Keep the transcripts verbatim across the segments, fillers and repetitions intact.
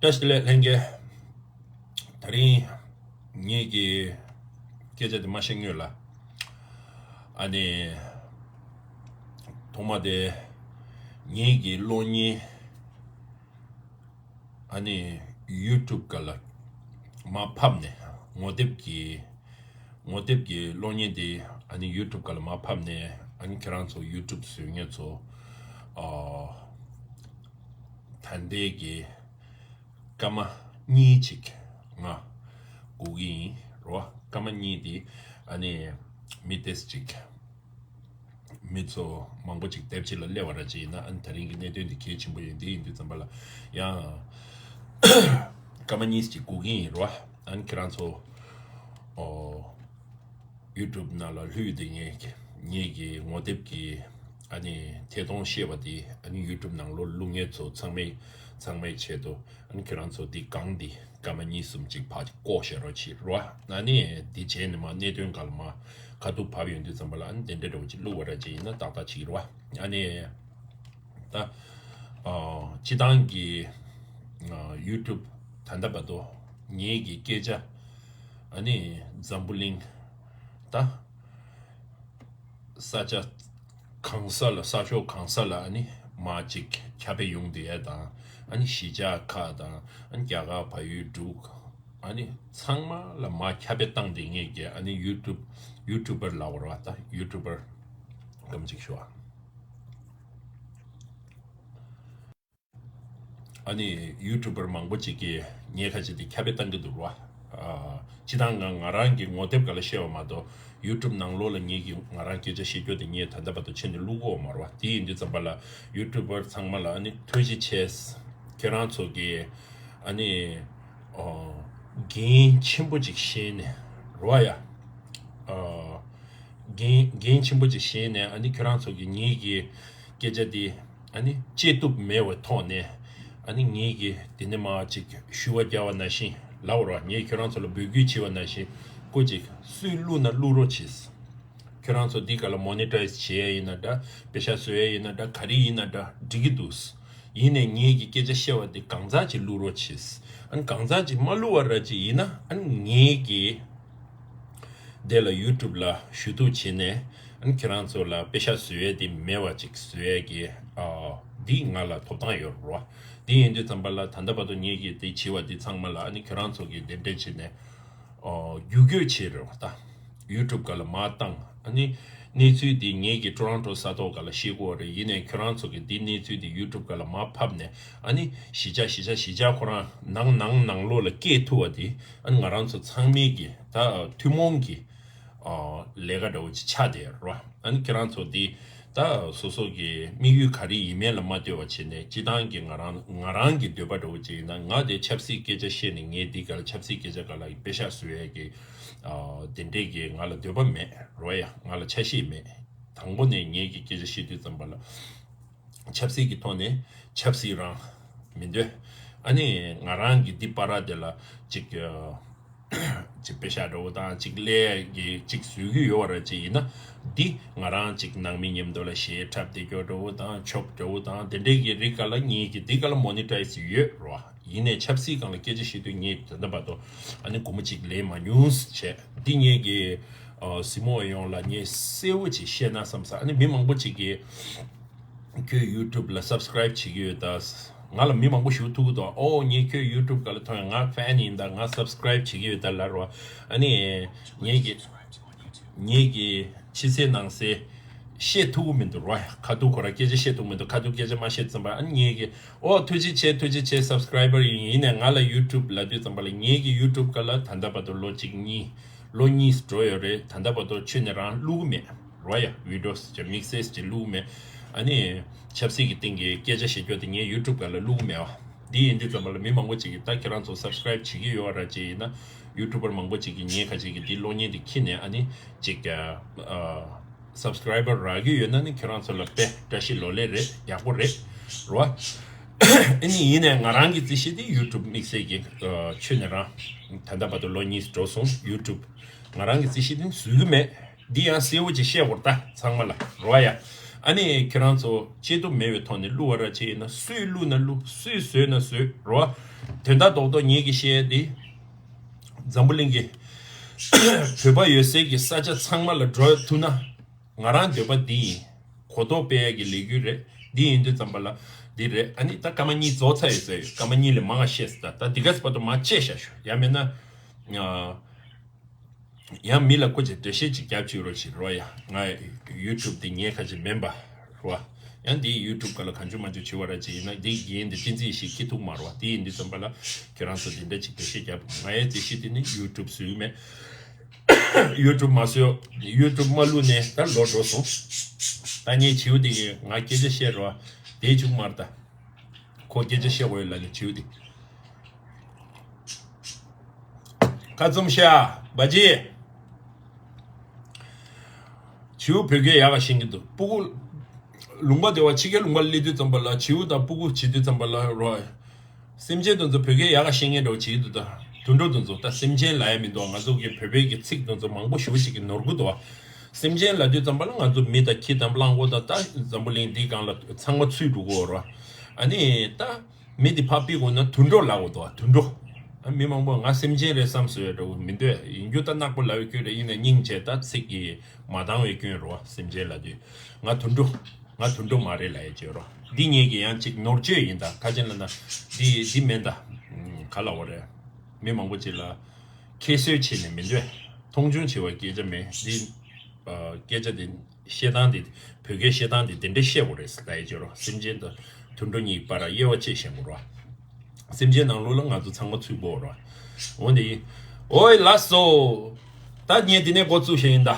བཀྲ་ཤིས་བདེ་ལེགས་ལྷན་རྒྱས། དེ་རིང་ངེད་ཀྱི་སྐད་ཆ་དེ་མ་བཤད་སྔོན་ལ། ཨ་ནི། ཐོག་མ་དེ། ངེད་ཀྱི་གློག་བརྙན། ཨ་ནི། ཡུ་ཊུབ་སྒང་ལ་མར་ཕབ་ནས་ངོ་དེབ་ཀྱི། ངོ་དེབ་ཀྱི་གློག་བརྙན་དེ་ཨ་ནི་ཡུ་ཊུབ་སྒང་ལ་མར་ཕབ་ནས། ཨ་ནི་ཁྱེད་རང་ཚོ་ཡུ་ཊུབ་བཟོ་མཁན་ཚོ། ཨ། ད་ལྟའི་གི་སྐར་མ་གཉིས་ཅིག་ང་སྒུག་གི་ཡིན་རོ། སྐར་མ་གཉིས་དེ་ཨ་ནི་མི་ཏེས་ཅིག་མི་ཚོ་མང་པོ་ཅིག་དེབ་ཅིག་ལ་སླེབས་པ་ར་ཅིག་ཡིན་ན། ཨ་ནི་དེ་རིང་གི་གནད་དོན་འདི་གལ་ཆེན་པོ་ཡིན། འདི་ཡིན་དུས་ཙམ་པ་ལ་ཡང་སྐར་མ་གཉིས་ཅིག་སྒུག་གི་ཡིན་རོ། ཨ་ནི་ཁྱེད་རང་ཚོ་ཨོ་ཡུ་ཊུབ་ནང་ལ་ལྷོད་དེ་ངས་ངེད་ཀྱི་ངོ་དེབ་ཀྱི་ཨ་ནི་ཐད་གཏོང་བཤད་པ་དེ་ཨ་ནི་ཡུ་ཊུབ་ནང་ལོགས་བླུག་མཁན་ཚོ་ཚང་མའི་ཚང་མའི་ཆེད་དུ། ཨ་ནི་ཁྱེད་རང་ཚོ་འདི་གང་འདི་སྐར་མ་གཉིས་གསུམ་ཅིག་ཕར་ཅིག་བཀོག་བཞག་རོགས་བྱེད་རོ། ཨ་ནི་འདི་བྱས་ནས་མར་གནད་དོན་སྒང་ལ་མར་ཁ་ཐུག་བབས་ཡོང་དུས་ཙམ་པ་ལ། ཨ་ནི་དེ་འདྲ་འདྲ་བོ་ཅིག་བླུག་པ་ར་ཅིག་ཡིན་ན་ཏག་ཏག་ཅིག་རོ། ཨ་ནི་ད་ཨ་སྤྱི་བཏང་གི་ཨ་ཡུ་ཊུབ་ད་ལྟ་བར་དུ་ངེད་ཀྱི་སྐད་ཆ་ཨ་ནི་འཛམ་བུ་གླིང་ད་ས་ཆ་གང་ས་ལ། ས་ཕྱོགས་གང་ས་ལ་ཨ་ནི་མར་ཅིག་ཁྱབ་སྤེལ་ཡོང་བསྡད་ཡ་དང་། ཨ་ནི་གཞིས་ཆགས་ཁག་དང་། ཨ་ནི་རྒྱ་གར་བལ་ཡུལ་འབྲུག་ཨ་ནི་ཚང་མ་ལ་མར་ཁྱབ་སྤེལ་བཏང་བསྡད་མཁན་གྱི་ཨ་ནི་ཡུ་ཊུབ་ཡུ་ཊུབ་པར་ལབ་དགོས་རེད་བ། ད་ཡུ་ཊུབ་པར་སྐམ་ཅིག་ཞུ་བ། ཨ་ནི་ཡུ་ཊུབ་པར་མང་པོ་ཅིག་གིས་ངའི་ཁ་ཆེ་དེ་ཁྱབ་སྤེལ་བཏང་གི་འདུག་ར། ཨ་སྤྱི་བཏང་ང་ང་རང་གི་ངོ་དེབ་སྒང་ལ་བཤད་པ་མ་གཏོགས། ཡུ་ཊུབ་ནང་ལོགས་ལ་ངེད་ཀྱི་ང་རང་སྐད་ཆ་བཤད་རྒྱུ་དེ་ངས་ད་ལྟ་བར་དུ་ཕྱིན་ནས་བླུག་གོ་མ་རེད་བ། དེ་ཡིན་དུས་ཙམ་པ་ལ་ཡུ་ཊུབ་པར་ཚང་མ་ལ་ཨ་ནི་ཐུགས་རྗེ་ཆེ། ཁྱེད་རང་ཚོ་གིས་ཨ་ནི་ཨོ་འགན་ཆེན་པོ་ཅིག་བཞེས་ནས་རེད་བ་ཡ། ཨོ་འགན་འགན་ཆེན་པོ་ཅིག་བཞེས་ནས། ཨ་ནི་ཁྱེད་རང་ཚོ་གིས་ངེད་ཀྱི་སྐད་ཆ་དེ་ཨ་ནི་བཅད་གཏུབ་མེད་པའི་ཐོག་ནས། ཨ་ནི་ངེད་ཀྱིས་དེ་ནས་མར་ཅིག་ཞུ་བ་རྒྱག་པ་ནང་བཞིན་ལབ་རོགས། ངས་ཁྱེད་རང་ཚོ་ལ་འབོད་སྐུལ་བྱས་པ་ནང་བཞིན་སྐུ་ཅིག་སུས་བླུག་ན་བླུག་རོགས་བྱེད། ཁྱེད་རང་ཚོ་འདི་ག་ལ་མོ་ནི་ཊའི་ཛི་བྱེད་ཡ་ཡིན་ན་འདྲ། པེ་ཤག་བཟོ་ཡ་ཡིན་ན་འདྲ། ག་རེ་ཡིན་ན་འདྲ། འགྲིག་གི་འདུག། ཡིན་ནའི་ངེད་ཀྱི་སྐད་ཆ་བཤད་པ་དེ་གང་ཙམ་ཅིག་བླུག་རོགས་བྱེད། ཨ་ནི་གང་ཙམ་ཅིག་མ་བླུག་པ་ར་ཅིག་ཡིན་ན། ཨ་ནི་ངེད་ཀྱིས་དེ་ལ་ཡུ་ཊུབ་ལ་ཞུ་གཏུག་བྱས་ནས། ཨ་ནི་ཁྱེད་རང་ཚོ་ལ་པེ་ཤག་བཟོ་ཡས་དེ་མེད་པ་ཅིག་བཟོ་ཡས་ཀྱི་ཨ་འདི་ང་ལ་ཐོབ་ཐང་ཡོད་རེད་བ། འདི་ཡིན་དུས་ཙམ་པ་ལ་ད་ལྟ་བར་དུ་ངེད་ཀྱིས་དེ་བྱས་པ་དེ་ཚང་མ་ལ་ཨ་ནི་ཁྱེད་རང་ཚོ་གིས་དེ་འདྲས་བྱས་ནས་ཨ་བརྒྱུད་སྐུལ་བྱས་རེད་བ། ད་ཡུ་ཊུབ་སྒང་ལ་མར་བཏང་། ཨ་ནི་གནས་ཚུལ་འདི་ངེད་ཀྱི་ཊོ་རོན་ཊོ་ས་ཐོག་སྒང་ལ་བཤད་ཀྱི་ཡོད་རེད། ཡིན་ནའི་ཁྱེད་རང་ཚོ་གིས་འདི་གནས་ཚུལ་འདི་ཡུ་ཊུབ་སྒང་ལ་མར་ཕབ་ནས། ཨ་ནི་གཞིས་ཆགས་གཞིས་ཆགས་གཞིས་ཆགས་ཁོ་རང་ནང་ནང་ནང་ལོགས་ལ་སྐད་ཐུག་པ་དེ། ཨ་ནི་ང་རང་ཚོ་ཚང་མའི་གི་ད་ཐུན་མོང་གི་ཨ་ལས་ཀ་འདྲ་བོ་ཅིག་ཆགས་བསྡད་རེད་བ། ཨ་ནི་ཁྱེད་རང་ཚོ་འདི་ད་སོ་སོ་གི་དམིགས་ཡུལ་ག་རེ་ཡིན་མིན་ལ་མ་ལྟོས་པ་བྱས་ནས། སྤྱི་བཏང་གི་ང་རང་ང་རང་གི་འདོད་པ་འདྲ་བོ་ཅིག་ཡིན་ན། ང་དེ་ཆབ་སྲིད་སྐད་ཆ་བཤད་ནས། ངས་འདི་ག་ལ་ཆབ་སྲིད་སྐད་ཆ་སྒང་ལ་པེ་ཤག་བཟོ་ཡས་ཀྱི་ཨ་དེ་འདྲས་ཀྱི་ང་ལ་འདོད་པ་མེད་རོ་ཡ། ང་ལ་ཆ་ཤས་མེད། དང་པོ་ནས་ངེད་ཀྱི་སྐད་ཆ་བཤད་དུས་ཙམ་པ་ལ་ཆབ་སྲིད་ཀྱི་ཐོག་ནས་ཆབ་སྲིད་རང་མི་འདོད། ཨ་ནི་ང་རང་གི་འདི་པ་ར་དེ་ལ་ཅིག་ཨ་ཅིག་པེ་ཤག་འདྲ་བོ་དང་ཅིག་ལས་ཀྱི་ཅིག་བཟོ་གི་ཡོད་པ་ར་ཅིག་ཡིན་ན། འདི་ང་རང་ཅིག་ནང་མི་མཉམ་དུ་ལ་གཞས་འཁྲབ་བསྡད་རྒྱུ་འདྲ་བོ་དང་། ཆོབ་འདྲ་བོ་དང་། དེ་འདྲས་ཀྱི་རིགས་སྒང་ལ་ངེད་ཀྱི་འདི་སྒང་ལ་མོ་ནི་ཊའི་ཛི་ཡོད་རོ། ཡིན་ནའི་ཆབ་སྲིད་སྒང་ལ་སྐད་ཆ་བཤད་དུས་ངས་ད་ལྟ་བར་དུ་ཨ་ནི་སྒོར་མོ་གཅིག་ལེན་མ་མྱོང་བྱས། འདི་ངེད་ཀྱི་ཨ་གཟིགས་མོ་བ་ཡོངས་ལ་ངས་གསལ་བོ་ཅིག་བཤད་ན་བསམ་ས། ཨ་ནི་མི་མང་པོ་ཅིག་གིས་ཁྱོད་ཡུ་ཊུབ་ལ་སབ་སི་ཀ་རའིབ་བྱེད་ཀྱི་ཡོད་ད། ང་ལ་མི་མང་པོ་ཞིག་ཐུག་གི་འདུག། ཨོ་ངས་ཁྱོད་ཡུ་ཊུབ་སྒང་ལ་མཐོང་ཡ། ང་ཕེན་ཡིན་ད། ང་སབ་སི་ཀ་རའིབ་བྱེད་ཀྱི་ཡོད་ད་ལབ་རོ། ཨ་ནི་ངེད་ཀྱི་ངེད་ཀྱི་ཕྱི་གསལ་ནང་གསལ་བཤད་ཐུབ་ཀྱི་མི་འདུག་རོ། ཁ་ཐུག་ཁོ་ར་སྐད་ཆ་བཤད་ཐུབ་མི་འདུག། ཁ་ཐུག་སྐད་ཆ་མ་བཤད་ཙམ་པ། ཨ་ནི་ངེད་ཀྱི་ཨོ་ཐུགས་རྗེ་ཆེ། ཐུགས་རྗེ་ཆེ། སབ་སི་ཀ་རའི་བར་ཡིན། ཡིན་ནའི་ང་ལ་ཡུ་ཊུབ་ལབ་དུས་ཙམ་པ་ལ། ངེད་ཀྱི་ཡུ་ཊུབ་སྒང་ལ་ད་ལྟ་བར་དུ་ལོ་གཅིག་གཉིས་ལོ་གཉིས་འགྲོ་ཡོད་རེད། ད་ལྟ་བར་དུ་ཁྱོན་ནས་རང་བླུག་གི་མེད་རོ་ཡ། བི་ཌི་ཡོ་ཅིག་དམིགས་བསལ་ཅིག་བླུག་གི་མེད། ཨ་ནི་ཆབ་སྲིད་ཀྱི་སྟེང་གི་སྐད་ཆ་བཤད་རྒྱུ་དེ་ངས་ཡུ་ཊུབ་སྒང་ལ་བླུག་གི་མེད་བ། འདི་ཡིན་དུས་ཙམ་པ་ལ་མི་མང་པོ་ཅིག་གིས་ད་ཁྱེད་རང་ཚོ་སབ་སི་ཀ་རའིབ་བྱེད་ཀྱི་ཡོད་ར་ཅིག་ཡིན་ན། ཡུ་ཊུབ་པར་མང་པོ་ཅིག་གིས་ངའི་ཁ་ཅིག་གིས་འདི་གློག་བརྙན་འདི་འཁྱེར་ནས། ཨ་ནི་ཅིག་ཨ་སབ་སི་ཀ་རའི་བར་རག་གི་ཡོད་ན་ནི་ཁྱེད་རང་ཚོ་ལ་དཔེ་བཀྲ་ཤིས་ལོ་ལེགས་རེད། ཡག་པོ་རེད་རོ། ཨ་ནི་ཡིན་ནའི་ང་རང་གི་རྩིས་གཞི་དེ་ཡུ་ཊུབ་དམིགས་བསལ་གྱི་ཨ་ཁྱོན་ནས་རང་ད་ལྟ་བར་དུ་ལོ་གཉིས་འགྲོ་སོང་། ཡུ་ཊུབ་ང་རང་གི་རྩིས་གཞི་དེ་བཟོ་གི་མེད། འདི་ཡང་གསལ་བོ་ཅིག་བཤད་དགོས་ད་ཚང་མ་ལ་རོ་ཡ། ཨ་ནི་ཁྱེད་རང་ཚོ་བཅད་གཏུབ་མེད་པའི་ཐོག་ནས་བླུག་པ་ར་བྱས་ཡིན་ན། སུས་བླུག་ན་བླུག། སུས་བཟོས་ན་བཟོས་རོ། དོན་དག་རྡོག་རྡོག་ངེད་ཀྱིས་བཤད་ཡ་འདི། འཛམ་བུ་གླིང་གི་བོད་པ་ཡོད་སའི་གི་ས་ཆ་ཚང་མ་ལ་འགྲོ་ཐུབ་ན། ང་རང་འདོད་པ་འདི་ཡིན། གོ་རྟོགས་སྤེལ་ཡ་གི་ལས་འགུལ་རེད། འདི་ཡིན་དུས་ཙམ་པ་ལ་འདི་རེད། ཨ་ནི་ད་སྐར་མ་གཉིས་རྫོགས་ཚར་ཡོད་ས་ཡོད། སྐར་མ་གཉིས་ལས་མང་བ་བཤད་ས། ད་ད་འདི་ག་ཚོད་བར་དུ་མ་བཤད་བཞག་ཞུ། ཡང་མིན་ན་ཡང་མི་ལ་སྐུ་མཁྱེན་འགྲེལ་བཤད་ཅིག་རྒྱབ་བཅུག་རོགས་བྱེད་རོགས་ཡ། ང་ཡུ་ཊུབ་འདི་ངའི་ཁ་ཅིག་མིན་པ་རོ། ཡང་འདི་ཡུ་ཊུབ་ག་ལ་གང་བྱུང་མང་བྱུང་བྱེད་པ་ར་ཅིག་ཡིན་ན། འདི་རྒན་འདི་བསྟན་འཛིན་ཡེ་ཤེས་སྐྱིད་ཐུག་མ་རོ། འདི་ཡིན་དུས་ཙམ་པ་ལ་ཁྱེད་རང་ཚོ་འདི་འདྲ་ཅིག་འགྲེལ་བཤད་རྒྱབ། ང་ཡའི་འགྲེལ་བཤད་འདི་ནི་ཡུ་ཊུབ་བཟོས་མེད། ཡུ་ཊུབ་མ་བཟོས། ཡུ་ཊུབ་མ་བླུགས་ནས་ད་ལོ་འགྲོ་སོང་། ད་ངས་བྱིའུ་དེ་གིས་ང་སྐད་ཆ་བཤད་རོགས། དེ་བྱུང་མར་ད། ཁོ་སྐད་ཆ་བཤད་དགོས་ཡོད་ལབ་ནས་བྱིའུ་དེ། ཁ་བཙུམ་ཤ་བ་ཇི། བྱིའུ་བོད་སྐད་ཡག་ག་ཤེས་ཀྱི་འདུག་སྤུ་གུ། ལུང་པ་དེ་བ་ཕྱི་རྒྱལ་ལུང་པ་སླེབས་དུས་ཙམ་པ་ལ་བྱིའུ་དང་སྤུ་གུ་བྱེད་དུས་ཙམ་པ་ལ་རོ། སེམས་ཅན་དེ་ཚོ་བོད་སྐད་ཡག་ག་ཤེས་མཁན་འདྲ་བོ་བྱེད་ཀྱི་འདུག་ད་དུད་འགྲོ་དེ་ཚོ། ད་སེམས་ཅན་ལབ་ཡ་མི་འདུག་ང་ཚོ་གི་བོད་པའི་གི་ཚིག་དེ་ཚོ་མང་པོ་ཞེ་པོ་ཅིག་གི་ནོར་གི་འདུག་བ། སེམས་ཅན་ལབ་དུས་ཙམ་པ་ལ་ང་ཚོ་མི་དང་ཁྱི་དང་གླང་པོ་དང་ད་འཛམ་བུ་གླིང་འདིའི་སྒང་ལ་ཚང་མ་ཚུད་འགྲོ་གི་ཡོད་རེད་བ། ཨ་ནི་ད་མི་འདི་ཕར་ཕུད་དགོས་ན་དུད་འགྲོ་ལབ་དགོས་འདུག་བ། དུད་འགྲོ། ཨ་མི་མང་པོ་ང་སེམས་ཅན་རེད་བསམ་བཟོ་ཡ་འདྲ་བོ་མི་འདུག་ཡིན་རྒྱུ་ད་ནག་པོ་ལབ་ཡ་སྐྱོན་རེད། ཡིན་ནའི་སྙིང་རྗེ་ད་ཚིག་གི་མ་འདང་བའི་སྐྱོན་རེད་བ། སེམས་ཅན་ལབ་དུས་ང་དུད་འགྲོ། ང་དུད་འགྲོ་མ་རེད་ལབ་ཡ་བྱོས་རོགས། འདི་ངེད་ཀྱི་ཡང་ཅིག་ནོར་བཅོས་ཡིན། ད་ཁ་ཅན་ལ་ན་འདི་འདི་མིན་ད། ག་ལབ་དགོས་རེད། མི་མང་པོ་ཅིག་ལ་ཁྱད་གསོད་བྱས་ནས་མི་འདོད། མཐོང་ཆུང་བྱེད་པ་སྐད་ཆ་མེད། འདི་སྐད་ཆ་འདི་བཤད་སྟངས་འདི་བོད་སྐད་བཤད་སྟངས་འདི་དེ་འདྲ་བཤད་དགོས་རེད་ལབ་ཡ་བྱོས་རོགས། སེམས་ཅན་དང་དུད་འགྲོ་གཉིས་བར་དབྱེ་བ་ཕྱེ་བཤད་དགོས་རོགས། སེམས་ཅན་ནང་ལོགས་ལ་ང་ཚོ་ཚང་མ་ཚུད་དགོས་རོགས། འོ་འདི་ཡིན། ཨོའི་ལགས་སོ། ད་ངས་འདི་ནས་འགོ་བཙུགས་བཤད་ཡིན་ད།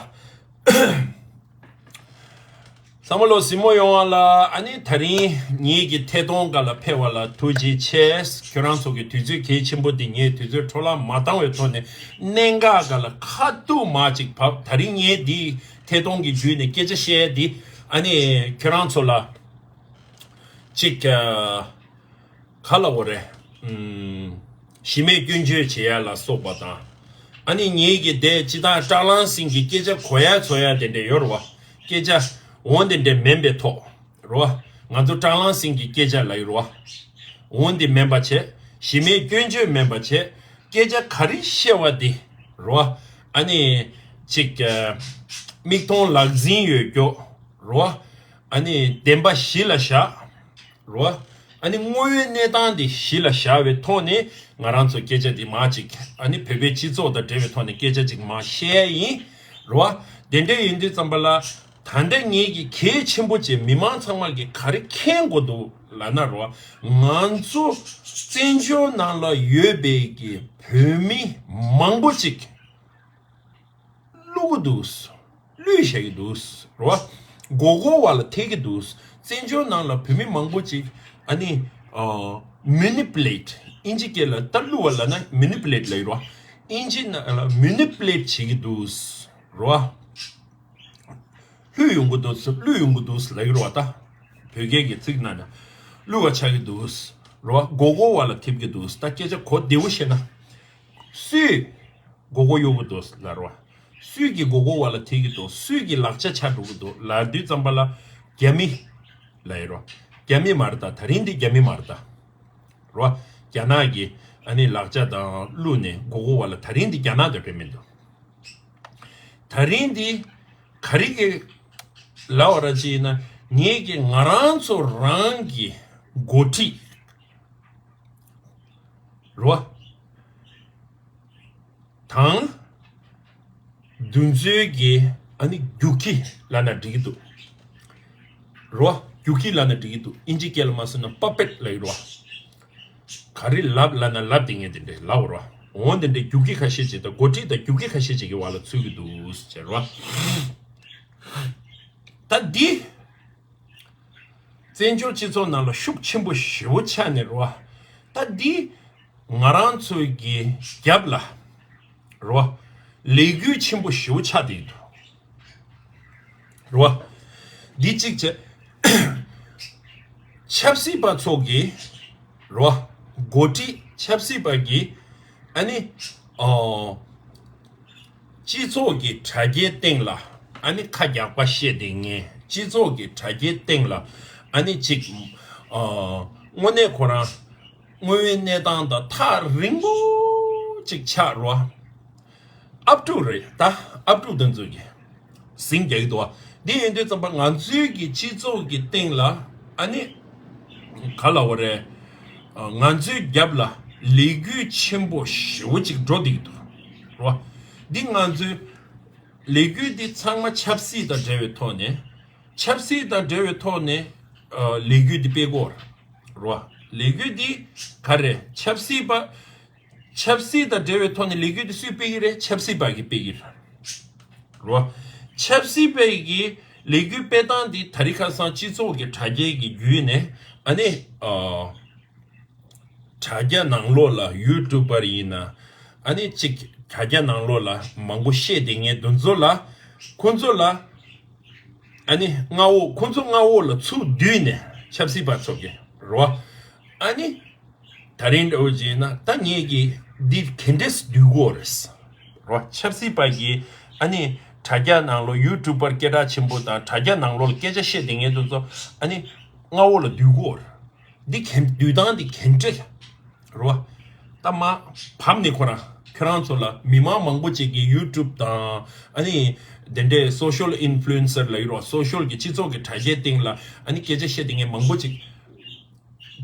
བསམ་བློ་གཟིགས་མོ་ཡོང་བ་ལ། ཨ་ནི་ད་རིང་ངེད་ཀྱི་ཐད་གཏོང་སྒང་ལ་ཕེབས་པ་ལ་ཐུགས་རྗེ་ཆེ། ཁྱོད་རང་ཚོ་གི་དུས་ཚོད་གལ་ཆེན་པོ་འདི་ངས་དུས་ཚོད་འཕྲོ་བརླག་མ་བཏང་བའི་ཐོག་ནས་གནད་འགག་སྒང་ལ་ཁ་ཐུག་མ་ཅིག་བབས། ད་རིང་ངས་འདི་ཐད་གཏོང་གི་བརྒྱུད་ནས་སྐད་ཆ་བཤད་འདི་ཨ་ནི་ཁྱོད་རང་ཚོ་ལ་ཅིག་ག་ལ་འོ་རེད། ཨུམ། གཞི་མེད་སྐྱོན་བརྗོད་བྱེད་ཡ་ལ་སོགས་པ་དང་། ཨ་ནི་ངེད་ཀྱི་དེ་སྤྱི་བཏང་སྐྲག་ལངས་སེང་གི་སྐད་ཆ་གོ་ཡ་ཚོ་ཡ་དེ་འདྲ་ཡོད་རེད་བ། སྐད་ཆ་འོ་དེ་འདྲ་མིན་པའི་ཐོག་རེད་བ། ང་ཚོ་སྐྲག་ལངས་སེང་གི་སྐད་ཆ་ལ་ཡོད་རེད་བ། འོ་འདི་མིན་པ་བྱས། གཞི་མེད་སྐྱོན་བརྗོད་མིན་པ་བྱས། སྐད་ཆ་ག་རེ་བཤད་པ་འདི་རེད་བ། ཨ་ནི་ཅིག་ག་མིག་མཐོང་ལག་ཟིན་ཡོད་རྒྱུ་རེད་བ། ཨ་ནི་བདེན་པ་གཞི་ལ་བཞག་རོ། ཨ་ནི་དངོས་ཡོད་གནས་སྟངས་འདི་གཞི་ལ་བཞག་པའི་ཐོག་ནས་ང་རང་ཚོ་སྐད་ཆ་འདི་མར་ཅིག་ཨ་ནི་བོད་པའི་སྤྱི་ཚོགས་དང་འབྲེལ་བའི་ཐོག་ནས་སྐད་ཆ་ཅིག་མར་བཤད་ཡ་ཡིན་རོ། དེ་འདྲ་ཡིན་དུས་ཙམ་པ་ལ་ད་ལྟ་ངེད་ཀྱི་གལ་ཆེན་པོ་ཅིག་མི་མང་ཚང་མ་གིས་ག་རེ་མཁྱེན་དགོས་འདུག་ལབ་ན་རོ། ང་ཚོ་བཙན་བྱོལ་ནང་ལ་ཡོད་པའི་གི་བོད་མི་མང་པོ་ཅིག་བླུག་གི་འདུག་བླུགས་བཞག་གི་འདུག་རོ། མགོ་སྐོར་བ་ལ་ཐེབས་ཀྱི་འདུག་བཙན་བྱོལ་ནང་ལ་བོད་མི་མང་པོ་ཅིག་ཨ་ནི་མེ་ནི་པུ་ལེ་ཊི། ཨིན་ཇི་སྐད་ལ་ད་བླུགས་པ་ལབ་ན་མེ་ནི་པུ་ལེ་ཊི་ལབ་ཀྱི་རོ། ཨིན་ཇི་ནང་ལ་མེ་ནི་པུ་ལེ་ཊི་བྱེད་ཀྱི་འདུག་རོ། བླུགས་ཡོང་གི་འདུག་བླུགས་ཡོང་གི་འདུག་ལབ་ཀྱི་རོ། ད་བོད་སྐད་ཀྱི་ཚིག་ནང་ན་བླུགས་པ་ཆགས་ཀྱི་འདུག་རོ། མགོ་སྐོར་བ་ལ་ཐེབས་ཀྱི་འདུག་ད་སྐད་ཆ་གོ་བདེ་བོ་བཤད་ན། སུས་མགོ་སྐོར་གཡོག་གི་འདུག་ལབ་རོ། སུས་ཀྱི་མགོ་སྐོར་བ་ལ་ཐེབས་ཀྱི་འདུག་སུས་ཀྱི་ལག་ཆ་ཆག་འགྲོ་གི་འདུག་ལབ་དུས་ཙམ་པ་ལ་རྒྱ་མི་ལབ་ཡོད་རོ། རྒྱ་མི་མ་རེད་ད། ད་རིང་འདི་རྒྱ་མི་མ་རེད་ད། རོ། རྒྱ་ནག་གི་ཨ་ནི་ལག་ཆ་དང་བླུགས་ནས་མགོ་སྐོར་བ་ལ། ད་རིང་འདི་རྒྱ་ནག་དང་འབྲེལ་མི་འདུག་ད་རིང་འདི་ག་རེ་གི་ལབ་པ་ར་ཅིག་ཡིན་ན་ངེད་ཀྱི་ང་རང་ཚོ་རང་གི་འགོ་ཁྲིད་རོ། དང་། དེ་ཚོའི་གི་ཨ་ནི་རྒྱུག་ཁྱི་ལབ་ན་འགྲིག་གི་འདུག་རོ། རྒྱུག་ཁྱི་ལབ་ན་འགྲིག་གི་འདུག་ཨིན་ཇི་སྐད་ལ་མ་སོང་ན་པ་པེཊ་ལབ་ཀྱི་རོ། ག་རེ་ལབ་ལབ་ན་ལབ་དེ་ངས་དེ་འདྲས་ལབ་རོ། འོ་དེ་འདྲས་རྒྱུག་ཁྱི་ཁ་ཤས་ཅིག་དང་འགོ་ཁྲིད་དང་རྒྱུག་ཁྱི་ཁ་ཤས་ཅིག་གི་བར་ལ་ཚུད་ཀྱི་འདུག་ཟེར་རོ། ད་འདི། བཙན་བྱོལ་སྤྱི་ཚོགས་ནང་ལ་ཤུགས་ཆེན་པོ་ཞེ་པོ་ཆགས་ནས་རོ། ད་འདི་ང་རང་ཚོའི་གི་རྒྱབ་ལ་རོ། ལས་འགུལ་ཆེན་པོ་ཞེ་པོ་ཆགས་བསྡད་འདུག་རོ། འདི་གཅིག་བྱས། ཆབ་སྲིད་པ་ཚོ་གི་རོ། འགོ་ཁྲིད་ཆབ་སྲིད་པ་གི་ཨ་ནི་ཨོ། སྤྱི་ཚོགས་ཀྱི་དྲ་རྒྱའི་སྟེང་ལ་ ཨ་ནི་ཁ་རྒྱག་པ་བཤད་དེ་ངས་སྤྱི་ཚོགས་ཀྱི་དྲ་རྒྱའི་སྟེང་ལ་ཨ་ནི་ཅིག་ཨ་དངོས་གནས་ཁོ་རང་དངོས་ཡོད་གནས་སྟངས་དང་ཐག་རིང་པོ་ཅིག་ཆགས་རོ། ཨབ་ཕྲུག་རེད་ད། ཨབ་ཕྲུག་དེ་ཚོ་གི་ཟིང་རྒྱག་གི་འདུག་བ། འདི་ཡིན་དུས་ཙམ་པ་ང་ཚོའི་གི་སྤྱི་ཚོགས་ཀྱི་སྟེང་ལ་ཨ་ནི་ག་ལ་བ་རེད། ང་ཚོའི་རྒྱབ་ལ་ལས་འགུལ་ཆེན་པོ་ཞེ་པོ་ཅིག་འགྲོ་བསྡད་ཀྱི་འདུག་རོ། འདི་ང་ཚོའི་ལས་འགུལ་འདི་ཚང་མ་ཆབ་སྲིད་དང་འབྲེལ་བའི་ཐོག་ནས། ཆབ་སྲིད་དང་འབྲེལ་བའི་ཐོག་ནས་ཨ་ལས་འགུལ་འདི་སྤེལ་དགོས་རེད་བ། ལས་འགུལ་འདི་ག་རེ་ཆབ་སྲིད་པ། ཆབ་སྲིད་དང་འབྲེལ་བའི་ཐོག་ནས་ལས་འགུལ་འདི་སུས་སྤེལ་གི་རེད། ཆབ་སྲིད་པ་གིས་སྤེལ་གི་རེད་བ། ཆབ་སྲིད་པའི་གི་ལས་འགུལ་སྤེལ་སྟངས་འདི་ད་རིང་ཁ་སང་སྤྱི་ཚོགས་ཀྱི་དྲ་རྒྱའི་གི་བརྒྱུད་ནས་ཨ་ནི་ཨ། དྲ་རྒྱ་ནང་ལོགས་ལ་ཡུ་ཊུབ་པར་ཡིན་ན་ཨ་ནི་གཅིག་དྲ་རྒྱ་ནང་ལོགས་ལ་མང་པོ་བཤད་བསྡད་མཁན་དེ་ཚོ་ལ་ཁོ་ཚོ་ལ་ཨ་ནི་མངའ་འོག་ཁོ་ཚོ་མངའ་འོག་ལ་ཚུར་བསྡུས་ནས་ཆབ་སྲིད་པ་ཚོ་གི་རོ། ཨ་ནི་ད་རིང་འདྲ་བོ་བྱས་ན་ད་ངས་ཀྱི་འདི་ག་འདྲས་བསྡུས་དགོས་རེད་རོ། ཆབ་སྲིད་པ་གི་ཨ་ནི་དྲ་རྒྱ་ནང་ལོགས་ཡུ་ཊུབ་པར་སྐད་གྲགས་ཆེན་པོ་དང་དྲ་རྒྱ་ནང་ལོགས་ལ་སྐད་ཆ་བཤད་བསྡད་མཁན་དེ་ཚོ་ཨ་ནི་མངའ་འོག་ལ་བསྡུས་དགོས་རེད། འདི་གན་བསྡུས་སྟངས་འདི་གན་འདྲ་རེད་བ། ད་མ་བབ་ནས་ཁོ་རང་ཁྱོད་རང་ཚོ་ལ་མི་མང་མང་པོ་ཅིག་གིས་ཡུ་ཊུབ་དང་ཨ་ནི་དེ་འདྲའི་སོ་ཤལ་ཨིན་ཕུ་ལུ་ཨེན་སར་ལབ་ཡོད་རེད་བ། སོ་ཤལ་གྱི་སྤྱི་ཚོགས་ཀྱི་དྲ་རྒྱའི་སྟེང་ལ་ཨ་ནི་སྐད་ཆ་བཤད་བསྡད་མཁན་མང་པོ་ཅིག་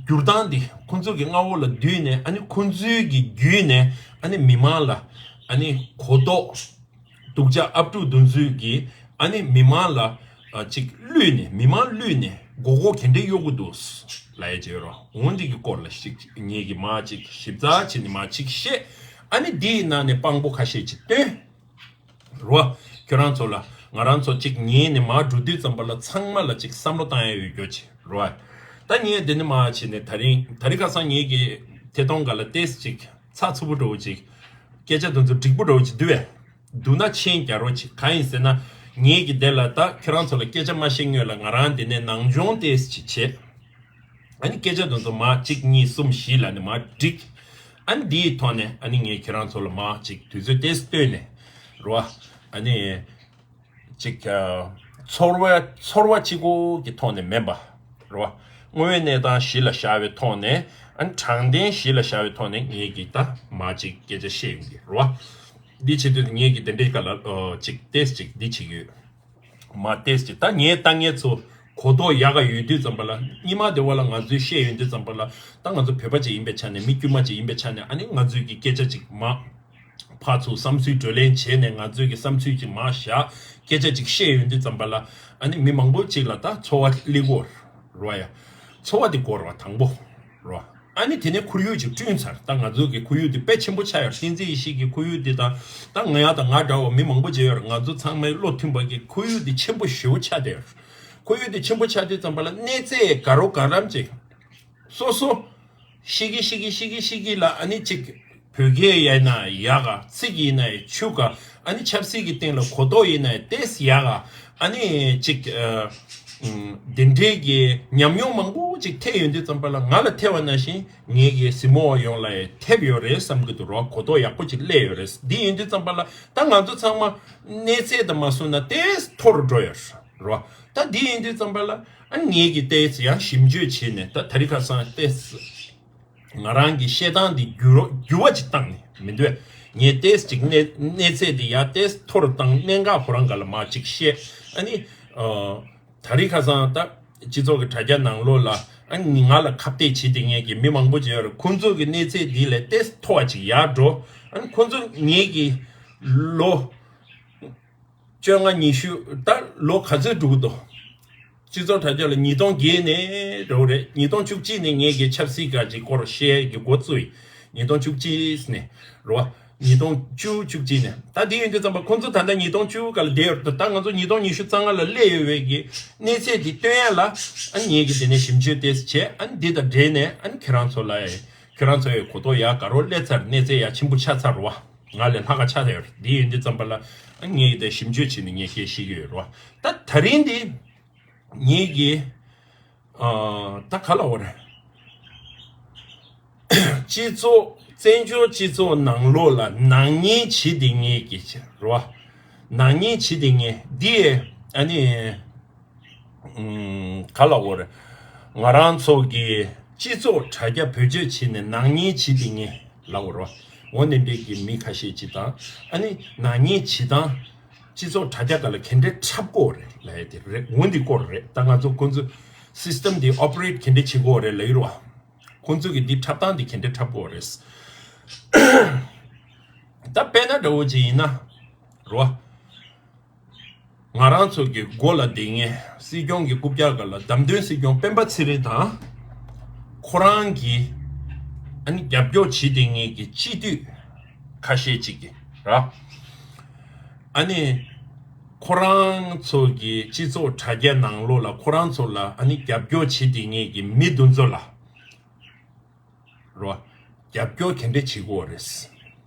བསྒྱུར་སྟངས་འདི་ཁོང་ཚོ་གི་མངའ་འོག་ལ་བསྡུས་ནས་ཨ་ནི་ཁོང་ཚོའི་གི་བརྒྱུད་ནས་ཨ་ནི་མི་མང་ལ་ཨ་ནི་གོ་རྟོགས། སྡུག་ཅག་ཨབ་ཕྲུག་དེ་ཚོས་ཀྱིས་ཨ་ནི་མི་མང་ལ་ཨ་ཅིག་བསླུས་ནས་མི་མང་བསླུས་ནས་མགོ་སྐོར་ག་འདྲས་གཡོག་གི་འདུག་ལབ་ཡ་བྱས་རོ། འོ་འདི་གི་སྐོར་ལ་ཞིག་ངེད་ཀྱིས་མར་ཅིག་ཞིབ་ཚགས་བྱས་ནས་མར་ཅིག་བཤད། ཨ་ནི་འདིའི་ནང་ནས་དཔང་པོ་ཁ་ཤས་ཅིག་བཏོན་རོ། ཁྱོད་རང་ཚོ་ལ་ང་རང་ཚོ་ཅིག་ཉན་ནས་མར་འགྲོ་དུས་ཙམ་པ་ལ་ཚང་མ་ལ་ཅིག་བསམ་བློ་བཏང་ཡ་ཡོད་རྒྱུ་ཅིག་རོ། ད་ངས་འདི་ནས་མར་བྱས་ནས་ད་རིང་ད་རིང་ཁ་སང་ངེད་ཀྱི་ཐད་གཏོང་སྒང་ལ་ཏོག་ཙམ་ཅིག་ཚགས་ཚུད་པོ་འདྲ་བོ་ཅིག་སྐད་ཆ་དེ་ཚོ་འགྲིག་པོ་འདྲ་བོ་ཅིག་འདུག་བས། འདུག་ན་མཆན་རྒྱག་རོགས་གྱིས། གང་ཡིན་ཟེར་ན། ངེད་ཀྱིས་དེ་ལ་ད་ཁྱེད་རང་ཚོ་ལ་སྐད་ཆ་མ་བཤད་སྔོན་ལ་ང་རང་འདི་ནས་ནང་སྦྱོང་ཏོག་ཙམ་ཅིག་བྱས། ཨ་ནི་སྐད་ཆ་དེ་ཚོ་མར་གཅིག་གཉིས་གསུམ་བཞི་ལ་ནི་མར་བསྒྲིགས། ཨ་ནི་འདིའི་ཐོག་ནས་ཨ་ནི་ངས་ཁྱེད་རང་ཚོ་ལ་མར་ཅིག་དུས་ཚོད་ཏོག་ཙམ་བཏོན་ནས་རོ། ཨ་ནི་ཅིག་ཚོར་བ་ཚོར་བ་གཅིག་པོ་གི་ཐོག་ནས་མིན་པ་རོ། དངོས་ཡོད་གནས་སྟངས་གཞི་ལ་བཞག་པའི་ཐོག་ནས་ཨ་ནི་དྲང་བདེན་གཞི་ལ་བཞག་པའི་ཐོག་ནས་ངེད་ཀྱིས་ད་མར་ཅིག་སྐད་ཆ་བཤད་ཡོང་གི་རོ། འདི་བྱེད་དུས་ངེད་ཀྱིས་དེ་འདྲའི་སྐབས་ལ་ཨོ་ཅིག་ཏོག་ཙམ་ཅིག་འདི་བྱེད་ཀྱི་ཡོད། མ་ཏོག་ཙམ་ཅིག་ད་ངས་ལྟ་མཁན་ཚོ་གོ་རྟོགས་ཡག་ག་ཡོད་དུས་ཙམ་པ་ལ་སྔོན་མ་དེ་བ་ལ་ང་ཚོས་བཤད་ཡོང་དུས་ཙམ་པ་ལ་ད་ང་ཚོ་བོད་པ་ཅིག་ཡིན་པའི་ཆ་ནས་མི་དཀྱུས་མ་ཅིག་ཡིན་པའི་ཆ་ནས་ཨ་ནི་ང་ཚོས་ཀྱི་སྐད་ཆ་ཅིག་མ་ཕར་ཚུར་བསམ་ཚུལ་བགྲོ་གླེང་བྱས་ནས་ང་ཚོས་ཀྱི་བསམ་ཚུལ་ཅིག་མ་བཞག་སྐད་ཆ་ཅིག་བཤད་ཡོང་དུས་ཙམ་པ་ལ་ཨ་ནི་མི་མང་པོ་ཅིག་ལ་ད་ཚོར་བ་སླེབས་ཀྱི་ཡོད་རེད་བ་ཡ། ཚོར་བ་དེ་དགོས་རེད་བ་དང་པོ། རོ། ཨ་ནི་དེ་ནས་ཁོར་ཡུག་ཅིག་བསྐྲུན་ཚར། ད་ང་ཚོ་གི་ཁོར་ཡུག་དེ་དཔེ་ཆེན་པོ་ཆགས་ཡོད། བསྟན་འཛིན་ཡེ་ཤེས་ཀྱི་ཁོར་ཡུག་དེ་དང་ད་ང་ཡང་དང་ང་འདྲ་བ་མི་མང་པོ་མཇལ་ཡོད་རེད། ང་ཚོ་ཚང་མའི་བློ་མཐུན་པ་གི་ཁོར་ཡུག་དེ་ཆེན་པོ་ཞེ་པོ་ཆགས་བསྡད་ཡོད། ཁོར་ཡུག་དེ་ཆེན་པོ་ཆགས་དུས་ཙམ་པ་ལ་གནས་ཚད་དགའ་རབ་དགའ་རབ་ཅིག་སོ་སོ་ཤི་གི་ཤི་གི་ཤི་གི་ཤི་གི་ལ་ཨ་ནི་ཅིག་བོད་སྐད་ཡིན་ན་ཡག་ག་ཚིག་ཡིན་ན་ཡང་ཆུ་ག་ཨ་ནི་ཆབ་སྲིད་ཀྱི་སྟེང་ལ་གོ་རྟོགས་ཡིན་ན་ཡང་ཏོག་ཙམ་ཡག་ག་ཨ་ནི་ཅིག་ཨ། ཨུམ། འདི་འདྲའི་གི་ཉམས་མྱོང་མང་པོ་ཅིག་ཐེབས་ཡོང་དུས་ཙམ་པ་ལ་ང་ལ་ཐེབས་པ་ནང་བཞིན་ངེད་ཀྱི་གཟིགས་མོ་བ་ཡོངས་ལ་ཡང་ཐེབས་ཡོད་རེད་བསམ་གྱི་འདུག་རོ། གོ་རྟོགས་ཡག་པོ་ཅིག་སླེབས་ཡོད་རེད། འདི་ཡིན་དུས་ཙམ་པ་ལ་ད་ང་ཚོ་ཚང་མ་གནས་ཚད་དང་མ་བཟུང་ན་ཏོག་ཙམ་མཐོ་རུ་འགྲོ་ཡོད་རོ། ད་འདི་ཡིན་དུས་ཙམ་པ་ལ་ཨ་ངེད་ཀྱིས་ཏོག་ཙམ་ཡང་ཞིབ་འཇུག་བྱས་ནས་ད་དེ་རིང་ཁ་སང་ཏོག་ཙམ། ང་རང་གི་བཤད་སྟངས་འདི་འགྱུར་འགྱུར་བ་ཅིག་བཏང་ནས་མི་འདུག་ངས་ཏོག་ཙམ་ཅིག་གནས་གནས་ཚད་འདི་ཡར་ཏོག་ཙམ་མཐོ་རུ་བཏང་། གནད་འགག་ཁོ་རང་སྒང་ལ་མར་ཅིག་བཤད། ཨ་ནི་ཨ། ད་རིང་ཁ་སང་ད་སྤྱི་ཚོགས་ཀྱི་དྲ་རྒྱ་ནང་ལོགས་ལ་ཨ་ནི་ང་ལ་ཁ་གཏད་བྱེད་བསྡད་མཁན་གྱི་མི་མང་པོ་ཅིག་ཡོད་རེད། ཁོང་ཚོ་གི་གནས་ཚད་འདི་ལས་ཏོག་ཙམ་མཐོ་བ་ཅིག་ཡར་འགྲོ། ཨ་ནི་ཁོང་ཚོ་ངེད་ཀྱི་ལོ་བཅོ་ལྔ་ཉི་ཤུ་ད་ལོ་ག་ཚོད་འགྲོ་གི་འདུག་སྤྱི་ཚོགས་དྲ་རྒྱ་ལ་ཉིས་སྟོང་བརྒྱད་ནས་རེད་བ་རེད། ཉིས་སྟོང་བཅུ་གཅིག་ནས་ངེད་ཀྱི་ཆབ་སྲིད་སྒང་ཅིག་སྐོར་བཤད་ཀྱི་འགོ་བཙུགས་ཡིན། ཉིས་སྟོང་བཅུ་གཅིག་ནས་རེད་བ། ཉིས་སྟོང་བཅུ་བཅུ་གཅིག་ནས་ད་དེ་ཡིན་དུས་ཙམ་པ་ཁོང་ཚོ་ད་ལྟ་ཉིས་སྟོང་བཅུ་སྒང་ལ་བསྡད་ཡོད་དུས་ད་ང་ཚོ་ཉིས་སྟོང་ཉི་ཤུ་རྩ་ལྔ་ལ་སླེབས་ཡོད་པའི་གི་གནས་ཚད་འདི་སྟོན་ཡ་ལ་ཨ་ངེད་ཀྱི་དེ་ནས་ཞིབ་འཇུག་ཏོག་ཙམ་བྱས། ཨ་འདི་དང་འབྲེལ་ནས་ཨ་ཁྱེད་རང་ཚོ་ལ་ཡ་ཁྱེད་རང་ཚོ་ཡི་གོ་རྟོགས་ཡག་ག་རོ་སླེབས་ཚར། གནས་ཚད་ཡག་ཆེན་པོ་ཆགས་ཚར་རེད་བ། ང་ལས་ལྷག་ག་ཆགས་ཡོད་རེད། འདི་ཡིན་དུས་ཙམ་པ་ལ་ཨ་ངས་དེ་ཞིབ་འཇུག་བྱས་ནས་ངས་སྐད་བཤད་ཀྱི་ཡོད་རེད་བ། ད་ད་རིང་འདི་ངེད་ཀྱི་ཨ་ད་ག་ལ་བ་རེད། སྤྱི་ཚོགས་བཙན་བྱོལ་སྤྱི་ཚོགས་ནང་ལོགས་ལ་ནག་ཉེས་བྱེད་དེ་ངེད་ཀྱི་རེད་བ། ནག་ཉེས་བྱེད་དེ་ངས་འདི་ཨ་ནི་ཨུམ། ག་ལ་འོ་རེད། ང་རང་ཚོ་གི་སྤྱི་ཚོགས་དྲ་རྒྱ་བེད་སྤྱོད་བྱས་ནས་ནག་ཉེས་བྱེད་དེ་ངས་ལ་འོ་རེད་བ། འོ་ནི་འདྲས་ཀྱི་མི་ཁ་ཤས་ཅིག་དང་ཨ་ནི་ནག་ཉེས་བྱེད་སྟངས་སྤྱི་ཚོགས་དྲ་རྒྱ་སྒང་ལ་ག་འདྲས་འཁྲབ་དགོས་རེད་ལབ་ཡ་དེ་རེད། འོ་འདི་སྐོར་རེད། ད་ང་ཚོ་ཁོང་ཚོ་སིས་ཊམ་འདི་ཨོ་པ་རེཊ་ག་འདྲས་བྱེད་དགོས་རེད་ལབ་ཡོད་རེད་བ། ཁོང་ཚོ་གི་འདི་འཁྲབ་སྟངས་འདི་ག་འདྲས་འཁྲབ་དགོས་རེད། ད་དཔེར་ན་འདྲ་བོ་ཅིག་ཡིན་ན་རེད་བ། ང་རང་ཚོ་གི་མགོ་ལ་བསྡད་མཁན་སྲིད་སྐྱོང་གི་རྐུབ་བཀྱག་སྒང་ལ་བདམས་ཐོན་སྲིད་སྐྱོང་སྤེན་པ་ཚེ་རིང་དང་། ཁོ་རང་གིས་ཨ་ནི་རྒྱབ་སྐྱོར་བྱེད་བསྡད་མཁན་གྱི་སྤྱི་འཐུས་ཁ་ཤས་ཅིག་གིས་ར། ཨ་ནི་ཁོ་རང་ཚོ་གི་སྤྱི་ཚོགས་དྲ་རྒྱ་ནང་ལོགས་ལ་ཁོ་རང་ཚོ་ལ་ཨ་ནི་རྒྱབ་སྐྱོར་བྱེད་བསྡད་མཁན་གྱི་མི་དེ་ཚོ་ལ། རོ། རྒྱབ་སྐྱོར་ག་འདྲས་བྱེད་དགོས་རེད།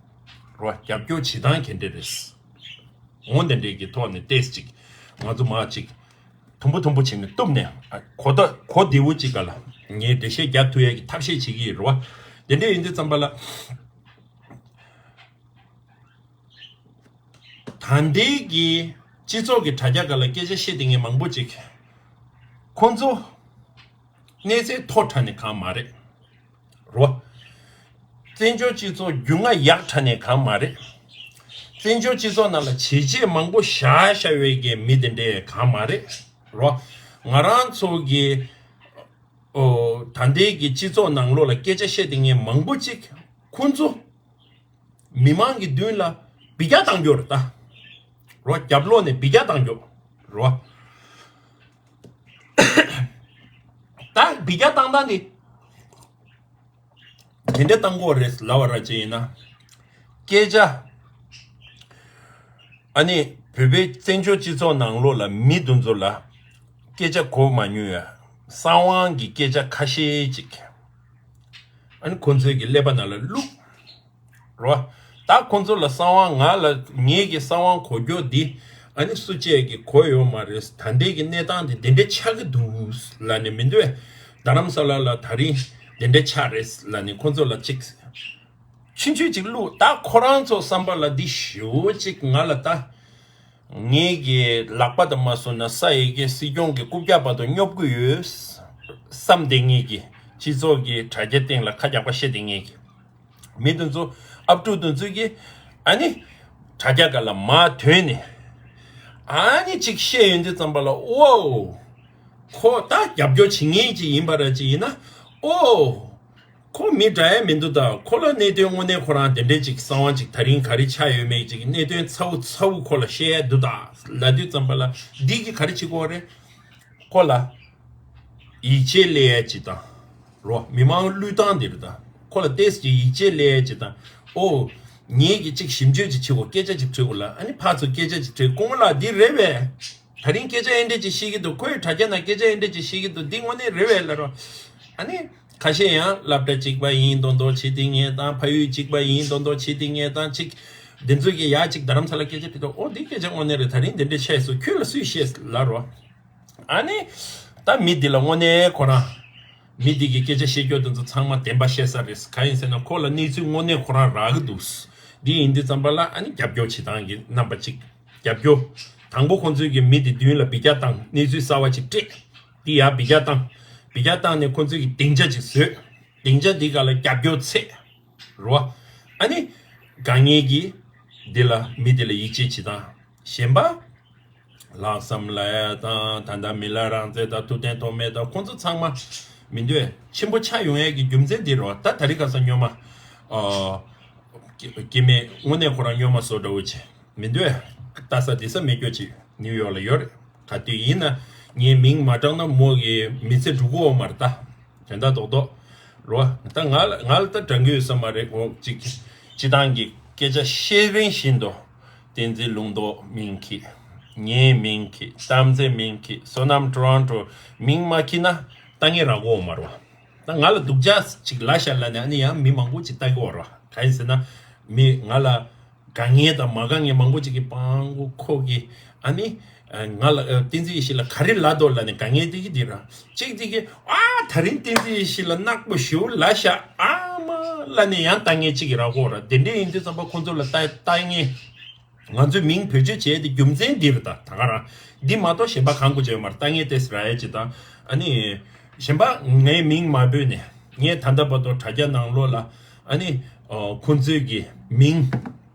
རོ། རྒྱབ་སྐྱོར་བྱེད་སྟངས་ག་འདྲས་རེད། འོ་དེ་འདྲས་ཀྱི་ཐོག་ནས་ཏོག་ཙམ་ཅིག་ང་ཚོ་མར་ཅིག་དུམ་བུ་དུམ་བུ་བྱས་ནས་གཏུབ་ནས་ཨ་གོ་ད་གོ་བདེ་བོ་ཅིག་སྒང་ལ་ངས་འགྲེལ་བཤད་རྒྱག་ཐུབ་ཡས་ཀྱི་ཐབས་ཤེས་བྱེད་ཀྱི་ཡིན་རོ། དེ་འདྲས་ཡིན་དུས་ཙམ་པ་ལ། ད་ལྟའི་གི་སྤྱི་ཚོགས་ཀྱི་དྲ་རྒྱ་སྒང་ལ་སྐད་ཆ་བཤད་བསྡད་མཁན་མང་པོ་ཅིག་ཁོང་ཚོ་གནས་ཚད་མཐོ་དྲགས་ནས་གང་མ་རེད། རོ། བཙན་བྱོལ་སྤྱི་ཚོགས་རྒྱུས་མངའ་ཡག་དྲགས་ནས་གང་མ་རེད། བཙན་བྱོལ་སྤྱི་ཚོགས་ནང་ལ་བྱས་རྗེས་མང་པོ་བཞག་བཞག་ཡོད་ཀྱི་མི་དེ་འདྲས་གང་མ་རེད། རོ། ང་རང་ཚོ་གི་ཨོ་ད་ལྟའི་གི་སྤྱི་ཚོགས་ནང་ལོགས་ལ་སྐད་ཆ་བཤད་བསྡད་མཁན་མང་པོ་ཅིག་ཁོང་ཚོ་མི་མང་གི་མདུན་ལ་འབུད་རྒྱག་བཏང་རྒྱུ་རེད་ད། རོ། རྒྱབ་ལོགས་ནས་འབུད་རྒྱག་བཏང་རྒྱུ། རོ། ད་འབུད་རྒྱག་བཏང་སྟངས་དེ་དེ་འདྲ་བཏང་དགོས་རེད་ལབ་པ་ར་ཅིག་ཡིན་ན། སྐད་ཆ། ཨ་ནི་བོད་པའི་བཙན་བྱོལ་སྤྱི་ཚོགས་ནང་ལོགས་ལ་མི་དེ་ཚོ་ལ་སྐད་ཆ་གོ་མ་མྱོང་ཡ། གསང་བའི་གི་སྐད་ཆ་ཁ་ཤས་ཅིག་ཨ་ནི་ཁོང་ཚོའི་གི་ཀླད་པ་ནང་ལ་བླུགས། རོ། ད་ཁོང་ཚོ་ལ་གསང་བ་ང་ལ་ངེད་ཀྱི་གསང་བ་གོ་རྒྱུ་འདི་ཨ་ནི་སུ་གཅིག་གིས་གོ་ཡོད་མ་རེད། ད་ལྟའི་གི་གནས་སྟངས་འདི་འདི་འདྲ་ཆགས་ཀྱི་འདུག་ལབ་ནས་མི་འདུག་རྡ་རམ་ས་ལ་ལ་ད་རིང་འདི་འདྲ་ཆགས་རེད་ལབ་ནས་ཁོང་ཚོ་ལ་ཅིག་ཆུང་ཆུང་ཅིག་བླུགས། ད་ཁོ་རང་ཚོ་བསམ་པ་ལ་འདི་ཞེ་པོ་ཅིག་ང་ལ་ད་ངེད་ཀྱི་ལག་པ་དང་མ་སོང་ན་ས་ཡི་གི་སྲིད་སྐྱོང་གི་རྐུབ་བཀྱག་བར་དུ་སྙོབ་ཀྱི་ཡོད་བསམ་བསྡད་མཁན་གྱི་སྤྱི་ཚོགས་ཀྱི་དྲ་རྒྱ་སྟེང་ལ་ཁ་རྒྱག་པ་བཤད་བསྡད་མཁན་གྱི། མི་དེ་ཚོ་ཨབ་ཕྲུག་དེ་ཚོ་གིས་ཨ་ནི་དྲ་རྒྱ་སྒང་ལ་མར་ཐོན་ནས་ཨ་ནི་ཅིག་བཤད་ཡོང་དུས་ཙམ་པ་ལ་ཨོ། ཁོ་ད་རྒྱབ་སྐྱོར་བྱེད་མཁན་ཅིག་ཡིན་པ་ར་ཅིག་ཡིན་ན་ཨོ། ཁོ་མི་དྲག་ཡ་མི་འདུག་ད་ཁོ་ལ་གནད་དོན་དངོས་གནས་ཁོ་རང་དེ་འདྲས་ཅིག་གསང་བ་ཅིག་ད་རིང་ག་རེ་ཆགས་ཡོད་མེད་ཅིག་གནད་དོན་ཚ་བོ་ཚ་བོ་ཁོ་ལ་བཤད་ཡ་འདུག་ད་ལབ་དུས་ཙམ་པ་ལ་འདི་གིས་ག་རེ་བྱེད་དགོས་རེད། ཁོ་ལ་ཡིད་ཆེས་སླེབས་ཡ་ཅིག་དང་། རོ། མི་མང་བློས་བཏང་འདིར་དང་། ཁོ་ལ་ཏོག་ཙམ་ཡིད་ཆེས་སླེབས་ཡ་ཅིག་དང་། ཨོ། ངེད་ཀྱིས་ཅིག་ཞིབ་འཇུག་ཅིག་བྱེད་དགོས། སྐད་ཆ་ཅིག་དྲི་དགོས་ལ། ཨ་ནི་ཕར་ཚུར་སྐད་ཆ་ཅིག་དྲི། སྐུ་ངོ་ལགས་འདི་རེད་པས། ད་རིང་སྐད་ཆ་ཨེ་འདྲས་ཅིག་བཤད་ཀྱི་འདུག་ཁོས་དྲ་རྒྱ་ནང་སྐད་ཆ་ཨེ་འདྲས་ཅིག་བཤད་ཀྱི་འདུག་འདི་དངོས་གནས་རེད་པས་ལབ་རོ། ཨ་ནི་ཁ་ཤས་ཡང་སློབ་གྲྭ་གཅིག་པ་ཡིན་མདོག་མདོག་བྱེད་དེ་ངས་དང་། ཕ་ཡུལ་གཅིག་པ་ཡིན་མདོག་མདོག་བྱེད་དེ་ངས་དང་། ཅིག་འདི་ཚོ་གིས་ཡ་ཅིག་རྡ་རམ་ས་ལ་སྐད་ཆ་དྲིས་དུས་ཨོ་འདི་སྐད་ཆ་དངོས་གནས་རེད། ད་རིང་འདི་འདྲས་བཤད་སོང་། ཁྱོད་ལ་སུས་བཤད་ལབ་རོ། ཨ་ནི། ད་མི་འདི་ལ་དངོས་གནས་ཁོ་རང་། མི་འདི་གི་སྐད་ཆ་བཤད་རྒྱུ་དེ་ཚོ་ཚང་མ་བདེན་པ་བཤད་ས་རེད། གང་ཡིན་ཟེར་ན་ཁོ་ལ་གནས་ཚུལ་དངོས་གནས་ཁོ་རང་རག་གི་འདུག་འདི་ཡིན་དུས་ཙམ་པ་ལ་ཨ་ནི་རྒྱབ་སྐྱོར་བྱེད་སྟངས་ཀྱི་རྣམ་པ་གཅིག་རྒྱབ་སྐྱོར། དང་པོ་ཁོང་ཚོའི་གི་མི་འདི་མདུན་ལ་འབུད་རྒྱག་བཏང་། གནས་ཚུལ་གསར་བ་ཅིག་སྤྲད། འདི་ཡར་འབུད་རྒྱག་བཏང་། འབུད་རྒྱག་བཏང་ནས་ཁོང་ཚོའི་གི་སྡིངས་ཆ་ཅིག་བཟོས། སྡིངས་ཆ་འདི་ག་ལ་རྒྱབ་སྐྱོར་ཚད། རོ། ཨ་ནི། དཀའ་ངལ་གྱི། འདི་ལ་མི་འདི་ལ་ཡིད་ཆེས་བྱེད་སྟངས། གཞན་པ། ལྷག་བསམ་ལབ་ཡ་དང་། ད་ལྟ་མི་ལ་རང་བཙན་དང་ཐུབ་བསྟན་ཐོགས་མེད་དང་། ཁོང་ཚོ་ཚང་མ་མི་འདོད་ཆེན་པོ་ཆགས་ཡོང་ཡས་ཀྱི་རྒྱུ་མཚན་འདི་རོ། ད་ད་རིང་ཁ་སང་སྔོན་མ་ཨ་སྐྱེ་སྐྱེ་དམན་དངོས་གནས་ཁོ་རང་སྔོན་མ་བཟོ་འདྲ་བོ་བྱས་མི་འདོད་ལྟ་ས་འདི་ས་མེད་སྐྱོ་ཅིག་ནིའུ་ཡོག་ལ་ཡོད་རེད། ག་དུས་ཡིན་ན་ངའི་མིང་མ་བགྲངས་ན་མོ་གི་མི་ཚེ་འགྲོ་གི་ཡོད་མ་རེད་ད། དོན་དག་རྡོག་རྡོག་རོ། ད་ང་ལ་ང་ལ་ད་དྲན་གི་ཡོད་ས་མ་རེད། འོ་ཅིག་སྤྱི་བཏང་གི་སྐད་ཆ་བཤད་རིང་བཞིན་དུ་བསྟན་འཛིན་ལུང་རྟོགས་མིང་འཁྱེར། ངའི་མིང་འཁྱེར། གཏམ་ཚེ་མིང་འཁྱེར། བསོད་ནམས་ཊོ་རོན་ཊོ་མིང་མ་འཁྱེར་ན་ལྟ་མཁན་རག་གི་ཡོད་མ་རེད་བ། ད་ང་ལ་སྡུག་ཅག་ཅིག་ལབ་ཤག་ལབ་ནས་ཨ་ནི་ཡང་མི་མང་པོ་ཅིག་ལྟ་གི་ཡོད་རེད་བ། གང་ཡིན་ཟེར་ན་མི་ང་ལ་དགའ་མཁན་དང་མ་དགའ་མཁན་མང་པོ་ཅིག་གིས་སྤྲང་པོ་ཁོ་གིས་ཨ་ནི། ང་ལ་ཨ་བསྟན་འཛིན་ཡེ་ཤེས་ལ་ག་རེ་ལབ་འདུག་ལབ་ནས་དགའ་མཁན་དེ་གི་དེ་ར། གཅིག་དེ་གི་ཨ་ད་རིང་བསྟན་འཛིན་ཡེ་ཤེས་ལ་ནག་པོ་ཞེ་པོ་ལབ་ཤག་ཨ་མ་ལབ་ནས་ཡང་ལྟ་མཁན་གཅིག་གི་ར་གོ་ར། དེ་འདྲས་ཡིན་དུས་ཙམ་པ་ཁོང་ཚོ་ལ་ལྟ་ལྟ་མཁན་ ང་ཚོའི་མིང་བེད་སྤྱོད་བྱས་ཏེ་རྒྱུ་མཚན་འདི་རེད། ད་ད་ག་རང་འདི་མ་གཏོགས་གཞན་པ་གང་དགོས་ཀྱི་ཡོད་མ་རེད། ད་ངས་ཏེས་ར་ཡ་ཅི་ད་ཨ་ནི་གཞན་པ་ངའི་མིང་མ་འབོད་ནས་ངས་ད་ལྟ་བར་དུ་དྲ་རྒྱ་ནང་ལོགས་ལ་ཨ་ནི་ཁོང་ཚོའི་གི་མིང་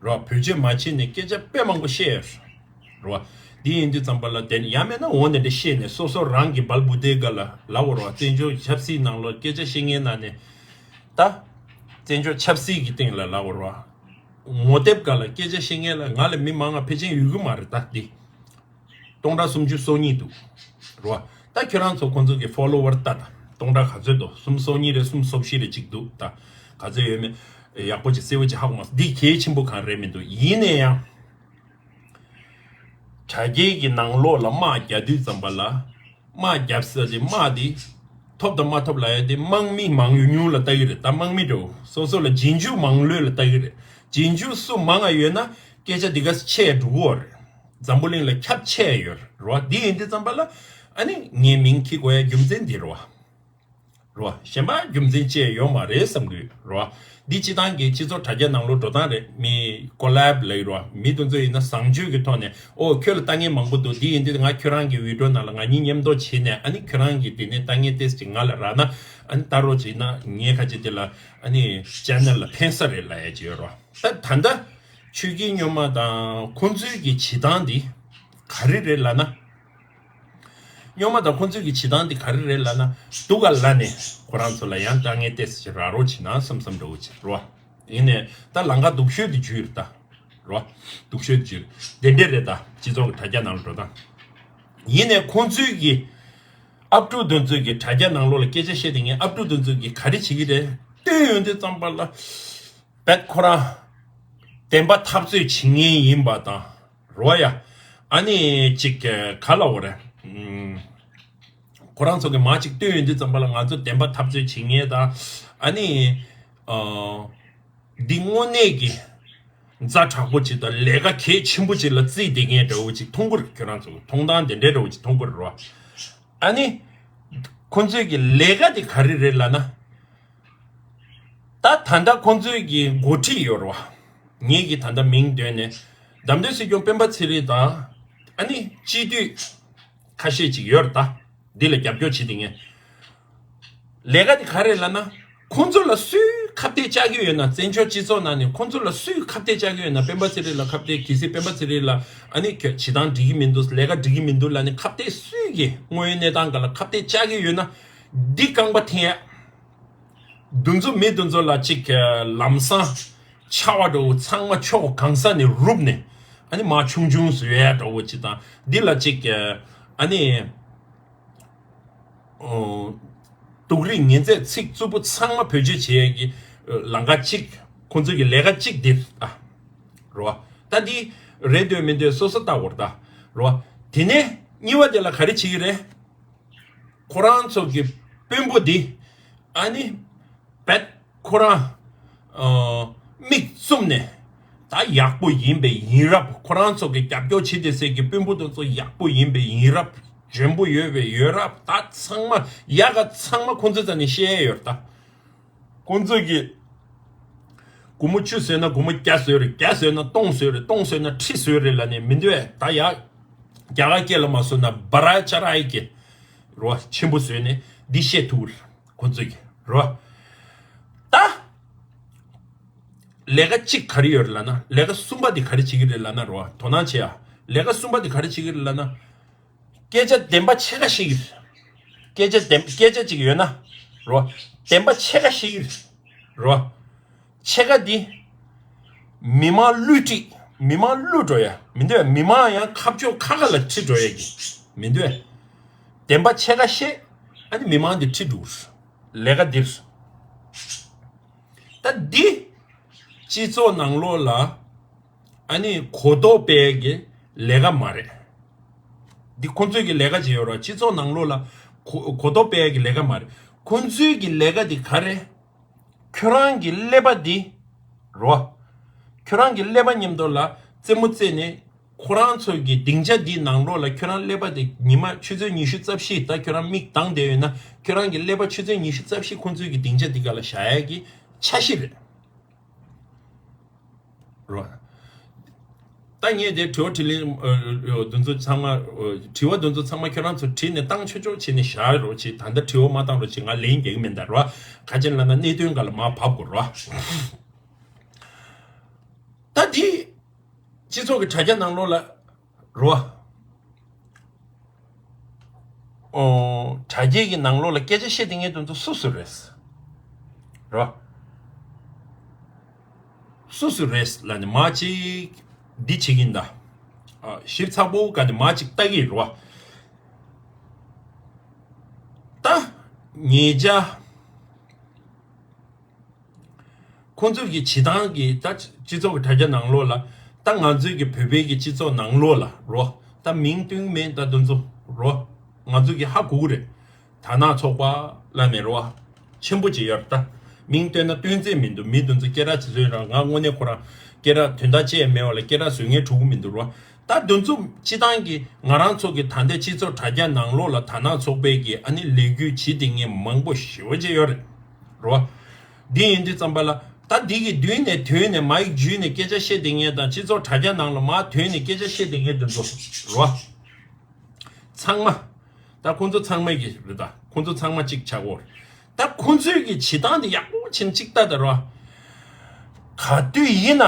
རོ་བེད་སྤྱོད་མ་བྱས་ནས་སྐད་ཆ་དཔེ་མང་པོ་བཤད་ཡོད་རོ། འདི་ཡིན་དུས་ཙམ་པ་ལ་དེ་ཡང་མེད་ན་འོ་ནས་འདྲ་བཤད་ནས་སོ་སོ་རང་གི་སྦལ་བུ་དེ་ག་ལ་ལབ་འོ་རོ། བཙན་བྱོལ་ཆབ་སྲིད་ནང་ལོགས་སྐད་ཆ་བཤད་མཁན་ནང་ནས་ད་བཙན་བྱོལ་ཆབ་སྲིད་ཀྱི་སྟེང་ལ་ལབ་འོ་རོ། ངོ་དེབ་ག་ལ་སྐད་ཆ་བཤད་མཁན་ལ་ང་ལ་མི་མང་ང་ཕལ་ཆེར་ཡོད་གི་མ་རེད། ད་འདི་སྟོང་ཕྲག་སུམ་ཅུ་སོ་གཉིས་འདུག་རོ། ད་ཁྱོད་རང་ཚོ་ཁོང་ཚོ་གི་ཕོ་ལོ་ཝར་ལྟ་ད་སྟོང་ཕྲག་ག་ཚོད་འདུག་སུམ་སོ་གཉིས་རེད། སུམ་སོ་བཞི་རེད་ཅིག་འདུག་ད་ག་ཚོད་ཡོད་མེད་ཡག་པོ་ཅིག་གསལ་བོ་ཅིག་ཧ་གོ་མ་སོང་། འདི་གལ་ཆེན་པོ་གང་རེད་མི་འདུག་ཡིན་ན་ཡང་། དྲ་རྒྱའི་གི་ནང་ལོགས་ལ་དམག་རྒྱག་དུས་ཙམ་པ་ལ་དམག་རྒྱབ་ས་དེ་དམག་དེ་ཐོབ་དང་མ་ཐོབ་ལ་ཡ་དེ་དམག་མི་མང་ཉུང་ལ་ལྟ་གི་རེད། ད་དམག་མི་འདྲ་བོ་སོ་སོ་ལ་རྗེས་འཇུག་མང་ལོས་ལ་ལྟ་གི་རེད། རྗེས་འཇུག་སུ་མང་ང་ཡོད་ན་སྐད་ཆ་འདི་ག་ཆེ་འགྲོ་གི་རེད། འཛམ་བུ་གླིང་ལ་ཁྱབ་ཆེ་ཡོད་རེད་བ། འདི་ཡིན་དུས་ཙམ་པ་ལ་ཨ་ནི་ངའི་མིང་འཁྱེར་དགོས་ཡ་རྒྱུ་མཚན་འདི་རེད་བ། རོ། གཞན་པ་རྒྱུ་མཚན་ཅི་ཡང་ཡོད་མ་རེད་བསམ་གི་རོ། འདི་སྤྱི་བཏང་གི་སྤྱི་ཚོགས་དྲ་རྒྱ་ནང་ལོགས་འགྲོ་སྟངས་རེད། མི་ཀོ་ལེབ་ལབ་ཀྱི་རོ། མི་དེ་ཚོ་ཡིན་ན་བཟང་སྤྱོད་ཀྱི་ཐོག་ནས་ཨོ་ཁྱོད་ལ་ལྟ་མཁན་མང་པོ་འདུག་འདི་ཡིན་དུས་ང་ཁྱོད་རང་གི་བི་ཌིའོ་ནང་ལ་ང་གཉིས་མཉམ་དུ་བྱས་ནས་ཨ་ནི་ཁྱོད་རང་གི་དེ་ནས་ལྟ་མཁན་ཏོག་ཙམ་ཅིག་ང་ལ་རག་ན་ཨ་ནི་ལྟ་རོགས་བྱས་ན་ངས་ཁ་ཅིག་དེ་ལ་ཨ་ནི་ཅེ་ནལ་ལ་ཕན་ས་རེད་ལབ་ཡ་ཅིག་ཡོད་རོ། ད་ད་ལྟ་ཆོས་སྐྱིད་སྨྱོན་མ་དང་ཁོང་ཚོའི་གི་བྱེད་སྟངས་འདི་ག་རེ་རེད་ལབ་ན། སྨྱོན་མ་དང་ཁོང་ཚོའི་གི་བྱེད་སྟངས་འདི་ག་རེ་རེད་ལབ་ན། སྡུག་ག་ལབ་ནས་ཁོ་རང་ཚོ་ལ་ཡང་དཀའ་ངལ་ཏོག་ཙམ་ཅིག་རག་རོགས་བྱེད་ན་བསམ་བསམ་འདྲ་བོ་ཅིག་རོ། ཡིན་ནས་ད་ལམ་ཁ་སྡུག་ཤོས་དེ་བརྒྱུད་རེད་ད། རོ། སྡུག་ཤོས་དེ་བརྒྱུད། དེ་འདྲས་རེད་ད། སྤྱི་ཚོགས་ཀྱི་དྲ་རྒྱ་ནང་ལ་འགྲོ་སྟངས། ཡིན་ནས་ཁོང་ཚོའི་གི་ཨབ་ཕྲུག་དེ་ཚོའི་གི་དྲ་རྒྱ་ནང་ལོགས་ལ་སྐད་ཆ་བཤད་དེ་ངས་ཨབ་ཕྲུག་དེ་ཚོའི་གི་ག་རེ་བྱེད་ཀྱི་རེད་བསྟན་ཡོང་དུས་ཙམ་པ་ལ། བེད་ཁོ་རང་བདེན་པ་འཐབ་རྩོད་བྱེད་མཁན་ཡིན་པ་དང་རོ་ཡ། ཨ་ནི་ཅིག་ག་ལ་འོ་རེད། ཁོ་རང་ཚོ་གི་མ་ཅིག་བསྟོད་ཡོང་དུས་ཙམ་པ་ལ་ང་ཚོ་བདེན་པ་འཐབ་རྩོད་བྱེད་མཁན་དང་ཨ་ནི་འདི་དངོས་གནས་ཀྱི་ཛ་དྲག་པོ་ཅིག་དང་ལས་ཀ་གལ་ཆེན་པོ་ཅིག་ལ་བརྩིས་བསྡད་མཁན་འདྲ་བོ་ཅིག་མཐོང་གི་རེད། ཁྱོད་རང་ཚོ་མཐོང་སྟངས་དེ་འདྲའི་འདྲ་བོ་ཅིག་མཐོང་གི་རེད་རོ། ཨ་ནི་ཁོ་ཚོའི་གི་ལས་ཀ་དེ་ག་རེ་རེད་ལབ་ན། ད་ད་ལྟ་ཁོང་ཚོའི་གི་འགོ་ཁྲིད་ཡོད་རེད་བ། ངེད་ཀྱི་ད་ལྟ་མིང་འདོན་ནས་བདམས་ཐོན་སྲིད་སྐྱོང་སྤེན་པ་ཚེ་རིང་དང་ཨ་ནི་སྤྱི་འཐུས་ཁ་ཤས་ཅིག་ཡོད་རེད་ད། འདི་ལ་རྒྱབ་སྐྱོར་བྱེད་དེ་ངས། ལས་ཀ་དེ་ག་རེད་ལབ་ན། ཁོང་ཚོ་ལ་སུས་ཁ་གཏད་བཅག་གི་ཡོད་ན། བཙན་བྱོལ་སྤྱི་ཚོགས་ནང་ནས་ཁོང་ཚོ་ལ་སུས་ཁ་གཏད་བཅག་གི་ཡོད་ན། སྤེན་པ་ཚེ་རིང་ལ་ཁ་གཏད། གལ་སྲིད་སྤེན་པ་ཚེ་རིང་ལ་ཨ་ནི་ཁྱོད་བྱེད་སྟངས་འགྲིག་གི་མི་འདུག་ལས་ཀ་འགྲིག་གི་མི་འདུག་ལབ་ནས་ཁ་གཏད་སུས་ཀྱིས་དངོས་ཡོད་གནས་སྟངས་སྒང་ལ་ཁ་གཏད་བཅག་གི་ཡོད་ན། འདི་རྐང་པ་འཐེན་ཡ། འདི་ཚོ་མི་འདི་ཚོ་ལ་ཅིག་ལམ་སང་ཆར་པ་འདྲ་བོ་ཚང་མ་ཕྱོགས་གང་ས་ནས་རུབ་ནས་ཨ་ནི་མར་ཆུང་ཆུང་བཟོ་ཡ་འདྲ་བོ་ཅིག་དང་འདི་ལ་ཅིག་ཨ་ནི་ཨོ། སྡུག་རུས་ངན་ཚད་ཚིག་རྩུབ་པོ་ཚང་མ་བེད་སྤྱོད་བྱེད་ཡ་གི་ལམ་ཁ་གཅིག་ཁོང་ཚོ་གི་ལས་ཀ་གཅིག་འདིར་ཨ། རོ། ད་འདི་རེད་འདོད་མི་འདོད་སོ་སོ་ལྟ་བར་ད། རོ། དེ་ནས་གཉིས་པ་དེ་ལ་ག་རེ་བྱེད་ཀྱི་རེད། ཁོ་རང་ཚོ་གི་དཔོན་པོ་འདི་ཨ་ནི་བེད་ཁོ་རང་ཨ་མིག་བཙུམ་ནས་ད་ཡག་པོ་ཡིན་པའི་ཡིན་རབས། ཁོ་རང་ཚོ་གི་རྒྱབ་སྐྱོར་བྱེད་བསྡད་སའི་གི་དཔོན་པོ་དེ་ཚོ་ཡག་པོ་ཡིན་པའི་ཡིན་རབས། འཇོན་པོ་ཡོད་པའི་ཡོད་རབས། ད་ཚང་མ་ཡག་ག་ཚང་མ་ཁོང་ཚོའི་རྩ་ནས་བཤད་ཡོད་ད། ཁོང་ཚོས་ཀྱི་སྒོར་མོ་བཅུ་བཟོས་ན་སྒོར་མོ་བརྒྱ་བཟོས་རེད། བརྒྱ་བཟོས་ན་སྟོང་བཟོས་རེད། སྟོང་བཟོས་ན་ཁྲི་བཟོས་རེད་ལབ་ནས་མི་འདོད་ད་ཡག་རྒྱ་གར་སྐད་ལ་མ་བཟོས་ན་བ་ར་ཅ་ར་ཨི་ཀེ་རོ་ཆེན་པོ་བཟོས་ནས་འདི་བཤད་ཐུབ་རེད་ཁོང་ཚོས་ཀྱི་རོ། ད་ལས་ཀ་གཅིག་ག་རེ་ཡོད་རེད་ལབ་ན། ལས་ཀ་གསུམ་པ་འདི་ག་རེ་བྱེད་ཀྱི་རེད་ལབ་ན་རོ། དོ་སྣང་བྱེད་ཡ། ལས་ཀ་གསུམ་པ་འདི་ག་རེ་བྱེད་ཀྱི་རེད་ལབ་ན། སྐད་ཆ་བདེན་པ་ཕྱེད་ཀ་བཤད་ཀྱི་རེད། སྐད་ཆ་བདེན་སྐད་ཆ་ཅིག་ཡོད་ན་རོ། བདེན་པ་ཕྱེད་ཀ་བཤད་ཀྱི་རེད་རོ། ཕྱེད་ཀ་འདི་མི་མང་བསླུ་བྲིད། མི་མང་བསླུ་འགྲོ་ཡ་མི་འདོད། མི་མང་ཡང་ཁ་ཕྱོགས་ཁ་ཁ་ལ་ཁྲིད་འགྲོ་ཡ་གི་མི་འདོད། བདེན་པ་ཕྱེད་ཀ་བཤད། ཨ་ནི་མི་མང་འདི་ཁྲིད་འགྲོ་གི་རེད། ལས་ཀ་འདིར། ད་འདི་སྤྱི་ཚོགས་ནང་ལོགས་ལ་ཨ་ནི་གོ་རྟོགས་སྤེལ་གྱི་ལས་ཀ་མ་རེད། འདི་ཁོང་ཚོའི་གི་ལས་ཀ་ཅིག་ཡོད་ར། སྤྱི་ཚོགས་ནང་ལོགས་ལ་གོ་གོ་རྟོགས་སྤེལ་གྱི་ལས་ཀ་མ་རེད། ཁོང་ཚོའི་གི་ལས་ཀ་འདི་ག་རེད། ཁྱོད་རང་གི་ཀླད་པ་འདི་རོ། ཁྱོད་རང་གི་ཀླད་པ་མཉམ་དུ་ལ་རྩེད་མོ་རྩེས་ནས། ཁོ་རང་ཚོ་གི་སྡིངས་ཆ་འདིའི་ནང་ལོགས་ལ་ཁྱོད་རང་ཀླད་པ་དེ་ཉི་མ་ཆུ་ཚོད་ཉི་ཤུ་རྩ་བཞི་ད་ཁྱོད་རང་མིག་གདངས་བསྡད་ཡོད་ན། ཁྱོད་རང་གི་ཀླད་པ་ཆུ་ཚོད་ཉི་ཤུ་རྩ་བཞི་ཁོང་ཚོའི་གི་སྡིངས་ཆ་འདི་ག་ལ་བཞག་ཡ་གི་འཆར་གཞི་རེད། རོ། ད་ངས་དེ་དྲི་བ་དྲིས་ལན་འདི་ཚོ་ཚང་མ། དྲི་བ་འདི་ཚོ་ཚང་མ་ཁྱོད་རང་ཚོ་བྲིས་ནས་བཏང་ཆོག་ཆོག་བྱས་ནས་བཞག་རོགས་བྱེད། ད་ལྟ་དྲི་བ་མ་བཏང་རོགས་བྱེད། ང་ལན་རྒྱག་གི་མེད་ད་རོ། ག་ཅི་ལབ་ན་གནད་དོན་སྒང་ལ་མར་བབས་དགོས་རོ། ད་དེ་སྤྱི་ཚོགས་ཀྱི་དྲ་རྒྱ་ནང་ལོགས་ལ་རོ། ཨོ། དྲ་རྒྱའི་གི་ནང་ལོགས་ལ་སྐད་ཆ་བཤད་དེ་ངས་དོན་དུ་སུ་སུ་རེད། རོ། སུ་སུ་རེད་ལ་ནི་མ་ཅིག་འདི་བྱེད་ཀྱིན་ད། ཨ། ཞིབ་ཚགས་པོ་ག་ནི་མ་ཅིག་ལྟ་གི་རོ། ད་ཉེ་ཆར། ཁོང་ཚོས་ཀྱི་བྱེད་སྟངས་ཀྱི་ད་སྤྱི་ཚོགས་ཀྱི་དྲ་རྒྱ་ནང་ལོགས་ལ། ད་ང་ཚོས་ཀྱི་བོད་པའི་གི་སྤྱི་ཚོགས་ནང་ལོགས་ལ་རོ། ད་མིང་བཏོན་མེད་ད་དེ་ཚོ་རོ། ང་ཚོས་ཀྱི་ཧ་གོ་གི་རེད། དར་ནག་ཚོགས་པ་ལ་མེད་རོ། ཆེན་པོ་ཅིག་ཡོད་རེད་ད། མིང་བཏོན་ན་བཏོན་རྩིས་མི་འདུག་མི་དེ་ཚོ་སྐད་གྲགས་ཆེ་ཚོད་རང་ང་དངོས་གནས་ཁོ་རང་སྐད་གྲགས་དོན་དག་ཅི་ཡང་མེད་པ་ལ་སྐད་གྲགས་བཟོ་མཁན་འགྲོ་གི་མི་འདུག་རོ། ད་དེ་ཚོ་སྤྱི་བཏང་གི་ང་རང་ཚོ་གི་ད་ལྟའི་སྤྱི་ཚོགས་དྲ་རྒྱ་ནང་ལོགས་ལ་དར་ནག་ཚོགས་པའི་གི་ཨ་ནི་ལས་འགུལ་བྱེད་དེ་ངས་མང་པོ་ཞེ་པོ་ཅིག་ཡོད་རེད། རོ། འདི་ཡིན་དུས་ཙམ་པ་ལ་ད་འདི་གི་མདུན་ནས་ཐོན་ནས་མའིག་འཇུས་ནས་སྐད་ཆ་བཤད་དེ་ངས་དང་སྤྱི་ཚོགས་དྲ་རྒྱ་ནང་ལ་མར་ཐོན་ནས་སྐད་ཆ་བཤད་དེ་ངས་དེ་ཚོ་རོ། ཚང་མ། ད་ཁོང་ཚོ་ཚང་མ་གི་རེད་ད། ཁོང་ཚོ་ཚང་མ་གཅིག་ཆགས་འོར། ད་ཁོང་ཚོའི་གི་བྱེད་སྟངས་དེ་ཡག་པོ་བྱིན་གཅིག་ལྟ་ད་རོ། ག་དུས་ཡིན་ན།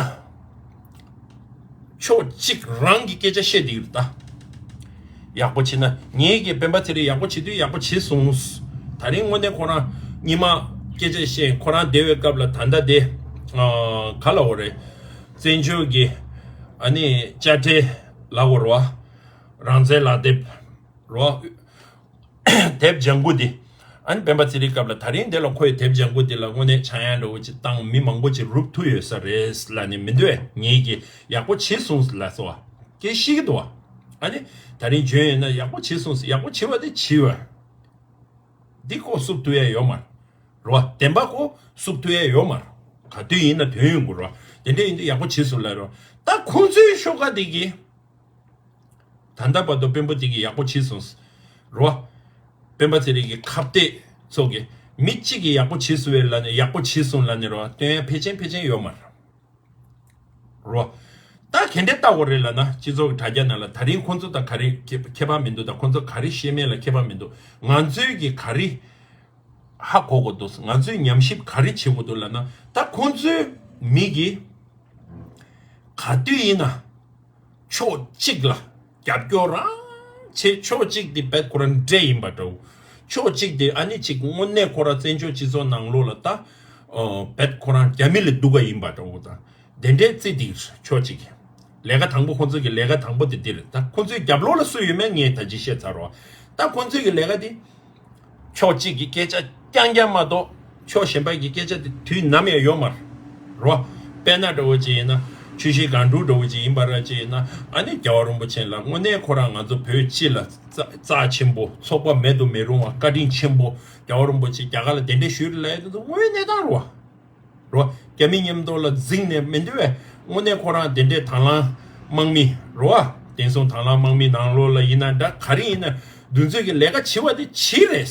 ཕྱོགས་གཅིག་རང་གི་སྐད་ཆ་བཤད་དེ་རེད་ད། ཡག་པོ་བྱེད་ན་ངེད་ཀྱི་སྤེན་པ་ཚེ་རིང་ཡག་པོ་བྱེད་དུས་ཡག་པོ་བྱེད་སོང་། ད་རིང་དངོས་གནས་ཁོ་རང་ཉི་མ་སྐད་ཆ་བཤད་ཁོ་རང་བསྡད་པའི་སྐབས་ལ་ད་ལྟ་དེ། ག་ལ་འོ་རེད། བཙན་བྱོལ་གི་ཨ་ནི་དཔྱ་ཁྲལ་ལ་འོ་རོ། རང་བཙན་ལག་དེབ་རོ། དེབ་ལྗང་གུ་འདི། ཨ་ནི་སྤེན་པ་ཚེ་རིང་སྐབས་ལ་ད་རིང་འདི་ལ་ཁོས་དེབ་ལྗང་གུ་འདི་ལ་དངོས་གནས་ཆག་ཡང་འདྲ་བོ་ཅིག་བཏང་མི་མང་པོ་ཅིག་རུབ་ཐུབ་ཡོད་ས་རེད་ལ་ནི་མི་འདོད་ངེད་ཀྱིས་ཡག་པོ་བྱེད་སོང་ལ་སོ་བ་སྐད་ཤེས་ཀྱི་འདུག་བ། ཨ་ནི་ད་རིང་འཇོན་ཡོད་ན་ཡག་པོ་བྱེད་སོང་ཡག་པོ་བྱེད་བ་དེ་བྱེད་བ། འདི་ཁོ་བསུབ་ཐུབ་ཡ་ཡོད་མ་རེད་བ། བདེན་པ་ཁོ་བསུབ་ཐུབ་ཡ་ཡོད་མ་རེད། ག་དུས་ཡིན་ན་དོན་ཡོང་དགོས་རེད་བ། དེ་འདྲ་ཡིན་དུས་ཡག་པོ་བྱེད་སོང་ལ་རོ། ད་ཁོང་ཚོའི་ཤོག་ཁ་དེ་གིས། ད་ལྟ་བར་དུ་དཔོན་པོ་དེ་གིས་ཡག་པོ་བྱས་སོང་། རོ། སྤེན་པ་ཚེ་རིང་གི་ཁ་གཏད་ཚོགས་ཀྱི་མི་གཅིག་གིས་ཡག་པོ་བྱས་སོང་བས་ལ་ནི་ཡག་པོ་བྱས་སོང་ལ་ནི་རོ་སྟོན་ཡ་ཕལ་ཆེན་ཕལ་ཆེན་ཡོད་མ་རེད། རོ། ད་ག་འདྲས་ལྟ་དགོས་རེད་ལབ་ན་སྤྱི་ཚོགས་ཀྱི་དྲ་རྒྱ་ནང་ལ་ད་རིང་ཁོང་ཚོ་དང་ག་རེ་ཁྱད་ཁྱད་པར་མི་འདུག་ད་ཁོང་ཚོ་ག་རེ་བཤད་མེད་ལ་ཁྱད་པར་མི་འདུག་ང་ཚོས་ཀྱི་ག་རེ་ཧ་གོ་དགོས་འདུག་ང་ཚོས་ཉམས་ཞིབ་ག་རེ་བྱེད་དགོས་འདུག་ལབ་ན་ད་ཁོང་ཚོའི་མི་གིས་ག་དུས་ཡིན་ན། ཕྱོགས་གཅིག་ལ་རྒྱབ་སྐྱོར་རང་བྱེད། ཕྱོགས་གཅིག་དེ་བེད་ཁོ་རང་འདྲེ་ཡིན་པ་འདྲ་བོ། ཕྱོགས་གཅིག་དེ་ཨ་ནི་གཅིག་དངོས་གནས་ཁོ་རང་བཙན་བྱོལ་སྤྱི་ཚོགས་ནང་ལོགས་ལ་ད་ཨ་བེད་ཁོ་རང་རྒྱ་མི་ལས་སྡུག་ག་ཡིན་པ་འདྲ་བོ་དང་དེ་འདྲའི་རྩི་དེ་ཕྱོགས་གཅིག་ལས་ཀ་དང་པོ་ཁོང་ཚོ་གི་ལས་ཀ་དང་པོ་དེ་འདི་རེད། ད་ཁོང་ཚོའི་རྒྱབ་ལོགས་ལ་སུ་ཡོད་མེད་ངས་ད་ཅི་བཤད་ཚར་རོ། ད་ཁོང་ཚོའི་གི་ལས་ཀ་དེ། ཕྱོགས་གཅིག་གི་སྐད་ཆ་རྐྱང་རྐྱང་མ་གཏོགས་ཕྱོགས་གཞན་པ་གི་སྐད་ཆ་དེ་དུས་ནམ་ཡང་ཡོད་མ་རེད་རོ། དཔེར་ན་འདྲ་བོ་ཅིག་ཡིན་ན་ཆུ་བཞི་སྒང་དྲུག་འདྲ་བོ་ཅིག་ཡིན་པ་ར་ཅིག་ཡིན་ན་ཨ་ནི་རྒྱལ་བ་རིན་པོ་ཆེ་ལ་དངོས་གནས་ཁོ་རང་ང་ཚོ་བོད་སྤྱི་ལ་རྩ་རྩ་ཆེན་པོ་ཚོགས་པ་མེད་དུ་མི་རུང་བ་བཀའ་དྲིན་ཆེན་པོ་རྒྱལ་བ་རིན་པོ་ཆེ་རྒྱ་གར་ལ་གདན་འདྲེན་ཞུས་ལ་ཡ་དེ་ཚོ་དངོས་གནས་སྟངས་རོ། རོ། རྒྱ་མི་མཉམ་དུ་ལ་འཛིང་ནས་མི་འདུག་བས། དངོས་གནས་ཁོ་རང་དེ་འདྲའི་དང་བླངས་དམག་མི་རོ། བ། བསྟན་སྲུང་དང་བླངས་དམག་མི་ནང་ལོགས་ལ་ཡིན་ན་འདྲ་ག་རེ་ཡིན་ན་འདུ་འཛོམས་ཀྱི་ལས་ཀ་བྱེད་པ་དེ་བྱེད་རེད།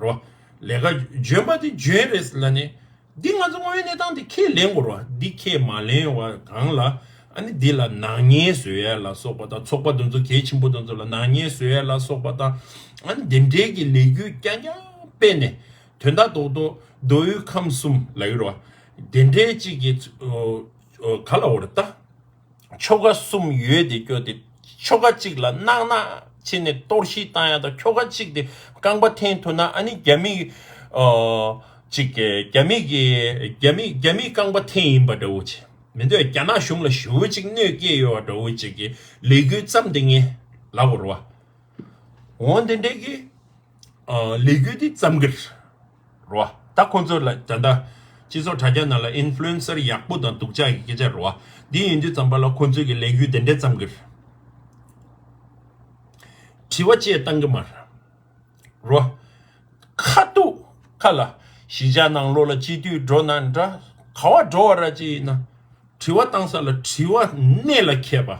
རོ། ལས་ཀ་འཇོན་པ་དེ་འཇོན་རེད་ལ་ནི། འདི་ང་ཚོ་དངོས་ཡོད་གནས་སྟངས་དེ་ཁས་ལེན་དགོས་རོ། འདི་ཁས་མ་ལེན་བ་གང་ལ། ཨ་ནི་འདི་ལ་ནག་ཉེས་བཟོ་ཡ་ལ་སོགས་པ་དང་ཚོགས་པ་འདུ་འཛོམས་གལ་ཆེན་པོ་འདུ་འཛོམས་ལ་ནག་ཉེས་བཟོ་ཡ་ལ་སོགས་པ་དང་། ཨ་ནི་འདི་འདྲའི་གི་ལས་འགུལ་རྐྱང་རྐྱང་སྤེལ་ནས། དོན་དག་རྡོག་རྡོག་མདོ་དབུས་ཁམས་གསུམ་ལ་ཡོད་རོ། དེ་འདྲའི་གཅིག་གི་ཨོ་ཨོ་ག་ལ་འོ་རེད་ད། ཆོལ་ཁ་གསུམ་ཡོད་དེ་སྐྱོ་དེ་ཆོལ་ཁ་གཅིག་ལ་གནག་གནག་བྱས་ནས་གཏོར་བཤིག་བཏང་ཡ་དང་ཆོལ་ཁ་གཅིག་དེ་རྐང་པ་འཐེན་ཐུབ་ན་ཨ་ནི་རྒྱ་མི་ཨོ་གཅིག་གི་རྒྱ་མི་གི་རྒྱ་མི་རྒྱ་མིའི་རྐང་པ་འཐེན་ཡིན་པ་འདྲ་བོ་བྱས་མི་འདོད་རྒྱ་ནག་གཞུང་ལ་ཞེ་པོ་གཅིག་གནོད་སྐྱེལ་ཡོད་པ་འདྲ་བོ་གཅིག་གི་ལས་འགུལ་བརྩམས་དེ་ངས་ལབ་དགོས་རེད་བ། འོ་དེ་འདྲའི་གི་ཨ་ལས་འགུལ་འདི་བརྩམས་ཀྱི་རེད་བ། ད་ཁོང་ཚོ་ལ་ད་ལྟ་སྤྱི་ཚོགས་དྲ་རྒྱ་ནང་ལ་ཨིན་ཕུ་ལུ་ཨེན་སར་ཡག་པོ་དང་སྡུག་ཅག་གི་སྐད་ཆ་རེད་བ། འདི་ཡིན་དུས་ཙམ་པ་ལ་ཁོང་ཚོས་ཀྱི་ལས་འགུལ་དེ་འདྲ་བརྩམས་ཀྱི་རེད། དྲི་བ་ཅིག་བཏང་གི་མ་རེད་བ། ཁ་ཐུག་ཁ་ལ་གཞིས་ཆགས་ནང་ལོགས་ལ་སྤྱི་འཐུས་འགྲོ་ན་འདྲ་ག་བ་འགྲོ་བ་ར་ཅིག་ཡིན་ན། དྲི་བ་བཏང་ས་ལ་དྲི་བ་གནད་ལ་འཁེལ་པ།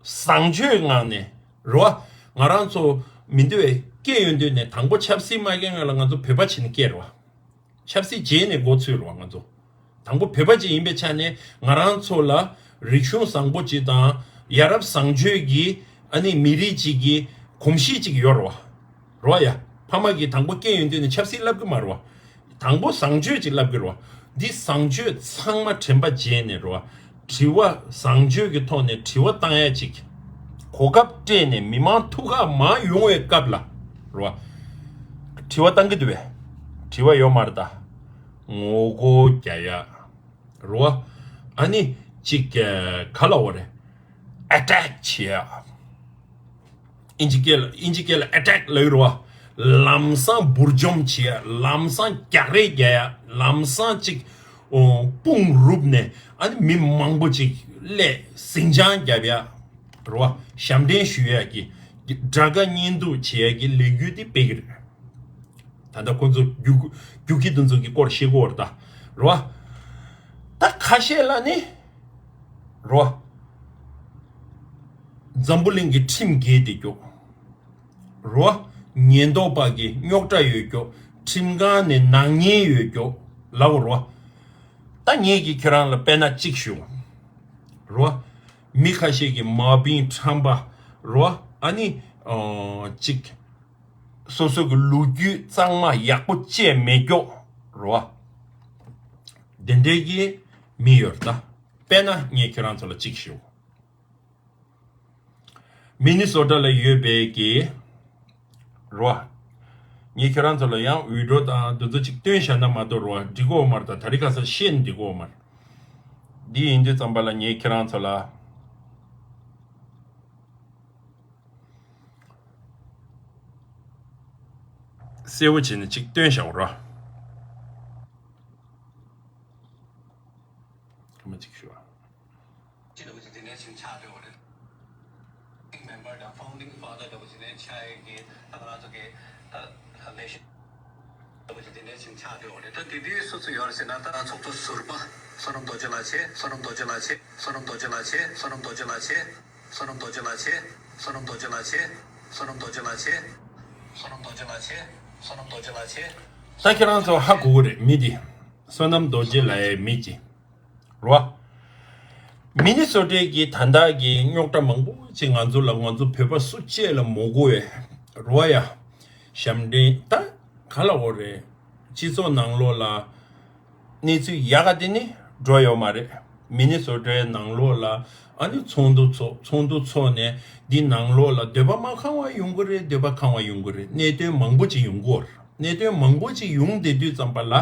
བཟང་སྤྱོད་ངང་ནས་རེད་བ། ང་རང་ཚོ་མི་འདུག་བས་སྐད་ཡོད་འདོད་ནས་དང་པོ་ཆབ་སྲིད་མ་སྐད་ངང་ལ་ང་ཚོ་བོད་པ་བྱེད་ནས་སྐད་རེད་བ། ཆབ་སྲིད་རྗེས་ནས་འགོ་ཚུགས་རེད་བ་ང་ཚོ། དང་པོ་བོད་པ་ཅིག་ཡིན་པའི་ཆ་ནས་ང་རང་ཚོ་ལ་ རིག་གཞུང་བཟང་པོ་ཅིག་དང་ཡ་རབས་བཟང་སྤྱོད་ཀྱི་ཨ་ནི་མི་རིགས་ཅིག་གི་གོམས་གཤིས་ཅིག་ཡོད་རེད་བ། རེད་བ་ཡ། ཕ་མ་གིས་དང་པོ་སྐྱེས་ཡོང་དུས་ནས་ཆབ་སྲིད་བསླབ་གི་མ་རེད་བ། དང་པོ་བཟང་སྤྱོད་ཅིག་བསླབ་གི་རེད་བ། འདི་བཟང་སྤྱོད་ཚང་མ་དྲན་པ་བརྗེད་ནས་རེད་བ། དྲི་བ་བཟང་སྤྱོད་ཀྱི་ཐོག་ནས་དྲི་བ་བཏང་ཡ་ཅིག་གོ་སྐབས་སྤྲད་ནས་མི་མང་ཐུག་ག་མ་ཡོང་བའི་སྐབས་ལ་རེད་བ། དྲི་བ་བཏང་གི་འདུག་བས། དྲི་བ་ཡོད་མ་རེད་ད། ངོ་རྒོལ་རྒྱག་ཡ། རེད་བ། ཨ་ནི་ཅིག་ག་ལ་འོ་རེད། ཨེ་ཊེག་བྱེད་ཡ། ཨིན་ཇི་སྐད་ལ་ཨིན་ཇི་སྐད་ལ་ཨེ་ཊེག་ལབ་ཡོད་རེད་བ། ལམ་སང་འབུར་འཇོམས་བྱེད་ཡ། ལམ་སང་རྒྱག་རེས་རྒྱག་ཡ། ལམ་སང་ཅིག་ཨོ་དཔུང་རུབ་ནས་ཨ་ནི་མི་མང་པོ་ཅིག་སླེབས་ཟིང་ཆ་རྒྱབ་ཡ། རེད་བ། ཞབས་འདྲེན་ཞུ་ཡ་གི་དགྲ་དགའ་གཉེན་སྡུག་བྱེད་ཡ་གི་ལས་འགུལ་དེ་སྤེལ་གི་རེད། ད་ལྟ་ཁོང་ཚོ་རྒྱུག་རྒྱུག་ཁྱི་དེ་ཚོ་གི་སྐོར་བཤད་ཀྱི་ཡོད་རེད་ད། རེད་བ། ད་ཁ་ཤས་ལ་ནི། རེད་བ། འཛམ་བུ་གླིང་གི་ཁྲིམས་འགལ་ཏེ་སྐྱོ། རེད་བ། ཉེན་རྟོག་པ་གི་རྙོག་དྲ་ཡོད་སྐྱོ། ཁྲིམས་ཁང་ནས་ནག་ཉེས་ཡོད་སྐྱོ། ལབ་རེད་བ། ད་ངེད་ཀྱིས་ཁྱེད་རང་ལ་དཔེར་ན་གཅིག་ཞུ། རེད་བ། མི་ཁ་ཤས་ཀྱི་མ་བིན་ཁྲམ་པ། རེད་བ། ཨ་ནི་ཨོ་གཅིག་སོ་སོ་གི་ལོ་རྒྱུས་གཙང་མ་ཡག་པོ་བཅད་མེད་སྐྱོ། རེད་བ། དེ་འདྲའི་གི་མི་ཡོད་རེད་ད། དཔེར་ན་ངས་ཁྱེད་རང་ཚོ་ལ་གཅིག་ཞུ། མི་ནི་སོ་ཊ་ལ་ཡོད་པའི་གི་རེད་བ། ངས་ཁྱེད་རང་ཚོ་ལ་ཡང་འུད་སྒྲོག་དང་འདི་ཚོ་གཅིག་སྟོན་བཞག་ན་མ་གཏོགས་རེད་བ། འགྲིག་གི་ཡོད་མ་རེད་ད། དེ་རིང་ཁ་སང་བཤད་ནས་འགྲིག་གི་ཡོད་མ་རེད། འདི་ཡིན་དུས་ཙམ་པ་ལ་ངས་ཁྱེད་རང་ཚོ་ལ། གསལ་བོ་བྱས་ནས་གཅིག་སྟོན་བཞག་རོགས། སྐར་མ་གཅིག་ཞུ་བ། ཅི་འདྲ་བོ་ཅིག་དེ་འདྲ་ཞིག་ཆགས་བསྡད་ཡོད་རེད། མེམ་བར་དང་ཕའུན་ཌིང་ཕ་ཐར་འདྲ་བོ་ཅིག་དེ་འདྲ་ཆགས་ཡོད་ཀྱི་ད་ང་རང་ཚོ་གི་ད་ལས་གཞི་འདྲ་བོ་ཅིག་དེ་འདྲ་ཞིག་ཆགས་བསྡད་ཡོད་རེད། ད་དེ་དུས་སུ་སུ་ཡོད་རེད་ཟེར་ན། ད་ཚོགས་གཙོ་ཟུར་པ་བསོད་ནམས་རྡོ་རྗེ་ལགས་བྱས། བསོད་ནམས་རྡོ་རྗེ་ལགས་བྱས། བསོད་ནམས་རྡོ་རྗེ་ལགས་བྱས། བསོད་ནམས་རྡོ་རྗེ་ལགས་བྱས། བསོད་ནམས་རྡོ་རྗེ་ལགས་བྱས། བསོད་ནམས་རྡོ་རྗེ་ལགས་བྱས། བསོད་ནམས་རྡོ་རྗེ་ལགས་བྱས། བསོད་ནམས་རྡོ་རྗེ་ལགས་བྱས། ད་ཁྱེད་རང་ཚོ་ཧ་གོ་གི་རེད། མི་འདི་བསོད་ནམས་རྡོ་རྗེ་ལགས་ཡའི་མི་ཅིག་རེད་བ། མི་ནི་སོ་ཊའི་གི་ད་ལྟ་གི་རྙོག་དྲ་མང་པོ་ཅིག་ང་ཚོ་ལ་ང་ཚོ་བོད་པ་སུ་གཅིག་ལ་མ་གོ་བའི་རེད་བ་ཡ། ཞབས་འདྲེན་ད་ག་ལ་འོ་རེད། སྤྱི་ཚོགས་ནང་ལོགས་ལ། གནས་ཚུལ་ཡག་ག་དེ་ནི་འགྲོ་ཡོད་མ་རེད། མི་ནི་སོ་ཊའི་ནང་ལོགས་ལ་ཨ་ནི་ཚོགས་འདུ་ཚོགས། ཚོགས་འདུ་ཚོགས་ནས་འདི་ནང་ལོགས་ལ་འདོད་པ་མ་ཁེངས་པ་ཡོང་གི་རེད། འདོད་པ་ཁེངས་པ་ཡོང་གི་རེད། གནད་དོན་མང་པོ་ཅིག་ཡོང་གི་ཡོད་རེད། གནད་དོན་མང་པོ་ཅིག་ཡོང་བསྡད་དུས་ཙམ་པ་ལ།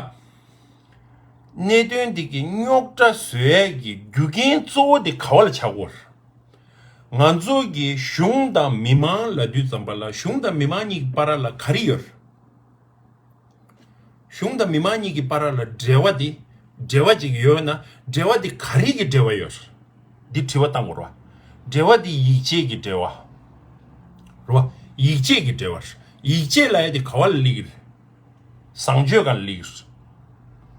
གནད་དོན་འདི་གི་རྙོག་དྲ་བཟོ་ཡས་ཀྱི་རྒྱུ་རྐྱེན་གཙོ་བོ་དེ་ག་བ་ལ་ཆགས་ཀྱི་ཡོད་རེད། ང་ཚོ་གི་གཞུང་དང་མི་མང་ལབ་དུས་ཙམ་པ་ལ་གཞུང་དང་མི་མང་གཉིས་ཀྱི་བར་ལ་ག་རེ་ཡོད་རེད། གཞུང་དང་མི་མང་གཉིས་ཀྱི་བར་ལ་འབྲེལ་བ་འདི། འབྲེལ་བ་ཅིག་ཡོད་ན་འབྲེལ་བ་འདི་ག་རེ་གི་འབྲེལ་བ་ཡོད་རེད། འདི་དྲི་བ་བཏང་དགོས་རེད་བ། འབྲེལ་བ་འདི་ཡིད་ཆེས་ཀྱི་འབྲེལ་བ་རེད་བ། ཡིད་ཆེས་ཀྱི་འབྲེལ་བ་རེད། ཡིད་ཆེས་ལབ་ཡ་འདི་ག་བ་ལ་སླེབས་ཀྱི་རེད། བཟང་སྤྱོད་སྒང་ལ་སླེབས་ཀྱི་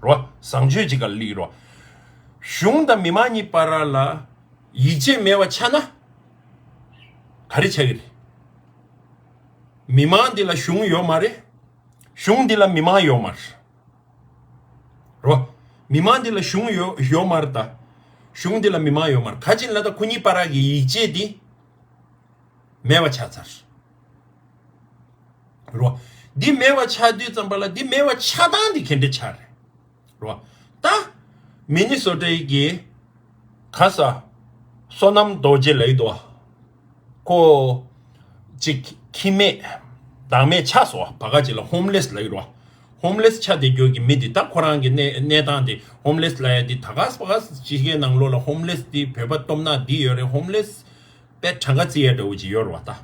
རེད་བ། བཟང་སྤྱོད་ཅིག་སྒང་ལ་སླེབས་ཀྱི་རེད་བ། གཞུང་དང་མི་མང་གཉིས་བར་ལ་ཡིད་ཆེས་མེད་པ་ཆགས་ན་ག་རེ་ཆགས་ཀྱི་རེད། མི་མང་འདི་ལ་གཞུང་ཡོད་མ་རེད། གཞུང་འདི་ལ་མི་མང་ཡོད་མ་རེད། རོ། མི་མང་འདི་ལ་གཞུང་ཡོད་ཡོད་མ་རེད་ད། གཞུང་འདི་ལ་མི་མང་ཡོད་མ་རེད། ག་ཅིག་ལ་ད་ཁོ་གཉིས་བར་གྱི་ཡིད་ཆེས་འདི་མེད་པ་ཆགས་ཚར། རོ། འདི་མེད་པ་ཆགས་དུས་ཙམ་པ་ལ་འདི་མེད་པ་ཆགས་སྟངས་འདི་ག་འདྲ་ཆགས་རེད། རོ། ད། མི་ནི་སོ་ཊའི་གི་ག་ས། བསོད་ནམས་རྡོ་རྗེ་ལབ་ཀྱི་འདུག་བ། ཁོ། ཅིག་ཁྱིམ་མེད། བདག་མེད་ཆགས་སོང་བ། བར་ག་ཅིག་ལ་ཧོམ་ལེས་ལབ་ཀྱི་རེད་བ། ཧོམ་ལེས་ཆགས་བསྡད་རྒྱུ་གི་མི་འདི་ད་ཁོ་རང་གི་གནས་གནས་སྟངས་འདི་ཧོམ་ལེས་ལབ་ཡ་འདི་ད་ག་ས་བར་ག་ས་ཕྱི་རྒྱལ་ནང་ལོགས་ལ་ཧོམ་ལེས་འདི་བོད་པ་སྟོབས་ན་འདི་ཡོད་རེད། ཧོམ་ལེས་དཔེ་གྲངས་ཀ་བརྩི་ཡ་འདྲ་བོ་ཅིག་ཡོད་རེད་བ་ད།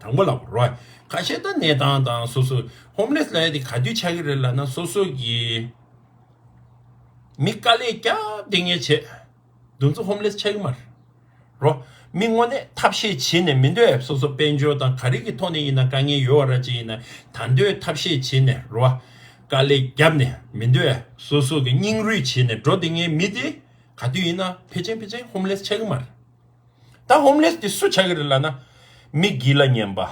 དང་པོ་ལབ་རོ། ཁ་ཤས་ད་གནས་སྟངས་དང་སོ་སོ་ཧོམ་ལེས་ལབ་ཡ་འདི་ག་དུས་ཆགས་ཀྱི་རེད་ལབ་ན་སོ་སོ་གི་མི་དཀའ་ལས་རྒྱབ་བསྡད་མཁན་བྱས། དེ་ཚོ་ཧོམ་ལེས་ཆགས་ཀྱི་མ་རེད། རོ། མི་དངོས་གནས་ཐབས་ཤེས་བྱས་ནས་མི་འདོད་སོ་སོ་དཔལ་འབྱོར་དང་ག་རེ་གི་ཐོག་ནས་ཡིན་ན་དཀའ་ངལ་ཡོད་པ་ར་ཅིག་ཡིན་ན་ད་འདོད་ཐབས་ཤེས་བྱས་ནས་རོ། དཀའ་ལས་བརྒྱབ་ནས་མི་འདོད་སོ་སོ་གི་སྙིང་རུས་བྱས་ནས་འགྲོ་བསྡད་མཁན་མི་དེ་ག་དུས་ཡིན་ན་ཕལ་ཆེར་ཕལ་ཆེར་ཧོམ་ལེས་ཆགས་ཀྱི་མ་རེད། ད་ཧོམ་ལེས་དེ་སུ་ཆགས་ཀྱི་རེད་ལབ་ན། མི་སྒེར་ལ་ཉན་པ།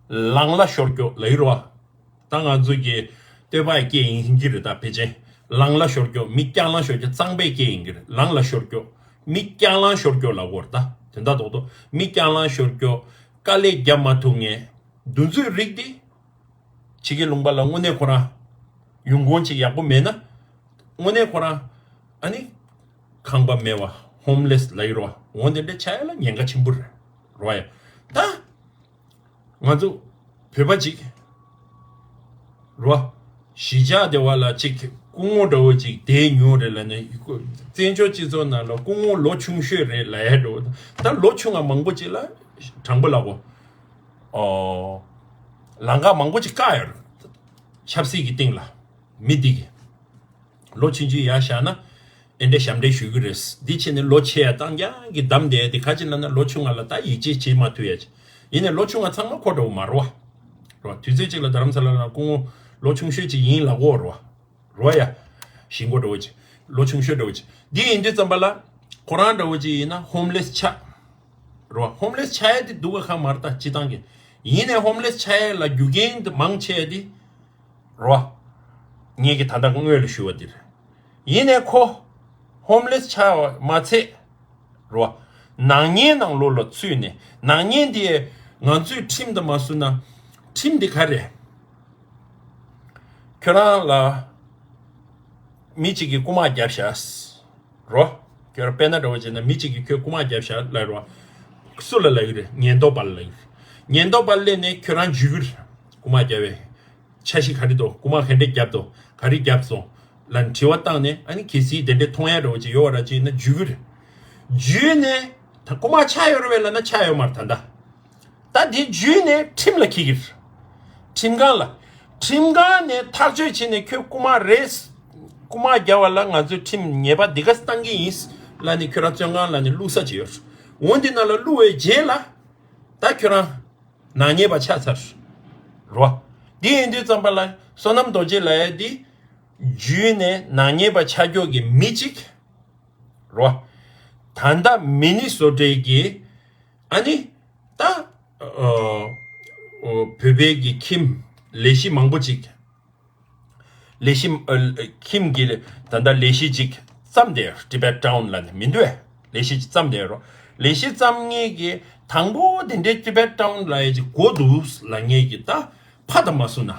ལང་ལ་ཤོར་སྐྱོ་ལབ་ཀྱི་རེད་བ། ད་ང་ཚོ་གི་བསྟོད་པ་སྐད་ཡིན་གྱི་རེད་ད་ཕལ་ཆེར། ལང་ལ་ཤོར་སྐྱོ་མི་རྐྱང་ལང་ཤོར་སྐྱོ་གཙང་པའི་སྐད་ཡིན་གྱི་རེད། ལང་ལ་ཤོར་སྐྱོ། མི་རྐྱང་ལང་ཤོར་སྐྱོ་ལ་གོ་ར་ད་དོན་དག་རྡོག་རྡོག་མི་རྐྱང་ལང་ཤོར་སྐྱོ། དཀའ་ལས་རྒྱབ་མ་ཐུབ་ངེས་འདུ་འཛོའི་རིགས་དེ། ཕྱི་རྒྱལ་ལུང་པ་ལ་དངོས་གནས་ཁོ་རང་ཡོང་ཁུངས་ཅིག་ཡག་པོ་མེད་ན། དངོས་གནས་ཁོ་རང་ཨ་ནི་ཁང་པ་མེད་པ་ཧོམ་ལེ་སི་ལ་ཡོད་རོ། འོ་དེ་འདྲ་ཆགས་ཡ་ལ་ཉེན་ཁ་ཆེན་པོ་རེད་རོ་ཡ། ད་ང་ཚོ་བོད་པ་ཅིག་རོ། གཞིས་ཆགས་དེ་བ་ལ་ཅིག་སྐུ་ངོ་འདྲ་བོ་ཅིག་དེ་ཉོ་རེད་ལ་ནི། བཙན་བྱོལ་སྤྱི་ཚོགས་ནང་ལ་སྐུ་ངོ་ལོ་ཆུང་ཤོས་རེད་ལ་ཡ་འགྲོ། ད་ལོ་ཆུང་བ་མང་པོ་ཅིག་ལ་དྲང་པོ་ལ་གོ། ཨོ། ལམ་ཁ་མང་པོ་ཅིག་བཀག་ཡོད་རེད། ཆབ་སྲིད་ཀྱི་སྟེང་ལ་མི་འདི་གི་ལོ་ཆུང་ཆུང་ཡར་བཞག་ན་ཨེ་འདྲ་ཞབས་འདྲེན་ཞུ་གི་རེད། འདི་ཕྱིན་ནས་ལོ་ཆེ་ཡ་བཏང་རྐྱང་གི་བསྡམས་བསྡད་དེ་ཁ་ཅིག་ལབ་ན་ལོ་ཆུང་ང་ལ་ད་ཡིད་ཆེས་བྱེད་མ་ཐུབ་ཡ་ཅིག་ཡིན་ནས་ལོ་ཆུང་ང་ཚང་མ་ཁོ་འདྲ་བོ་མ་རོ་བ་རོ། དུས་ཚོད་ཅིག་ལ་རྡ་རམ་ས་ལ་ལ་སྐུ་ངོ་ལོ་ཆུང་ཤོས་ཅིག་ཡིན་ལ་གོ་རོ་བ། རོ་ཡ། ཞིང་པ་འདྲ་བོ་ཅིག་ལོ་ཆུང་ཤོས་འདྲ་བོ་ཅིག་འདི་ཡིན་དུས་ཙམ་པ་ལ་ཁོ་རང་འདྲ་བོ་ཅིག་ཡིན་ན་ཧོམ་ལེ་སི་ཆགས་རོ། ཧོམ་ལེ་སི་ཆགས་ཡ་དེ་སྡུག་ག་ཁ་མར་ལྟ་སྤྱི་བཏང་གི་ཡིན་ནས་ཧོམ་ལེ་སི་ཆགས་ཡ་ལ་རྒྱུ་རྐྱེན་དེ་མང་ཆེ་དེ་རོ། ངེད་ཀྱི་ད་ལྟ་སྔོན་ལ་ཞུ་བ་འདིར་ཡིན་ནས་ཁོ་ཧོམ་ལེ་སི་ཆགས་པ་མ་ཚད་རོ། ནག་ཉེས་ནང་ལོགས་ལ་ཚུད་ནས་ནག་ཉེས་དེ་ང་ཚོས་ཁྲིམས་དང་མ་བསྲུབས་ན་ཁྲིམས་དེ་ག་རེད། ཁྱོད་རང་ལ་མི་གཅིག་གིས་རྐུ་མ་བརྒྱབ་ཤག་རོ། ཁྱོད་རང་དཔེར་ན་འདྲ་བོ་བྱས་ན་མི་གཅིག་གིས་ཁྱོད་རྐུ་མ་བརྒྱབ་ཤག་ལབ་རོ། སུ་ལ་ལབ་ཀྱི་རེད། ཉེན་རྟོག་པ་ལ་ལབ་ཀྱི་རེད། ཉེན་རྟོག་པ་སླེབས་ནས་ཁྱོད་རང་འཇུས་ཀྱི་རེད། རྐུ་མ་བརྒྱབ་པའི་འཆར་གཞི་ག་རེ་འདུག་རྐུ་མ་ག་འདྲས་བརྒྱབ་འདུག་ག་རེ་བརྒྱབ་སོང་ལབ་དྲི་བ་བཏང་ནས་ཨ་ནི་གལ་སྲིད་དེ་འདྲས་མཐོང་ཡ་འདྲ་བོ་ཅིག་ཡོད་པ་ར་ཅིག་ཡིན་ན་འཇུས་ཀྱི་རེད། འཇུས་ནས་ད་རྐུ་མ་ཆགས་ཡོད་རེད་པས་ལབ་ན་ཆགས་ཡོད་མ་རེད་ད་ལྟ། ད་དེ་འཇུས་ནས་ཁྲིམས་ལ་འཁྱེར་གྱི་རེད། ཁྲིམས་ཁང་ལ། ཁྲིམས་ཁང་ནས་ཐག་གཅོད་བྱས་ནས་ཁྱོད་རྐུ་མ་རེད། རྐུ་མ་བརྒྱབ་པ་ལ་ང་ཚོས་ཁྲིམས་ཉེས་པ་འདི་ག་བཏང་གི་ཡིན་ལབ་ནས་ཁྱོད་རང་བཙོན་ཁང་ལ་ནས་བླུགས་ས་ཅིག་ཡོད་རེད། འོ་འདི་ནང་ལ་བླུགས་པའི་རྗེས་ལ་ད་ཁྱོད་རང་ནག་ཉེས་པ་ཆགས་ཚར་རེད་བ། འདི་ཡིན་དུས་ཙམ་པ་ལ་བསོད་ནམས་རྡོ་རྗེ་ལབ་ཡ་འདི་འཇུས་ནས་ནག་ཉེས་པ་ཆགས་ཀྱོག་གི་མི་གཅིག་རེད་བ། ད་ལྟ་མི་ནི་སོ་ཊའི་གི་ཨ་ནི། ད། ཨོ། བོད་པའི་གི་ཁྱིམ་ལས་གཞི་མང་པོ་ཅིག་ལས་གཞི། ཨ། ཁྱིམ་གྱི་ད་ལྟ་ལས་གཞི་ཅིག་བརྩམས་ཏེ་Tibet Town ལབ་ནས་མི་འདུག་ཨེ། ལས་གཞི་ཅིག་བརྩམས་ཏེ་རོ། ལས་གཞི་བརྩམས་མཁན་གྱི་དང་པོ་དེ་འདྲའི་Tibet Town ལབ་ཡ་ཅིག་འགོ་འདུག་ལབ་མཁན་གྱི་ད་ཕ་དང་མ་སུ་ན།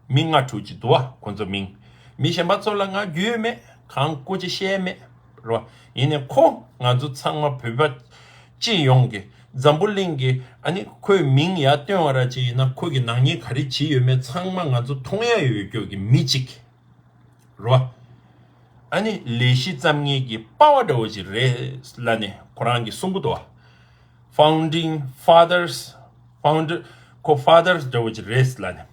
མི་ལྔ་དྲུག་ཅིག་འདུག་བ་ཁོ་ཚོ་མིང་། མི་གཞན་པ་ཚོ་ལ་ང་རྒྱུས་མེད་གང་སྐུ་ཅི་བཤད་མེད་རོ། ཡིན་ནའི་ཁོ་ང་ཚོ་ཚང་མ་བོད་པ་སྤྱི་ཡོངས་ཀྱི་འཛམ་བུ་གླིང་གི་ཨ་ནི་ཁོའི་མིང་ཡར་བཏོན་བ་ར་ཅིག་ཡིན་ན་ཁོ་གི་ནག་ཉེས་ག་རེ་བྱས་ཡོད་མེད་ཚང་མ་ང་ཚོ་མཐོང་ཡ་ཡོད་རྒྱུ་གི་མི་ཅིག་རོ། ཨ་ནི་ལས་གཞི་བརྩམས་མཁན་གྱི་པ་ཝ་འདྲ་བོ་ཅིག་རེད་ལབ་ནས་ཁོ་རང་གིས་གསུང་གི་འདུག་བ། Founding Fathers Founder ཁོ་Fathers འདྲ་བོ་ཅིག་རེད་ལབ་ནས།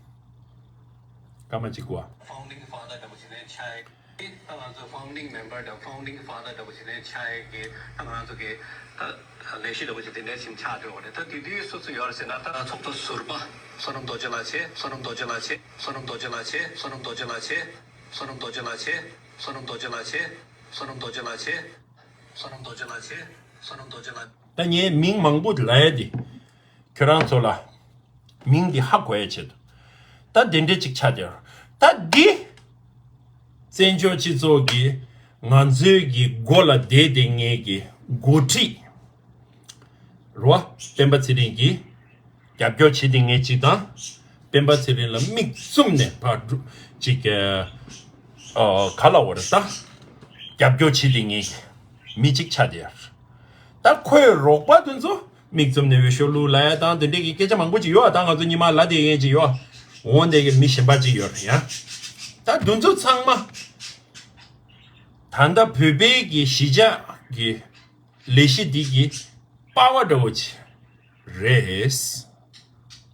སྐར་མ་གཅིག་གོ། Founding Father འདྲ་བོ་ཅིག་ནས་ཆགས་ཡོད། ད་ང་ཚོ་Founding Member དང་Founding Father འདྲ་བོ་ཅིག་ནས་ཆགས་ཡོད་ཀྱི་ད་ང་ཚོ་གི་ད་ལས་གཞི་འདྲ་བོ་ཅིག་དེ་འདྲའི་ཞིག་ཆགས་འགྲོ་བ་རེད། ད་དེ་དུས་སུ་སུ་ཡོད་རེད་ཟེར་ན་ད་ཚོགས་གཙོ་ཟུར་པ་བསོད་ནམས་རྡོ་རྗེ་ལགས་བྱས། བསོད་ནམས་རྡོ་རྗེ་ལགས་བྱས། བསོད་ནམས་རྡོ་རྗེ་ལགས་བྱས། བསོད་ནམས་རྡོ་རྗེ་ལགས་བྱས། བསོད་ནམས་རྡོ་རྗེ་ལགས་བྱས། བསོད་ནམས་རྡོ་རྗེ་ལགས་བྱས། བསོད་ནམས་རྡོ་རྗེ་ལགས་བྱས། བསོད་ནམས་རྡོ་རྗེ་ལགས་བྱས། བསོད་ནམས་རྡོ་རྗེ་ལགས། ད་ངས་མིང་མང་པོ་ལབ་ཡ་དེ། ཁྱོད་རང་ཚོ་ལ་མིང་འདི་ཧ་གོ་ཡ་ཆེད་དུ། ད་དེ་འདྲས་ཅིག་ཆགས་བསྡད་ཡོད། ད་འདི་བཙན་བྱོལ་སྤྱི་ཚོགས་ཀྱི་ང་ཚོའི་གི་མགོ་ལ་བསྡད་བསྡད་མཁན་གྱི་འགོ་ཁྲིད་རོ། སྤེན་པ་ཚེ་རིང་གིས་རྒྱབ་སྐྱོར་བྱེད་བསྡད་མཁན་ཅིག་དང་། སྤེན་པ་ཚེ་རིང་ལ་མིག་བཙུམ་ནས་ཕར་འགྲོ་ཅིག་ཨ། ག་ལ་བར་ད་རྒྱབ་སྐྱོར་བྱེད་བསྡད་མཁན་མི་གཅིག་ཆགས་བསྡད་ཡོད། ད་ཁོའི་རོགས་པ་དེ་ཚོ་མིག་བཙུམ་ནས་འོས་ཤོག་བླུགས་ལབ་ཡ་དང་དེ་འདྲས་ཀྱི་སྐད་ཆ་མང་པོ་ཅིག་ཡོད། ད་ང་ཚོ་ཉི་མ་ལབ་བསྡད་མཁན་ཅིག་ཡོད། འོ་འདི་གི་མི་གཞན་པ་ཅིག་ཡོད་རེད་ཡ། ད་དེ་ཚོ་ཚང་མ་ད་ལྟ་བོད་པའི་གི་གཞིས་ཆགས་ཀྱི་ལས་གཞི་འདི་གི་པ་ཝ་འདྲ་བོ་ཅིག་རེད།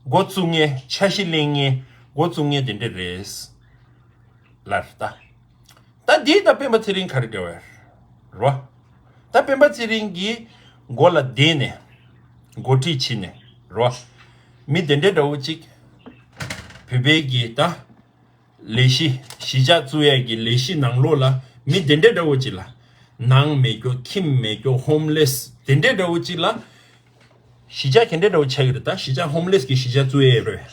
འགོ་བཙུགས་མཁན་འཆར་གཞི་ལེན་མཁན་འགོ་བཙུགས་མཁན་དེ་འདྲ་རེད། ལར་ད། ད་འདི་ད་སྤེན་པ་ཚེ་རིང་ག་རེ་འབྲེལ་བ་རེད་བ། ད་སྤེན་པ་ཚེ་རིང་གི་མགོ་ལ་བསྡད་ནས་འགོ་ཁྲིད་བྱས་ནས་རེད་བ། མི་དེ་འདྲ་འདྲ་བོ་ཅིག་བོད་པའི་གི་ད། ལས་གཞི་གཞིས་ཆགས་བཙུགས་ཡས་ཀྱི་ལས་གཞི་ནང་ལོགས་ལ་མི་དེ་འདྲ་འདྲ་བོ་ཅིག་ལ། ནང་མེད་རྒྱུ་ཁྱིམ་མེད་རྒྱུ་ཧོམ་ལེ་སི་དེ་འདྲ་འདྲ་བོ་ཅིག་ལ། གཞིས་ཆགས་ག་འདྲ་འདྲ་བོ་ཆགས་ཀྱི་རེད་ད། གཞིས་ཆགས་ཧོམ་ལེ་སི་གི་གཞིས་ཆགས་བཙུགས་ཡས་རེད།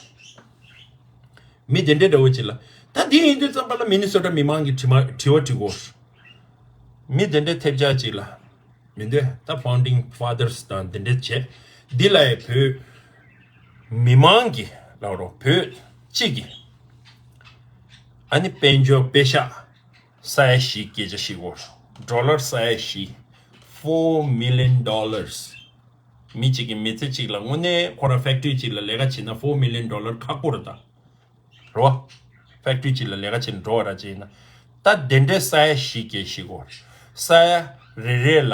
མི་དེ་འདྲ་འདྲ་བོ་ཅིག་ལ། ད་དེ་ཡིན་དུས་ཙམ་པ་ལ་མི་ནི་སོ་ཊ་མི་མང་གི་དྲི་མ་དྲི་བ་དྲི་དགོས། མི་དེ་འདྲ་ཐེབས་ཆག་ཅིག་ལ། མི་འདུག་ད་founding fathers དང་འདི་འདྲ་བྱས། འདི་ལ་ཡི་བོད་མི་མང་གི་ལབ་རོགས། བོད་སྤྱི་གི་ཨ་ནི་དཔལ་འབྱོར་པེ་ཤག་ས་ཡ་བཞི་སྐད་ཆ་ཤེས་དགོས། ཌོ་ལར་ས་ཡ་བཞི། Four million dollars། མི་གཅིག་གི་མི་ཚེ་གཅིག་ལ་དངོས་གནས་ཁོ་རང་ཕེག་ཊི་རི་གཅིག་ལ་ལས་ཀ་བྱེད་ན་four million dollar ཁག་པོ་རེད་ད། རོ། ཕེག་ཊི་རི་གཅིག་ལ་ལས་ཀ་བྱེད་ན་འགྲོ་བ་ར་བྱེད་ན། ད་དེ་འདྲའི་ས་ཡ་བཞི་སྐད་ཤེས་དགོས། ས་ཡ་རེ་རེ་ལ།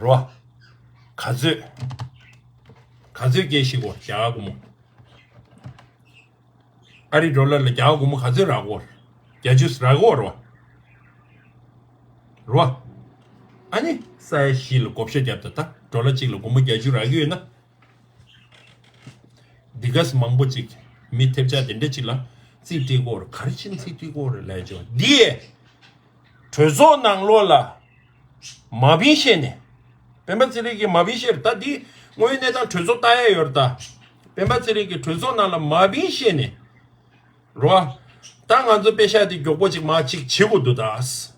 རོ། ག་ཚོད། ག་ཚོད་སྐད་ཤེས་དགོས། རྒྱ་གར་སྒོར་མོ། ཨ་རི་ཌོ་ལར་ལ་རྒྱ་གར་སྒོར་མོ་ག་ཚོད་རག་གོ། བརྒྱད་ཅུ་རག་གོ་རོ། རོ། ཨ་ནི་ས་ཡ་བཞི་ལ་བགོ་བཤའ་བརྒྱབ་ད། ད་ཌོ་ལར་གཅིག་ལ་སྒོར་མོ་བརྒྱད་ཅུ་རག་གི་ཡོད་ན། འདི་ག་སེ་མང་པོ་ཅིག་མི་ཐེབས་ཆག་དེ་འདྲ་ཅིག་ལ་རྩིས་སྤྲད་གོ་རོ། ག་རེ་བྱས་ནས་རྩིས་སྤྲད་གོ་རོ་ལབ་ཅོ། འདི་གྲོས་ཚོགས་ནང་ལོགས་ལ། མ་བིན་ཤེས་ནས། སྤེན་པ་ཚེ་རིང་གིས་མ་བིན་ཤེས་རེད་ད། འདི་དངོས་ཡོད་གནས་སྟངས་གྲོས་ཚོགས་ལྟ་ཡ་ཡོད་རེད་ད། སྤེན་པ་ཚེ་རིང་གིས་གྲོས་ཚོགས་ནང་ལ་མ་བིན་ཤེས་ནས། རོ། ད་ང་ཚོ་པེ་ཤག་དེ་མགྱོགས་པོ་ཅིག་མ་ཅིག་བྱེད་དགོས་འདུག་ད།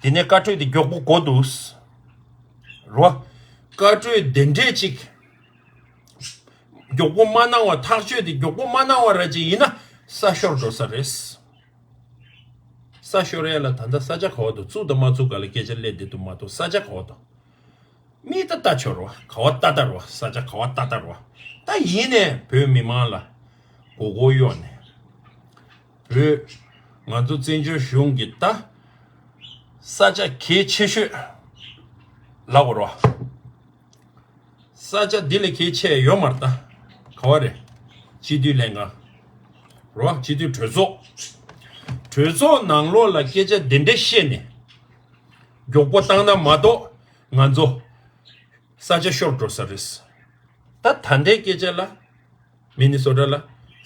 དེ་ནས་བཀའ་འཁྲོལ་དེ་མགྱོགས་པོ་དགོས་འདུག་རོ། བཀའ་འཁྲོལ་དེ་འདྲས་ཅིག་མགྱོགས་པོ་མ་གནང་བ། ཐག་གཅོད་དེ་མགྱོགས་པོ་མ་གནང་བ་ར་ཅིག་ཡིན་ན་ས་ཤོར་འགྲོ་ས་རེད། ས་ཤོར་ཡ་ལ་ད་ལྟ་ས་ཆ་ག་བ་འདུག་བཙུགས་དང་མ་བཙུགས་ག་ལ་སྐད་ཆ་སླེབས་བསྡད་འདུག་མ་གཏོགས་ས་ཆ་ག་བ་འདུག་མི་ད་ལྟ་ཆོར་བ་ག་བ་ལྟ་ལྟ་རུ་བ། ས་ཆ་ག་བ་ལྟ་ལྟ་རུ་བ། ད་ཡིན་ནས་བོད་མི་མང་ལ་མགོ་སྐོར་གཡོག་ནས། བོད་ང་ཚོ་བཙན་བྱོལ་གཞུང་གི་ད་ས་ཆ་གལ་ཆེ་ཤོས་ལབ་དགོས་རེད་བ། ས་ཆ་འདི་ལས་གལ་ཆེ་ཡོད་མ་རེད་ད། ག་བ་རེད། སྤྱི་འཐུས་ལྷན་ཁང་། རོ། སྤྱི་འཐུས་གྲོས་ཚོགས། གྲོས་ཚོགས་ནང་ལོགས་ལ་སྐད་ཆ་འདི་འདྲ་བཤད་ནས་མགྱོགས་པོ་བཏང་ན་མ་གཏོགས་ང་ཚོ་ས་ཆ་ཤོར་འགྲོ་ས་རེད། ད་ད་ལྟའི་སྐད་ཆ་ལ། མི་ནི་སོ་ཊ་ལ།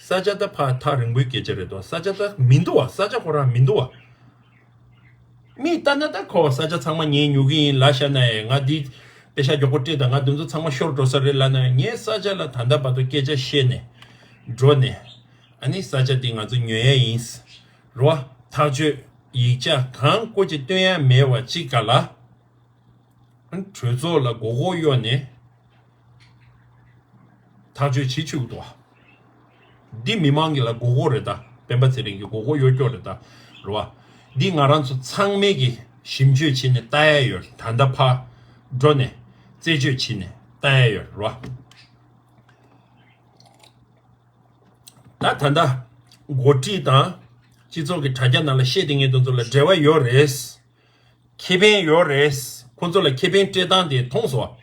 ས་ཆ་ད་ཕར་ཐག་རིང་པོའི་སྐད་ཆ་རེད་དོ། ས་ཆ་ད་མི་འདུག་བ། ས་ཆ་ཁོ་རང་མི་འདུག་བ། མི་ལྟ་ན་ད་ཁོ་ས་ཆ་ཚང་མ་ངས་ཉོ་གི་ཡིན་ལབ་བཞག་ན་ཡང་། ང་འདི་པེ་ཤག་མགྱོགས་པོ་སྤྲད་དང་། ང་འདི་ཚོ་ཚང་མ་ཤོར་འགྲོ་ས་རེད་ལབ་ན་ཡང་། ངས་ས་ཆ་ལ་ད་ལྟ་བར་དུ་སྐད་ཆ་བཤད་ནས་འགྲོ་ནས། ཨ་ནི་ས་ཆ་འདི་ང་ཚོ་ཉོ་ཡ་ཡིན་རོ། ཐག་གཅོད་ཡིག་ཆ་གང་བཀོད་ཅིག་སྟོན་ཡ་མེད་པ་ཅིག་ག་ལ། གྲོས་ཚོགས་ལ་མགོ་སྐོར་གཡོག་ནས་ཐག་གཅོད་བྱེད་ཆུག་འདུག་བ། འདི་མི་མང་གི་ལ་མགོ་སྐོར་རེད་ད། སྤེན་པ་ཚེ་རིང་གི་མགོ་སྐོར་གཡོག་སྐྱོག་རེད་ད། རེད་བ། འདི་ང་རང་ཚོ་ཚང་མས་ཀྱི་ཞིབ་དཔྱོད་བྱས་ནས་ལྟ་ཡ་ཡོད། ད་ལྟ་ཕར་འགྲོ་ནས་རྩད་གཅོད་བྱས་ནས་ལྟ་ཡ་ཡོད་རེད་བ། ད་ད་ལྟ་འགོ་ཁྲིད་དང་སྤྱི་ཚོགས་ཀྱི་དྲ་རྒྱ་ནང་ལ་བཤད་བསྡད་མཁན་དེ་ཚོ་ལ་འབྲེལ་བ་ཡོད་རེད། ཁེ་ཕན་ཡོད་རེད། ཁོང་ཚོ་ལ་ཁེ་ཕན་སྤྲད་སྟངས་དེ་མཐོང་སོང་བ།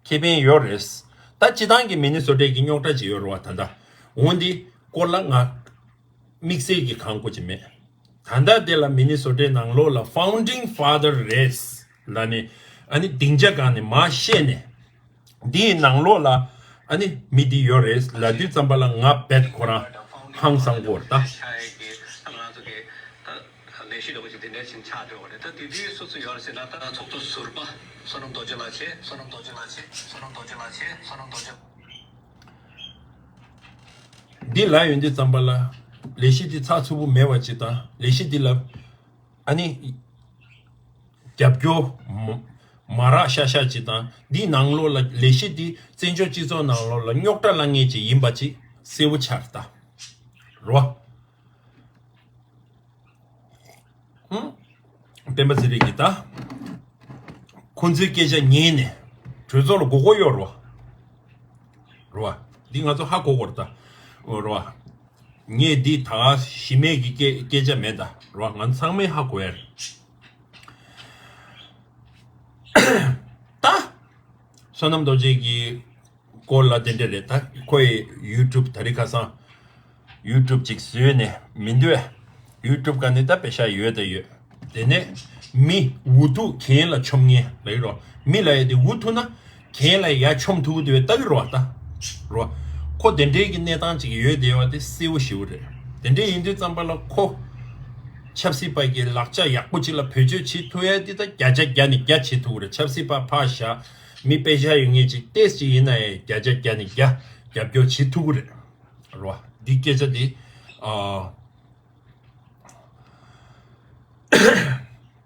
ཁེ་ཕན་ཡོད་རེད། ད་སྤྱི་བཏང་གི་མི་ནི་སོ་ཊའི་གི་རྙོག་དྲ་ཅིག་ཡོད་རེད་བ། ད་ལྟ་འོ་འདི་སྐོར་ལ་ང་དམིགས་བསལ་གྱི་གང་དགོས་ཀྱི་མེད། ད་ལྟ་དེ་ལ་མི་ནི་སོ་ཊའི་ནང་ལོགས་ལ་founding father རེད་ལབ་ནས། ཨ་ནི་སྡིངས་ཆ་སྒང་ནས་མར་བཤད་ནས། འདིའི་ནང་ལོགས་ལ་ཨ་ནི་མི་འདི་ཡོད་རེད་ལབ་དུས་ཙམ་པ་ལ་ང་རྦད་ཁོ་རང་ཧང་སང་གོ་རེད་ད། ལས་གཞི་འདྲ་བོ་ཞིག་དེ་འདྲ་ཞིག་ཆགས་འགྲོ་བ་རེད། ད་དེ་དུས་སུ་སུ་ཡོད་རེད་ཟེར་ན། ད་ཚོགས་གཙོ་ཟུར་པ་བསོད་ནམས་རྡོ་རྗེ་ལགས་བྱས། བསོད་ནམས་རྡོ་རྗེ་ལགས་བྱས། བསོད་ནམས་རྡོ་རྗེ་ལགས་བྱས། བསོད་ནམས་རྡོ་རྗེ། འདི་ལབ་ཡོང་དུས་ཙམ་པ་ལ་ལས་གཞི་འདི་ཚགས་ཚུད་པོ་མེད་པ་ཅིག་དང་། ལས་གཞི་འདི་ལ་ཨ་ནི་རྒྱབ་སྐྱོར་མ་མ་རག་ཤག་ཤག་ཅིག་དང་། འདི་ནང་ལོགས་ལ་ལས་གཞི་འདི་བཙན་བྱོལ་སྤྱི་ཚོགས་ནང་ལོགས་ལ་རྙོག་དྲ་བསླང་མཁན་ཅིག་ཡིན་པ་ཅིག་གསལ་པོ་ཆགས་རེད་ད། རོ། ཧུམ། སྤེན་པ་ཚེ་རིང་གིས་ད་ཁོང་ཚོའི་སྐད་ཆ་ཉན་ནས་གྲོས་ཚོགས་ལ་མགོ་སྐོར་གཡོག་རོ། རོ་བ། འདི་ང་ཚོ་ཧ་གོ་དགོས་རེད་ད། རོ་བ། ངས་འདི་ད་གཞི་མེད་ཀྱི་སྐད་སྐད་ཆ་མེད་ད། རོ་བ། ང་ཚང་མས་ཧ་གོ་ཡ་རེད། ད་བསོད་ནམས་རྡོ་རྗེ་གི་སྐོར་ལ་དེ་འདྲ་རེད། ད་ཁོ་ཡི་ཡུ་ཊུབ་ད་རེས་ཁ་སང་ཡུ་ཊུབ་ཅིག་བཟོས་ནས་མི་འདུག་ཡུ་ཊུབ་ག་ནས་ད་པེ་ཤག་ཡོད་ད་ཡོད། དེ་ནས་མི་འུ་ཐུག་གྱེན་ལ་མཆོང་མཁན་ལབ་ཀྱི་རོ། མི་ལབ་ཡ་དེ་འུ་ཐུག་ན་གྱེན་ལ་ཡར་མཆོང་ཐུབ་ཀྱི་འདུག་བས་ལྟ་གི་རོ། ད་རོ། ཁོ་དེ་འདྲའི་གི་གནས་སྟངས་ཅིག་ཡོད་བསྡད་པ་དེ་གསལ་པོ་ཞེ་པོ་རེད། དེ་འདྲ་ཡིན་དུས་ཙམ་པ་ལ་ཁོ་ཆབ་སྲིད་པ་གི་ལག་ཆ་ཡག་པོ་ཅིག་ལ་བེད་སྤྱོད་བྱེད་ཐུབ་ཡ་དེ་ད་བརྒྱ་ཆ་བརྒྱ་ནས་བརྒྱ་བྱེད་ཐུབ་ཀྱི་རེད། ཆབ་སྲིད་པ་ཕར་བཞག་མི་པེ་ཤག་ཡོད་མཁན་ཅིག་ཏོག་ཙམ་ཅིག་ཡིན་ན་ཡང་བརྒྱ་ཆ་བརྒྱ་ནས་བརྒྱ་རྒྱབ་སྐྱོར་བྱེད་ཐུབ་ཀྱི་རེད། རོ། འདི་སྐད་ཆ་འདི། ཨ།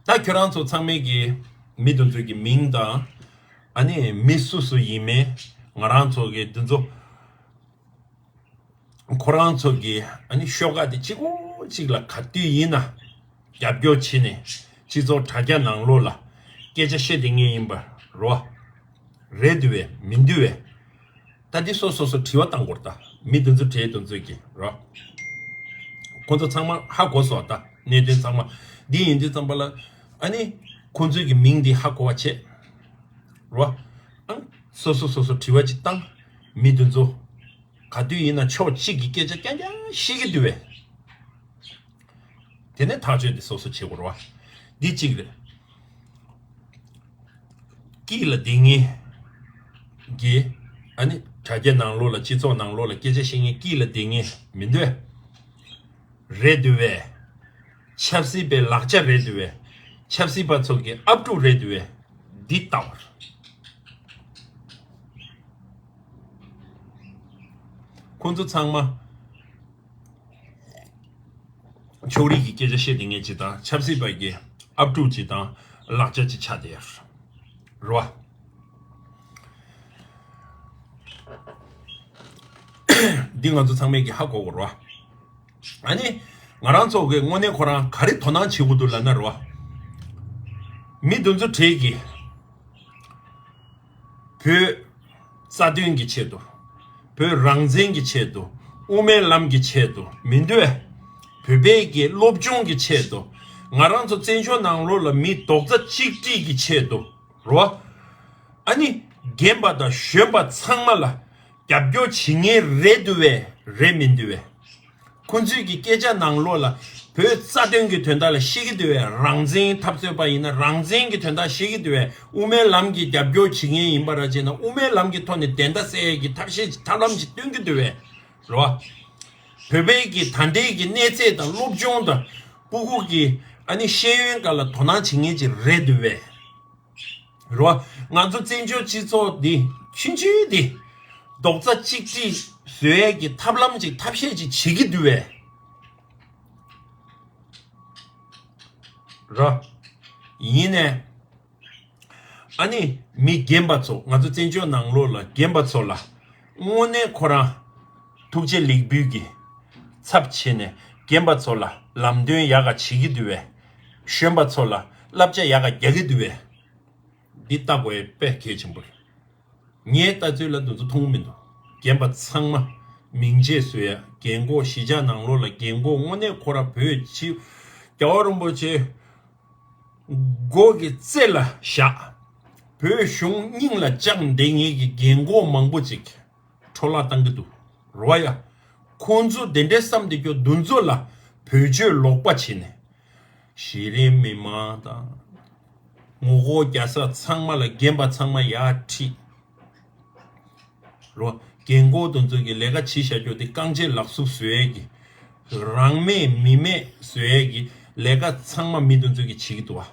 ད་ཁྱོད་རང་ཚོ་ཚང་མས་ཀྱི་ མི་དེ་ཚོ་གི་མིང་དང་། ཨ་ནི་མི་སུ་སུ་ཡིན་མིན། ང་རང་ཚོ་གི་དེ་ཚོ། ཁོ་རང་ཚོ་གི་ཨ་ནི་ཤོག་ཁག་དེ་གཅིག་པོ་གཅིག་ལ་ག་དུས་ཡིན་ན་རྒྱབ་སྐྱོར་བྱས་ནས་སྤྱི་ཚོགས་དྲ་རྒྱ་ནང་ལོགས་ལ་སྐད་ཆ་བཤད་བསྡད་མཁན་ཡིན་པ་རེད་བ། རེད་འདུག་བས། མི་འདུག་བས། ད་འདི་སོ་སོ་སོ་དྲི་བ་བཏང་དགོས་རེད། ད་མི་དེ་ཚོ་གྲས་དེ་ཚོ་གི་རེད་བ། ཁོ་ཚོ་ཚང་མ་ཧ་གོ་སོང་། ད་གནད་དོན་ཚང་མ་འདི་ཡིན་དུས་ཙམ་པ་ལ། ཨ་ནི་ཁོ་ཚོའི་གི་མིང་འདི་ཧ་གོ་བ་བྱེད། རེད་བ། ཨ། སོ་སོ་སོ་སོ་དྲི་བ་ཅིག་བཏང་། མི་དེ་ཚོ་ག་དུས་ཡིན་ན་ཕྱོགས་གཅིག་གི་སྐད་ཆ་རྐྱང་རྐྱང་བཤད་ཀྱི་འདུག་བས། དེ་ནས་ཐག་གཅོད་དེ་སོ་སོ་བྱེད་དགོས་རེད་བ། འདི་གཅིག་རེད། དཀྱིལ་ལ་བསྡད་མཁན་གྱི། ཨ་ནི་དྲ་རྒྱ་ནང་ལོགས་ལ། སྤྱི་ཚོགས་ནང་ལོགས་ལ་སྐད་ཆ་བཤད་མཁན་དཀྱིལ་ལ་བསྡད་མཁན་མི་འདུག་བས། རེད་འདུག་བས། ཆབ་སྲིད་པའི་ལག་ཆ་རེད་འདུག་བས། ཆབ་སྲིད་པ་ཚོ་གི་ཨབ་ཕྲུག་རེད་འདུག་བས། འདི་ལྟ་བུར། ཁོང་ཚོ་ཚང་མ་ཕྱོགས་རིས་ཀྱི་སྐད་ཆ་བཤད་བསྡད་མཁན་ཅིག་དང་། ཆབ་སྲིད་པ་གི་ཨབ་ཕྲུག་ཅིག་དང་ལག་ཆ་ཅིག་ཆགས་བསྡད་ཡོད་རེད་བ། འདི་ང་ཚོ་ཚང་མས་ཀྱི་ཧ་གོ་དགོས་རེད་བ། ཨ་ནི་ང་རང་ཚོ་གི་དངོས་གནས་ཁོ་རང་ག་རེ་དོ་སྣང་བྱེད་དགོས་འདུག་ལབ་ན་རེད་བ། མི་དེ་ཚོ་གྲས་ཀྱིས་བོད་རྩ་དོན་གྱི་ཆེད་དུ། བོད་རང་བཙན་གྱི་ཆེད་དུ། དབུ་མའི་ལམ་གྱི་ཆེད་དུ་མི་འདུག་བས། བོད་པའི་གི་སློབ་སྦྱོང་གི་ཆེད་དུ། ང་རང་ཚོ་བཙན་བྱོལ་ནང་ལོགས་ལ་མི་རྡོག་རྩ་གཅིག་སྒྲིལ་གྱི་ཆེད་དུ་རེད་བ། ཨ་ནི་རྒན་པ་དང་གཞོན་པ་ཚང་མ་ལ་རྒྱབ་སྐྱོར་བྱེད་མཁན་རེད་འདུག་བས། རེད་མི་འདུག་བས། ཁོང་ཚོས་ཀྱི་སྐད་ཆ་ནང་ལོགས་ལ་བོད་རྩ་དོན་གྱི་དོན་དག་ལ་བཤད་ཀྱི་འདུག་བས། རང་བཙན་འཐབ་རྩོད་པ་ཡིན་ན་རང་བཙན་གྱི་དོན་དག་བཤད་ཀྱི་འདུག་བས། དབུ་མའི་ལམ་གྱི་རྒྱབ་སྐྱོར་བྱེད་མཁན་ཡིན་པ་ར་བྱས་ན། དབུ་མའི་ལམ་གྱི་ཐོག་ནས་བདེན་མཐའ་གསལ་ཡས་ཀྱི་ཐབས་ཤེས་ཀྱི་ཐབས་ལམ་ཞིག་སྟོན་གྱི་འདུག་བས། རེད་བ། བོད་པའི་གི་ད་ལྟའི་གི་གནས་ཚད་དང་སློབ་སྦྱོང་དང་། སྤུ་གུ་གི་ཨ་ནི་ཤེས་ཡོན་སྒང་ལ་དོ་སྣང་བྱེད་མཁན་ཅིག་རེད་འདུག་བས། རེད་བ། ང་ཚོ་བཙན་བྱོལ་སྤྱི་ཚོགས་འདི་ཆུང་ཆུང་འདི་རྡོག་རྩ་གཅིག་སྒྲིལ་བཟོ་ཡས་ཀྱི་ཐབས་ལམ་ཅིག་ཐབས་ཤེས་ཅིག་བྱེད་ཀྱི་འདུག་བས། རེད། ཡིན་ནའི། ཨ་ནི་མི་རྒན་པ་ཚོ། ང་ཚོ་བཙན་བྱོལ་ནང་ལོགས་ལ་རྒན་པ་ཚོ་ལ་དངོས་གནས་ཁོ་རང་ཐུགས་རྗེ་ལེགས་འབུལ་གྱི་ཚབ་བྱས་ནས་རྒན་པ་ཚོ་ལ་ལམ་སྟོན་ཡག་ག་བྱེད་ཀྱི་འདུག་བས། གཞོན་པ་ཚོ་ལ་བསླབ་བྱ་ཡག་ག་རྒྱག་གི་འདུག་བས། འདི་ལྟ་དགོས་ཡས་དཔེ་གལ་ཆེན་པོ་རེད། ངའི་ལྟ་ཚུལ་ལ་འདི་ཚོ་མཐོང་གི་མི་འདུག་རྒན་པ་ཚང་མ་མིང་ཆད་བཟོ་ཡ། རྒན་གོག་གཞིས་ཆགས་ནང་ལོགས་ལ་རྒན་གོག་དངོས་གནས་ཁོ་ར་བོད་སྤྱི། རྒྱལ་བ་རིན་པོ་ཆེ་མགོ་གི་རྩེ་ལ་བཞག་བོད་གཞུང་སྙིང་ལ་བཅངས་བསྡད་མཁན་གྱི་རྒན་གོག་མང་པོ་ཅིག་འཕྲོ་བརླག་བཏང་གི་འདུག་རེད་བ་ཡ། ཁོང་ཚོ་དེ་འདྲའི་བསམ་བསྡད་རྒྱུ་འདུག་ཚོ་ལ་བེད་སྤྱོད་ལོག་པ་བྱས་ནས། གཞི་རིམ་མི་མང་དང་། ངོ་རྒོལ་རྒྱག་ས་ཚང་མ་ལ་རྒན་པ་ཚང་མ་ཡར་ཁྲིད། རོ། རྒན་གོག་དེ་ཚོ་གི་ལས་ཀ་བྱེད་བཞག་རྒྱུ་དེ་རྐང་རྗེས་ལག་གཟུགས་བཟོ་ཡས་ཀྱི། རང་མེད་མི་མེད་བཟོ་ཡས་ཀྱི་ལས་ཀ་ཚང་མ་མི་དེ་ཚོ་གི་བྱེད་ཀྱི་འདུག་བ།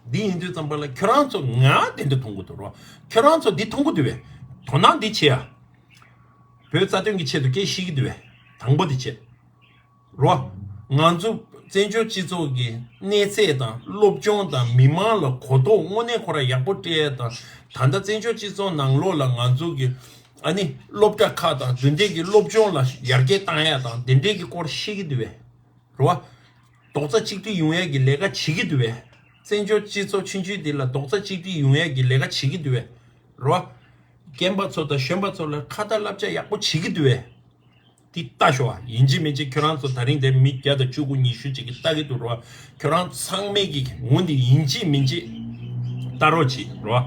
འདི་ཡིན་དུས་ཙམ་པ་ལ་ཁྱོད་རང་ཚོ་ང་དེ་འདྲ་མཐོང་གི་འདུག་རོ། ཁྱོད་རང་ཚོ་འདི་མཐོང་གི་འདུག་བས། དོ་སྣང་འདི་བྱེད་ཡ། བོད་རྩ་དོན་གྱི་ཆེད་དུ་སྐད་བཤད་ཀྱི་འདུག་བས། དང་པོ་འདི་བྱེད། རོ། ང་ཚོ་བཙན་བྱོལ་སྤྱི་ཚོགས་ཀྱི་གནས་ཚད་དང་སློབ་སྦྱོང་དང་མི་མང་ལ་གོ་རྟོགས་དངོས་གནས་ཁོ་ར་ཡག་པོ་སྤྲད་ཡ་དང་། ད་ལྟ་བཙན་བྱོལ་སྤྱི་ཚོགས་ནང་ལོགས་ལ་ང་ཚོ་གི་ཨ་ནི་སློབ་གྲྭ་ཁག་དང་དེ་འདྲས་ཀྱི་སློབ་སྦྱོང་ལ་ཡར་རྒྱས་བཏང་ཡ་དང་དེ་འདྲས་ཀྱི་སྐོར་བཤད་ཀྱི་འདུག་བས། རོ། རྡོག་རྩ་གཅིག་སྒྲིལ་ཡོང་ཡ་གི་ལས་ཀ་བྱེད་ཀྱི་འདུག་བས། བཙན་བྱོལ་སྤྱི་ཚོགས་ཆུང་ཆུང་འདི་ལ་རྡོག་རྩ་གཅིག་སྒྲིལ་ཡོང་ཡ་གི་ལས་ཀ་བྱེད་ཀྱི་འདུག་བས། རོ། རྒན་པ་ཚོ་དང་གཞོན་པ་ཚོ་ལ་ཁ་ཏ་བསླབ་བྱ་ཡག་པོ་བྱེད་ཀྱི་འདུག་བས། འདི་ལྟ་ཤོག་ཨ། ཡིན་གཅིག་མིན་གཅིག་ཁྱོད་རང་ཚོ་ད་རིང་དེ་མི་བརྒྱ་དང་བཅུ་དགུ་ཉི་ཤུ་ཅིག་གིས་ལྟ་གི་འདུག་རོ། ཁྱོད་རང་ཚང་མས་ཀྱི་ངོ་འདི་ཡིན་གཅིག་མིན་གཅིག་ལྟ་རོགས་གྱིས་རོ།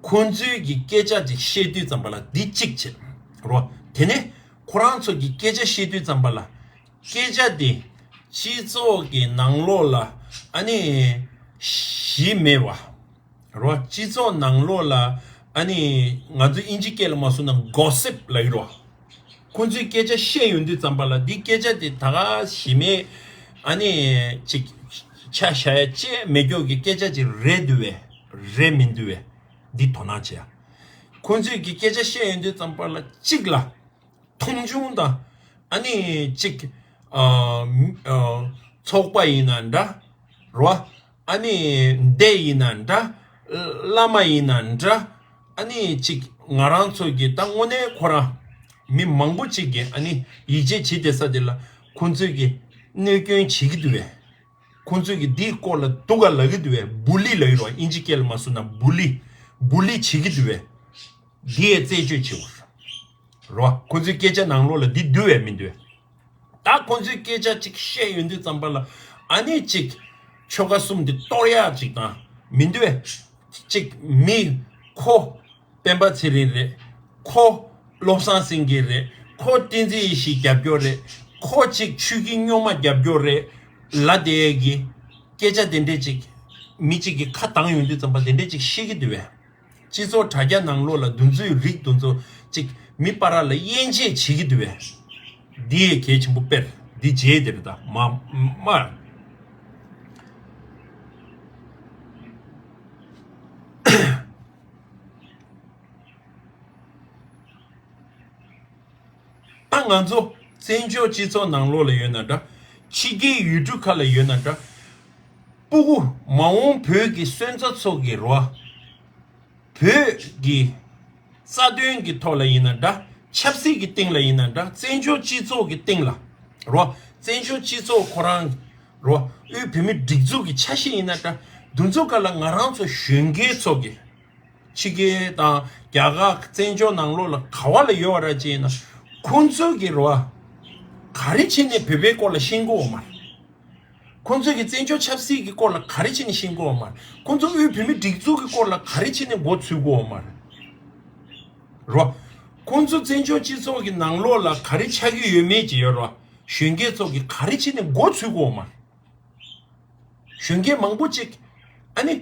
ཁོང་ཚོའི་གི་སྐད་ཆ་ཅིག་བཤད་དུས་ཙམ་པ་ལ་འདི་གཅིག་བྱེད་རོ། དེ་ནས་ཁོ་རང་ཚོ་གི་སྐད་ཆ་བཤད་དུས་ཙམ་པ་ལ་སྐད་ཆ་དེ་སྤྱི་ཚོགས་ཀྱི་ནང་ལོགས་ལ་ཨ་ནི་གཞི་མེད་པ། རོ། སྤྱི་ཚོགས་ནང་ལོགས་ལ་ཨ་ནི་ང་ཚོ་ཨིན་ཇི་སྐད་ལ་མ་སོང་ན་གོ་སིབ་ལབ་ཀྱི་རོ། ཁོང་ཚོས་སྐད་ཆ་བཤད་ཡོང་དུས་ཙམ་པ་ལ་འདི་སྐད་ཆ་དེ་ད་ག་གཞི་མེད་ཨ་ནི་ཅིག་ཆ་བཞག་ཡ་ཅེས་མེད་སྐྱོ་གི་སྐད་ཆ་ཅིག་རེད་འདུག་བས། རེད་མི་འདུག་བས། འདི་དོ་སྣང་བྱེད་ཡ། ཁོང་ཚོས་ཀྱི་སྐད་ཆ་བཤད་ཡོང་དུས་ཙམ་པ་ལ་གཅིག་ལ། མཐོང་ཆུང་དང་། ཨ་ནི་གཅིག་ཨ། ཨ། ཚོགས་པ་ཡིན་ན་འདྲ། རོ། ཨ་ནི་སྡེ་ཡིན་ན་འདྲ། བླ་མ་ཡིན་ན་འདྲ། ཨ་ནི་ཅིག་ང་རང་ཚོ་གི་ད་དངོས་གནས་ཁོ་རང་མི་མང་པོ་ཅིག་གིས་ཨ་ནི་ཡིད་ཆེས་བྱེད་བསྡད་ས་དེ་ལ་ཁོང་ཚོས་ཀྱི་གནོད་སྐྱོན་བྱེད་ཀྱི་འདུག་བས། ཁོང་ཚོས་ཀྱི་འདིའི་སྐོར་ལ་སྡུག་ག་ལབ་ཀྱི་འདུག་བས། བུ་ལི་ལབ་ཀྱི་རོ། ཨིན་ཇི་སྐད་ལ་མ་སོང་ན་བུ་ལི། བུ་ལི་བྱེད་ཀྱི་འདུག་བས། འདི་ཡས་རྩད་གཅོད་བྱེད་དགོས། རོ། ཁོ་ཚོའི་སྐད་ཆ་ནང་ལོགས་ལ་འདི་འདུག་བས་མི་འདུག་བས། ད་ཁོ་ཚོའི་སྐད་ཆ་གཅིག་བཤད་ཡོང་དུས་ཙམ་པ་ལ་ཨ་ནི་གཅིག་ཆོལ་ཁ་གསུམ་འདི་གཏོར་ཡག་གཅིག་དང་མི་འདུག་བས། གཅིག་མི་ཁོ་སྤེན་པ་ཚེ་རིང་རེད། ཁོ་བློ་བཟང་སེང་གེ་རེད། ཁོ་བསྟན་འཛིན་ཡེ་ཤེས་རྒྱབ་སྐྱོར་རེད། ཁོ་གཅིག་ཆོས་ཀྱི་སྨྱོན་མ་རྒྱབ་སྐྱོར་རེད་ལབ་བསྡད་ཡས་ཀྱི་སྐད་ཆ་དེ་འདྲས་གཅིག་མི་གཅིག་གི་ཁ་བཏང་ཡོང་དུས་ཙམ་པ་དེ་འདྲས་གཅིག་བཤད་ཀྱི་འདུག་བས། སྤྱི་ཚོགས་དྲ་རྒྱ་ནང་ལོགས་ལ་འདུ་འཛོམས་རིགས་འདུ་འཛོམས་གཅིག་མི་བར་ལ་དབྱེ་འབྱེད་བྱེད་ཀྱི་འདུག་བས། འདི་ཡས་གལ་ཆེན་པོ་དཔེར་འདི་རྗེས་དེ་རེད་ད་མ་མ། ད་ང་ཚོ་བཙན་བྱོལ་སྤྱི་ཚོགས་ནང་ལོགས་ལ་ཡོད་ན་འདྲ། ཕྱི་རྒྱལ་ཡུལ་གྲུ་ཁག་ལ་ཡོད་ན་འདྲ། སྤུ་གུ་མ་འོངས་བོད་ཀྱི་སོན་རྩ་ཚོ་གི་རོ། བོད་ཀྱི་རྩ་དོན་གྱི་ཐོག་ལ་ཡིན་ན་འདྲ། ཆབ་སྲིད་ཀྱི་སྟེང་ལ་ཡིན་ན་འདྲ། བཙན་བྱོལ་སྤྱི་ཚོགས་ཀྱི་སྟེང་ལ་རོ། བཙན་བྱོལ་སྤྱི་ཚོགས་ཁོ་རང་རོ། དབུས་བོད་མིའི་སྒྲིག་འཛུགས་ཀྱི་ཆ་ཤས་ཡིན་ན་འདྲ། འདུ་འཛོམས་སྒང་ལ་ང་རང་ཚོ་གཞོན་སྐྱེས་ཚོ་གི་ཕྱི་རྒྱལ་དང་རྒྱ་གར་བཙན་བྱོལ་ནང་ལོགས་ལ་ག་བ་ལ་ཡོད་པ་ར་ཅེ་ན། ཁོང་ཚོས་ཀྱི་རོ། ག་རེ་བྱས་ནས་བོད་པའི་སྐོར་ལ་ཤེས་ཀྱི་ཡོད་མ་རེད། ཁོང་ཚོས་ཀྱི་བཙན་བྱོལ་ཆབ་སྲིད་ཀྱི་སྐོར་ལ་ག་རེ་བྱས་ནས་ཤེས་ཀྱི་ཡོད་མ་རེད། ཁོང་ཚོ་དབུས་བོད་མིའི་སྒྲིག་འཛུགས་ཀྱི་སྐོར་ལ་ག་རེ་བྱས་ནས་མགོ་ཚོས་ཀྱི་ཡོད་མ་རེད། རོ། ཁོང་ཚོ་བཙན་བྱོལ་སྤྱི་ཚོགས་ཀྱི་ནང་ལོགས་ལ་ག་རེ་ཆགས་ཀྱི་ཡོད་མེད་ཅེས་ཡོད་རོ། གཞོན་སྐྱེས་ཚོ་གི་ག་རེ་བྱས་ནས་མགོ་ཚོས་ཀྱི་ཡོད་མ་རེད། གཞོན་སྐྱེས་མང་པོ་ཅིག་ཨ་ནི་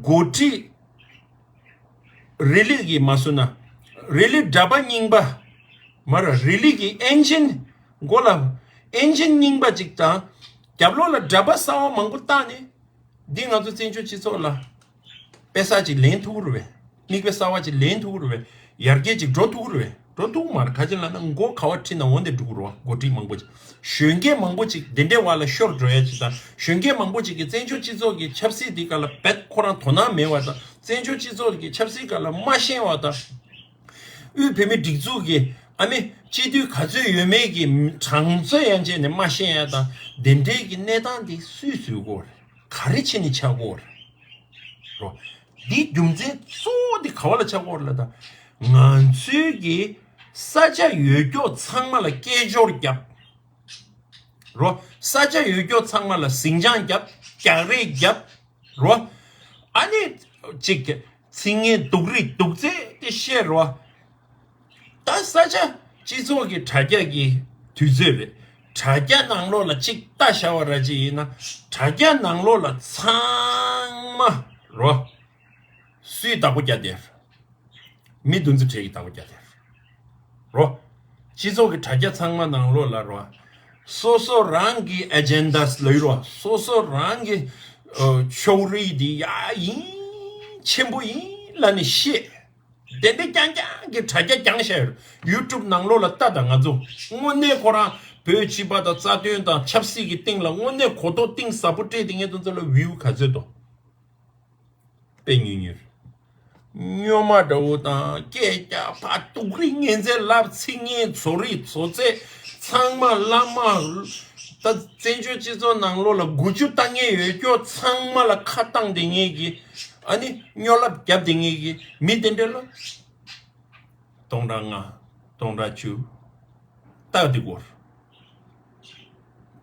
འགོ་ཁྲིད་རེ་ལིག་གི་མ་སུ་ན་རེ་ལིག་འདྲ་པ་རྙིང་པ་མ་ར་རེ་ལིག་གི་ཨེན་ཇིན་མགོ་ལ་ཨེན་ཇིན་རྙིང་པ་ཅིག་དང་རྒྱབ་ལོགས་ལ་འདྲ་པ་གསར་བ་མང་པོ་བཏགས་ནས་འདི་ང་ཚོ་བཙན་བྱོལ་སྤྱི་ཚོགས་ལ་དཔེ་གསར་ཅིག་ལེན་ཐུབ་ཀྱི་རེད་པས། མིག་དཔེ་གསར་བ་ཅིག་ལེན་ཐུབ་ཀྱི་རེད་པས། ཡར་རྒྱས་ཅིག་འགྲོ་ཐུབ་ཀྱི་རེད་པས། འགྲོ་ཐུབ་མ་རེད། ག་ཅི་ལབ་ན་མགོ་ག་བ་ཁྲིད་ན་འོ་འདི་འགྲོ་གི་རེད་པ། འགོ་ཁྲིད་མང་པོ་ཅིག་གཞོན་སྐྱེས་མང་པོ་ཅིག་དེ་འདྲའི་བར་ལ་ཤོར་འགྲོ་ཡ་ཅིག་དང་གཞོན་སྐྱེས་མང་པོ་ཅིག་གིས་བཙན་བྱོལ་སྤྱི་ཚོགས་ཀྱི་ཆབ་སྲིད་འདི་སྒང་ལ་རྦད་ཁོ་རང་དོ་སྣང་མེད་པ་དང་བཙན་བྱོལ་སྤྱི་ཚོགས་ཀྱི་ཆབ་སྲིད་སྒང་ལ་མ་ཤེས་པ་དང་། དབུས་བོད་མིའི་སྒྲིག་འཛུགས་ཀྱི་ཨ་ནི་སྤྱི་འཐུས་ག་ཚོད་ཡོད་མེད་ཀྱི་གྲངས་ཚོད་ཡན་ཆད་ནས་མ་ཤེས་ཡ་དང་དེ་འདྲའི་གི་གནས་སྟངས་འདི་སུས་བཟོས་ཀྱི་ཡོད་རེད། ག་རེ་བྱས་ནས་ཆགས་ཀྱི་ཡོད་རེད། རོ། འདིའི་རྒྱུ་མཚན་གཙོ་བོ་འདི་ག་བ་ལ་ཆགས་ཀྱི་ཡོད་རེད་ལབ་ད། ང་ཚོའི་གི་ས་ཆ་ཡོད་ཀྱོག་ཚང་མ་ལ་སྐད་ཅོར་བརྒྱབ། རོ། ས་ཆ་ཡོད་ཀྱོག་ཚང་མ་ལ་ཟིང་ཆ་བརྒྱབ། རྒྱག་རེས་བརྒྱབ། རོ། ཨ་ནི་ཅིག་ཚིག་ངན་སྡུག་རུས་སྡུག་ཚད་དེ་བཤད་རོ། ད་ས་ཆ་སྤྱི་ཚོགས་ཀྱི་དྲ་རྒྱ་གི་དུས་ཚོད་རེད། དྲ་རྒྱ་ནང་ལོགས་ལ་ཅིག་ལྟ་བཞག་པ་ར་ཅིག་ཡིན་ན་དྲ་རྒྱ་ནང་ལོགས་ལ་ཚང་མ་རོ། སུའི་བདག་པོ་རྒྱག་བསྡད། མི་འདུ་འཛི་གྲས་ཀྱི་བདག་པོ་རྒྱག་བསྡད། རོ། སྤྱི་ཚོགས་ཀྱི་དྲ་རྒྱ་ཚང་མ་ནང་ལོགས་ལ་རོ། སོ་སོ་རང་གི་ཨེ་ཇེན་ཌ་ལ་ཡོད་རོ། སོ་སོ་རང་གི་ཨ་ཕྱོགས་རིས་འདི་ཡ་ཡིན་ཆེན་པོ་ཡིན་ལབ་ནས་བཤད། དེ་འདྲ་རྐྱང་རྐྱང་གི་དྲ་རྒྱ་རྐྱང་བཤད་ཡོད། ཡུ་ཊུབ་ནང་ལོགས་ལ་ལྟ་དང་ང་ཚོ་དངོས་གནས་ཁོ་རང་བོད་སྤྱི་པ་དང་རྩ་དོན་དང་ཆབ་སྲིད་ཀྱི་སྟེང་ལ་དངོས་གནས་གོ་རྟོགས་གཏིང་ཟབ་པོ་སྤྲད་དེ་ངས་དེ་ཚོ་ལ་བིའུ་ག་ཚོད་འདུག་དཔེ་ཉུང་ཉུང་རེད། སྨྱོན་མ་འདྲ་བོ་དང་སྐད་རྒྱག་ཕར་སྡུག་རུས་ངན་ཚད་ལབ། ཚིག་ངན་བཟོ་རིགས་བཟོ་ཚད་ཚང་མ་བླ་མ། ད་བཙན་བྱོལ་སྤྱི་ཚོགས་ནང་ལོགས་ལ་དགུ་བཅུ་ལྟ་མཁན་ཡོད་ཀྱོག་ཚང་མ་ལ་ཁ་བཏང་བསྡད་མཁན་གྱི་ཨ་ནི་སྨྱོ་ལབ་རྒྱབ་བསྡད་མཁན་གྱི་མི་དེ་འདྲ་ལ་སྟོང་ཕྲག་ལྔ་སྟོང་ཕྲག་བཅུ་ལྟ་བསྡད་ཀྱོག་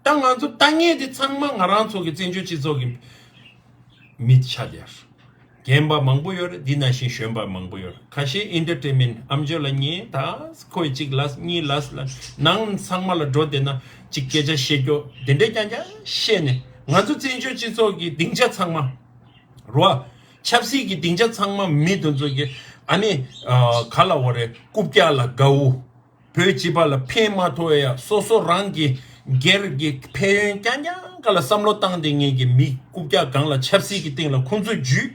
ད་ང་ཚོ་ལྟ་མཁན་དེ་ཚང་མ་ང་རང་ཚོ་གི་བཙན་བྱོལ་སྤྱི་ཚོགས་ཀྱི་མི་ཆགས་བསྡད། རྒན་པ་མང་པོ་ཡོད་རེད། འདི་ནང་བཞིན་གཞོན་པ་མང་པོ་ཡོད་རེད། ཁ་ཤས་ཨེན་ཊར་ཊེན་མེན་ཊི་ཨམ་ཅོག་ལ་ཉན། ད་ཁོས་གཅིག་ལབ་གཉིས་ལབ་ལ་ནང་ཚང་མ་ལ་འགྲོ་བསྡད་ན་གཅིག་སྐད་ཆ་བཤད་ཀྱོག་དེ་འདྲས་རྐྱང་རྐྱང་བཤད་ནས་ང་ཚོ་བཙན་བྱོལ་སྤྱི་ཚོགས་ཀྱི་སྡིངས་ཆ་ཚང་མ་རོ། ཆབ་སྲིད་ཀྱི་སྡིངས་ཆ་ཚང་མ་མི་དེ་ཚོ་གི་ཨ་ནི་ག་ལབ་དགོས་རེད། རྐུབ་བཀྱག་ལ་དགའ་བོ། བོད་སྤྱི་པ་ལ་ཕན་མ་ཐོགས་ཡ། སོ་སོ་རང་གི་སྒེར་གྱི་ཕན་ཡོན་རྐྱང་རྐྱང་སྒང་ལ་བསམ་བློ་བཏང་བསྡད་མཁན་གྱི་མི་རྐུབ་བཀྱག་སྒང་ལ་ཆབ་སྲིད་ཀྱི་སྟེང་ལ་ཁོང་ཚོས་འཇུས།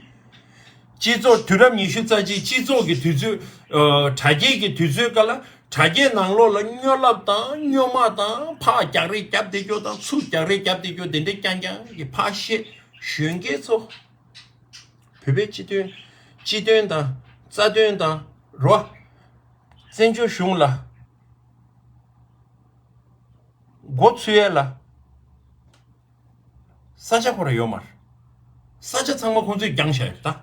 སྤྱི་ཚོགས་དུས་རབས་ཉི་ཤུ་རྩ་གཅིག་སྤྱི་ཚོགས་ཀྱི་དུས་ཚོད་ཨ་དྲ་རྒྱའི་གི་དུས་ཚོད་སྒང་ལ་ དྲ་རྒྱའི་ནང་ལོགས་ལ་སྨྱོ་ལབ་དང་སྨྱོ་མ་དང་ཕར་རྒྱག་རེས་རྒྱབ་བསྡད་རྒྱུ་དང་ཚུར་རྒྱག་རེས་རྒྱབ་བསྡད་རྒྱུ་དེ་འདྲ་རྐྱང་རྐྱང་གི་ཕར་བཤད་གཞོན་སྐྱེས་ཚོ། བོད་པའི་སྤྱི་དོན་སྤྱི་དོན་དང་རྩ་དོན་དང་རོ། བཙན་བྱོལ་གཞུང་ལ་མགོ་ཚུད་ཡས་ལ་ས་ཆ་ཁོ་ར་ཡོད་མ་རེད། ས་ཆ་ཚང་མ་ཁོང་ཚོས་བརྒྱངས་བཞག་ཡོད་ད།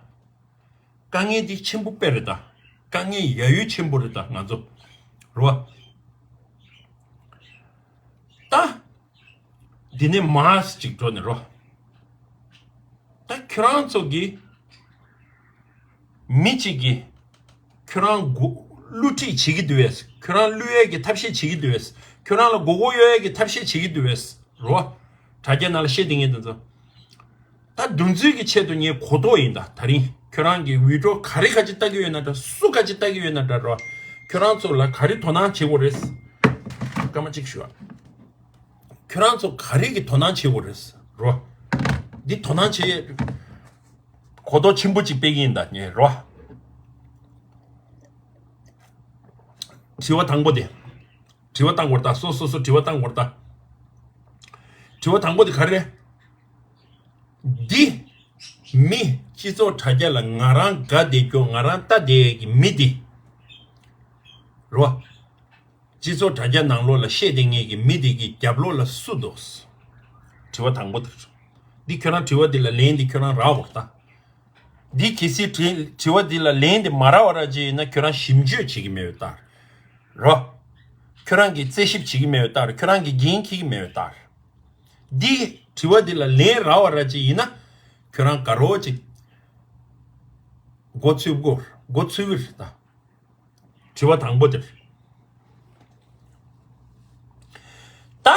དཀའ་ངལ་འདི་ཆེན་པོ་དཔེ་རེད་ད། དཀའ་ངལ་ཡ་ཡུལ་ཆེན་པོ་རེད་ད་ང་ཚོ། རོ། ད། འདི་ནས་མར་ཅིག་འགྲོ་ནས་རོ། ད་ཁྱོད་རང་ཚོ་གི་མི་གཅིག་གིས་ཁྱོད་རང་མགོ་བསླུ་ཁྲིད་བྱེད་ཀྱི་འདུག་བས། ཁྱོད་རང་བསླུ་ཡས་ཀྱི་ཐབས་ཤེས་བྱེད་ཀྱི་འདུག་བས། ཁྱོད་རང་ལ་མགོ་སྐོར་གཡོག་ཡས་ཀྱི་ཐབས་ཤེས་བྱེད་ཀྱི་འདུག་བས། རོ། དྲ་རྒྱ་ནང་ལ་བཤད་བསྡད་མཁན་དེ་ཚོ། ད་འདུ་འཛི་གི་ཆེད་དུ་ངས་གོ་རྟོགས་ཡིན་ད། ད་རིང་ཁྱོད་རང་གི་བི་ཌི་ཡོ་ག་རེ་ག་ཅི་ལྟ་གི་ཡོད་ན་འདྲ། སུ་ག་ཅི་ལྟ་གི་ཡོད་ན་འདྲ་རོ། ཁྱོད་རང་ཚོ་ལ་ག་རེ་དོ་སྣང་བྱེད་དགོས་རེད། སྐར་མ་གཅིག་ཞུ་ཨ། ཁྱོད་རང་ཚོ་ག་རེ་གི་དོ་སྣང་བྱེད་དགོས་རེད་རོ། འདི་དོ་སྣང་བྱེད་གོ་རྟོགས་ཆེན་པོ་ཅིག་སྤེལ་གི་ཡིན་ད་ངས་རོ། དྲི་བ་དང་པོ་དེ། དྲི་བ་བཏང་དགོས་རེད་ད། སོ་སོ་སོ་དྲི་བ་བཏང་དགོས་རེད་ད། དྲི་བ་དང་པོ་དེ་ག་རེ་རེད། འདི། མི་སྤྱི་ཚོགས་དྲ་རྒྱ་ལ་ང་རང་དགའ་བསྡད་རྒྱུ་ང་རང་ལྟ་བསྡད་ཡས་ཀྱི་མི་འདི། རོ། སྤྱི་ཚོགས་དྲ་རྒྱ་ནང་ལོགས་ལ་བཤད་བསྡད་མཁན་གྱི་མི་འདི་གི་རྒྱབ་ལོགས་ལ་སུ་འདུག་དྲི་བ་དང་པོ་དེ་རེད། འདི་ཁྱོད་རང་དྲི་བ་འདི་ལ་ལན་འདི་ཁྱོད་རང་རག་དགོས་རེད་ད། འདི་གལ་སྲིད་དྲི་དྲི་བ་འདི་ལ་ལན་འདི་མ་རག་པ་ར་ཅིག་ཡིན་ན་ཁྱོད་རང་ཞིབ་འཇུག་བྱེད་ཀྱི་མེད་པའི་རྟགས་རེད། རོ། ཁྱོད་རང་གིས་རྩད་ཞིབ་བྱེད་ཀྱི་མེད་པའི་རྟགས་རེད། ཁྱོད་རང་གིས་འགན་འཁྱེར་གྱི་མེད་པའི་རྟགས་རེད། འདི་དྲི་བ་འདི་ལ་ལན་རག་པ་ར་ཅིག་ཡིན་ན་ཁྱོད་རང་དགའ་རོགས་ཅིག་མགོ་ཚོས་དགོས་མགོ་ཚོས་ཀྱི་རེད་ད། དྲི་བ་དང་པོ་དེ་རེད། ད་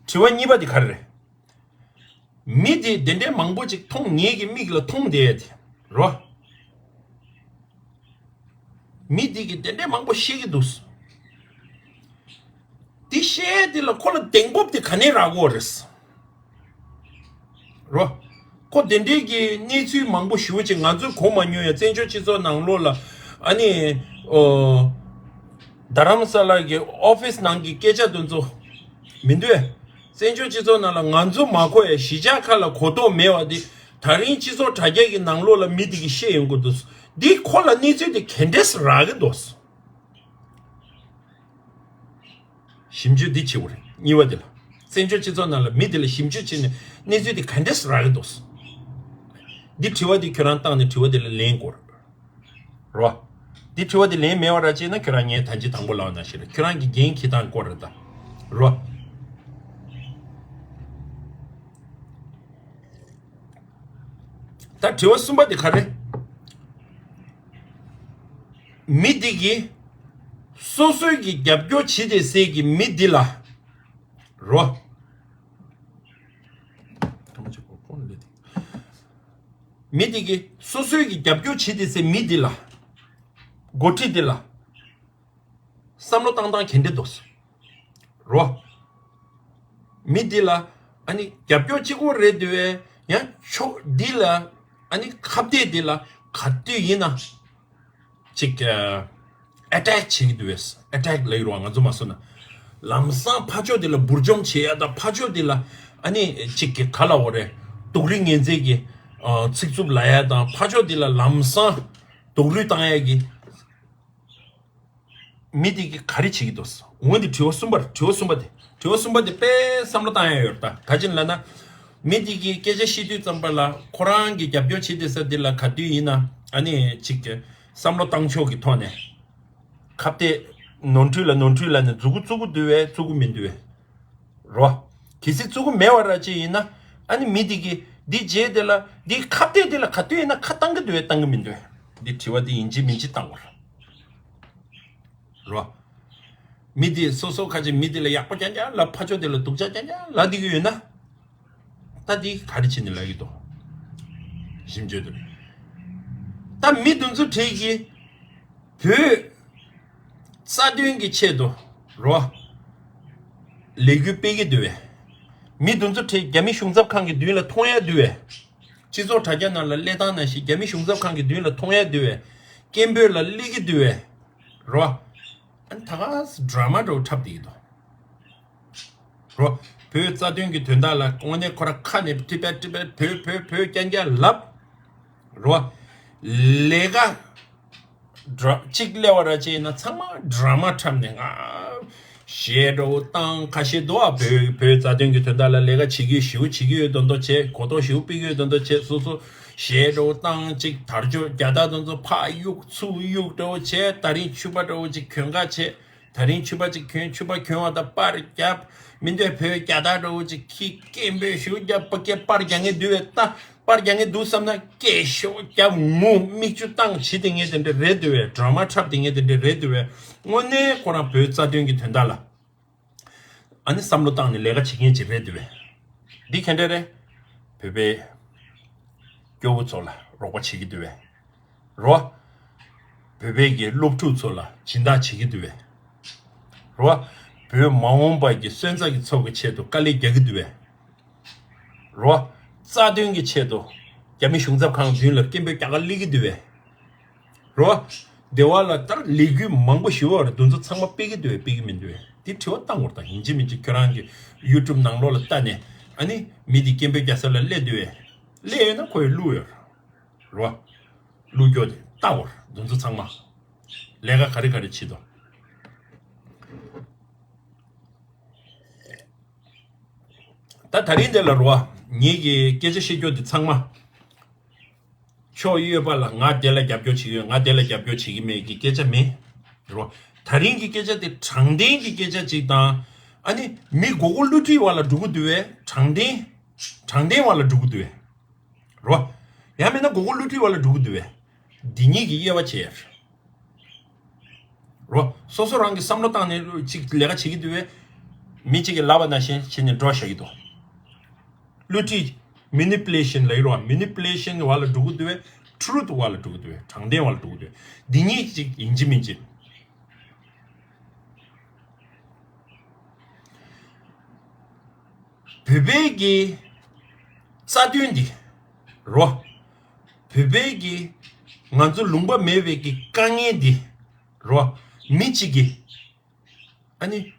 དྲི་བ་གཉིས་པ་འདི་ག་རེ་རེད། མི་དེ་དེ་འདྲའི་མང་པོ་ཅིག་མཐོང་ངེད་ཀྱི་མིག་ལ་མཐོང་བསྡད་དེ་རོ། མི་དེ་གིས་དེ་འདྲའི་མང་པོ་བཤད་ཀྱི་འདུག་དེ་བཤད་དེ་ལ་ཁོ་ལ་གདེང་སྤོབས་དེ་ག་ནས་རག་གོ་རེད། རོ། ཁོ་དེ་འདྲའི་གི་གནས་ཚུལ་མང་པོ་ཞེ་པོ་ཅིག་ང་ཚོས་གོ་མ་མྱོང་ཡ། བཙན་བྱོལ་སྤྱི་ཚོགས་ནང་ལོགས་ལ་ཨ་ནི་ཨོ། རྡ་རམ་ས་ལ་གི་ཨོ་ཕིས་ནང་གི་སྐད་ཆ་དེ་ཚོ་མི་འདུག་བས། བཙན་བྱོལ་སྤྱི་ཚོགས་ནང་ལ་ང་ཚོ་མ་གོ་ཡ་གཞིས་ཆགས་ཁག་ལ་གོ་རྟོགས་མེད་པ་དེ་ད་རིང་སྤྱི་ཚོགས་དྲ་རྒྱ་གི་ནང་ལོགས་ལ་མི་དེ་གིས་བཤད་ཡོང་གི་འདུག་འདི་ཁོ་ལ་གནས་ཚུལ་དེ་ག་འདྲས་རག་གི་འདུག་ཞིབ་འཇུག་འདི་བྱེད་དགོས་རེད། གཉིས་པ་དེ་ལ། བཙན་བྱོལ་སྤྱི་ཚོགས་ནང་ལ་མི་དེ་ལ་ཞིབ་འཇུག་བྱས་ནས་གནས་ཚུལ་དེ་ག་འདྲས་རག་གི་འདུག་འདི་དྲི་བ་དེ་ཁྱོད་རང་བཏང་ནས་དྲི་བ་དེ་ལ་ལན་དགོས་རེད། རོ། འདི་དྲི་བ་དེ་ལན་མེད་པ་ར་བྱས་ན་ཁྱོད་རང་ངས་ད་ཅི་དང་པོ་ལབ་ན་ཤེས་རེད། ཁྱོད་རང་གི་འགན་འཁྱེར་སྟངས་སྐོར་རེད་ད། རོ། ད་དྲི་བ་གསུམ་པ་དེ་ག་རེ། མི་འདི་གིས་སོ་སོའི་གི་རྒྱབ་སྐྱོར་བྱེད་བསྡད་སའི་གི་མི་འདི་ལ་རོ། མི་འདི་གིས་སོ་སོའི་གི་རྒྱབ་སྐྱོར་བྱེད་བསྡད་སའི་མི་འདི་ལ་འགོ་ཁྲིད་འདི་ལ་བསམ་བློ་བཏང་སྟངས་ག་འདྲ་འདུག་རོ། མི་འདི་ལ་ཨ་ནི་རྒྱབ་སྐྱོར་གཅིག་པོ་རེད་འདུག་བས། ཡང་ཕྱོགས་འདི་ལ་ཨ་ནི་ཁ་གཏད་འདི་ལ་ག་དུས་ཡིན་ན་ཅིག་ཨ་ཏེག་བྱེད་ཀྱི་འདུག་བས། ཨ་ཏེག་ལབ་ཡོད་རེད་བ་ང་ཚོ་མ་སོང་ན། ལམ་སང་ཕར་ཕྱོགས་འདི་ལ་འབུར་འཇོམས་བྱེད་ཡ་དང་ཕར་ཕྱོགས་འདི་ལ་ཨ་ནི་ཅིག་གི་ག་ལབ་དགོས་རེད། སྡུག་རུས་ངན་མཚན་གྱི་ཨ་ཚིག་རྩུབ་ལབ་ཡ་དང་ཕར་ཕྱོགས་འདི་ལ་ལམ་སང་སྡུག་རུས་བཏང་ཡ་གི་མི་དེ་གིས་ག་རེ་བྱེད་ཀྱི་འདུག་འོན་ཏེ་དྲི་བ་གསུམ་པར་དྲི་བ་གསུམ་པ་དེ་དྲི་བ་གསུམ་པ་དེ་དཔེ་བསམ་བློ་བཏང་ཡ་ཡོད་རེད་ད། ག་ཅི་ལབ་ན། མི་དེ་གིས་སྐད་ཆ་བཤད་དུས་ཙམ་པ་ལ་ཁོ་རང་གི་རྒྱབ་སྐྱོར་བྱེད་བསྡད་ས་དེ་ལ་ག་དུས་ཡིན་ན་ཨ་ནི་ཅིག་གི་བསམ་བློ་བཏང་ཕྱོགས་ཀྱི་ཐོག་ནས་ཁ་གཏད་ནོར་འཁྲུལ་ལ་ནོར་འཁྲུལ་ལབ་ནས་མཛུབ་གུ་བཙུགས་ཀྱི་འདུག་བས་བཙུགས་ཀྱི་མི་འདུག་བས། རོ། གལ་སྲིད་བཙུགས་ཀྱི་མེད་པ་ར་ཅིག་ཡིན་ན་ཨ་ནི་མི་དེ་གིས་འདི་བྱས་དེ་ལ་འདི་ཁ་གཏད་དེ་ལ་ག་དུས་ཡིན་ན་ཁ་བཏང་གི་འདུག་བས་བཏང་གི་མི་འདུག་བས། འདི་དྲི་བ་འདི་ཡིན་གཅིག་མིན་གཅིག་བཏང་དགོས་རེད། རོ། མི་དེ་སོ་སོ་ཁ་ཅིག་མི་དེ་ལ་ཡག་པོ་རྐྱང་རྐྱང་ལབ་ཕར་ཕྱོགས་དེ་ལ་སྡུག་ཅག་རྐྱང་རྐྱང་ལབ་བསྡད་ཀྱི་ཡོད་ན། ད་དེ་ག་རེ་བྱས་ནས་ལབ་ཀྱི་འདུག་ཞིབ་འཇུག་དེ་རེད། ད་མི་དེ་ཚོ་གྲས་ཀྱིས་བོད་རྩ་དོན་གྱི་ཆེད་དུ་རོ། ལས་འགུལ་སྤེལ་གྱི་འདུག་བས། མི་དེ་ཚོ་གྲས་རྒྱ་མི་གཞུང་ཚབ་ཁང་གི་མདུན་ལ་མཐོང་ཡ་འདུག་བས། སྤྱི་ཚོགས་དྲ་རྒྱ་ནང་ལ་སླེབས་སྟངས་ནང་བཞིན་རྒྱ་མི་གཞུང་ཚབ་ཁང་གི་མདུན་ལ་མཐོང་ཡ་འདུག་བས། སྐད་འབོད་ལ་སླེབས་ཀྱི་འདུག་བས། རོ། ཨ་ ད་ག་ཌ་ར་མ་འདྲ་བོ་འཁྲབ་བསྡད་ཀྱི་འདུག་རོ། བོད་རྩ་དོན་གྱི་དོན་དག་ལ་དངོས་གནས་ཁོ་རང་ཁ་ནས་ཏི་པད་ཏི་པད་བོད་བོད་བོད་རྐྱང་རྐྱང་ལབ། རོ། ལས་ཀ་ཌ་ར་གཅིག་སླེབས་པ་ར་བྱས་ན་ཚང་མ་ཌ་ར་མ་འཁྲབ་ནས་ང་གཞས་འདྲ་བོ་བཏང་ཁ་ཤས་འདུག་ཨ། བོད་བོད་རྩ་དོན་གྱི་དོན་དག་ལ་ལས་ཀ་བྱེད་ཀྱི་ཡོད་ཞེ་པོ་བྱེད་ཀྱི་ཡོད་མདོག་མདོག་བྱས། གོ་རྟོགས་ཞེ་པོ་སྤེལ་གྱི་ཡོད་མདོག་མདོག་བྱས། སོ་སོ་གཞས་འདྲ་བོ་བཏང་གཅིག་དར་ལྕོག་རྒྱ་སྟག་དེ་ཚོ་ཕར་གཡུག་ཚུར་གཡུག་འདྲ་བོ་བྱས། ད་རིང་ཕྱུ་པ་འདྲ་བོ་ཅིག་གྱོན་ག་བྱས། ད་རིང་ཕྱུ་པ་ཅིག་གྱོན། ཕྱུ་པ་གྱོན་པ་དང་པར་རྒྱབ། མི་འདོད་བོད་རྒྱ་སྟག་འདྲ་བོ་ཅིག་ཁྱི་སྐད་འབོད་ཞེ་པོ་རྒྱབ། པ་སྐད་པར་རྒྱག་མཁན་འདུག་པས། ད་པར་རྒྱག་མཁན་འདུག་བསམ་ན་སྐད་ཞེ་པོ་རྒྱབ། ངུ། མིག་ཆུ་བཏང་། བྱེད་བསྡད་མཁན་དེ་འདྲ་རེད་འདུག་པས། ཌ་ར་མ་འཁྲབ་བསྡད་མཁན་དེ་འདྲ་རེད་འདུག་པས། དངོས་གནས་ཁོ་རང་བོད་རྩ་དོན་གྱི་དོན་དག་ལ་ཨ་ནི་བསམ་བློ་བཏང་ནས་ལས་ཀ་བྱེད་མཁན་ཅིག་རེད་འདུག་པས། འདི་ག་འདྲ་རེད། བོད་པའི་སྐྱོ་བོ་ཚོ་ལ་རོགས་པ་བྱེད་ཀྱི་འདུག་པས། རོ། བོད་པའི་གི་སློབ་ཕྲུག་ཚོ་ལ་སྦྱིན་བདག་བྱེད་ཀྱི་འདུག་པས། རོ། བོད་མ་འོངས་པ་གི་སོན་རྩ་གི་ཚོགས་ཀྱི་ཆེད་དུ་དཀའ་ལས་རྒྱག་གི་འདུག་པས། རོ། རྩ་དོན་གྱི་ཆེད་དུ་རྒྱ་མི་གཞུང་ཚབ་ཁང་མདུན་ལ་སྐད་འབོད་རྒྱག་ག་སླེབས་ཀྱི་འདུག་པས། རོ། སྡེ་བ་ལ་ལྟར་ལས་འགུལ་མང་པོ་ཞིག་ཡོད་རེད། དེ་ཚོ་ཚང་མ་སྤེལ་གྱི་འདུག་པས་སྤེལ་གྱི་མི་འདུག་པས། དེ་དྲི་བ་བཏང་དགོས་རེད། ད་ཡིན་གཅིག་མིན་གཅིག་ཁྱོད་རང་གི་ཡུ་ཊུབ་ནང་ལོགས་ལ་ལྟ་ནས་ཨ་ནི་མི་དེ་སྐད་འབོད་རྒྱག་ས་ལ་སླེབས་འདུག་པས། སླེབས་ཡོད་ན་ཁོས་བླུགས་ཡོད་རེད། རོ། བླུགས་རྒྱུ་དེ་ལྟ་དགོས་རེད། དེ་ཚོ་ཚང་མ་ལས་ཀ་ག་རེ་ག་རེ་བྱེད་དོ། ད་ད་རིང་འདི་ལ་རོ། ངེད་ཀྱི་སྐད་ཆ་བཤད་རྒྱུ་འདི་ཚང་མ་ཕྱོགས་གཡོས་པ་ལ་ང་དེ་ལ་རྒྱབ་སྐྱོར་བྱེད་ཀྱི་ཡོད། ང་དེ་ལ་རྒྱབ་སྐྱོར་བྱེད་ཀྱི་མེད་ཀྱི་སྐད་ཆ་མེད་རོ། ད་རིང་གི་སྐད་ཆ་དེ་དྲང་བདེན་གྱི་སྐད་ཆ་ཅིག་དང་། ཨ་ནི་མི་མགོ་སྐོར་བསླུ་བྲིད་བ་ལ་འགྲོ་གི་འདུག་པས། དྲང་བདེན་དྲང་བདེན་བ་ལ་འགྲོ་གི་འདུག་པས། རོ། ཡང་མིན་ན་མགོ་སྐོར་བསླུ་བྲིད་བ་ལ་འགྲོ་གི་འདུག་པས། འདི་གཉིས་ཀྱི་དབྱེ་བ་ཕྱེ་ཡ་རེད། རོ། སོ་སོ་རང་གི་བསམ་བློ་བཏང་ནས་ཅིག་ལས་ཀ་བྱེད་ཀྱི་འདུག་པས། མི་གཅིག་གིས་ལབ་པ་ནང་བཞིན་བྱས་ནས་འགྲོ་བཞག་གི་འདུག་བསླུ་བྲིད། མེ་ནི་པུ་ལེ་ཤན་ལབ་ཀྱི་རེད་པ། མེ་ནི་པུ་ལེ་ཤན་བ་ལ་འགྲོ་གི་འདུག་པས། ཊུ་རུ་ཐི་བ་ལ་འགྲོ་གི་འདུག་པས། དྲང་བདེན་བ་ལ་འགྲོ་གི་འདུག་པས། འདི་གཉིས་གཅིག་ཡིན་གཅིག་མིན་གཅིག་བོད་པའི་གི་རྩ་དོན་འདི་རོ། བོད་པའི་གི་ང་ཚོ་ལུང་པ་མེད་པའི་གི་དཀའ་ངལ་འདི་རོ། མི་གཅིག་གིས་ཨ་ནི་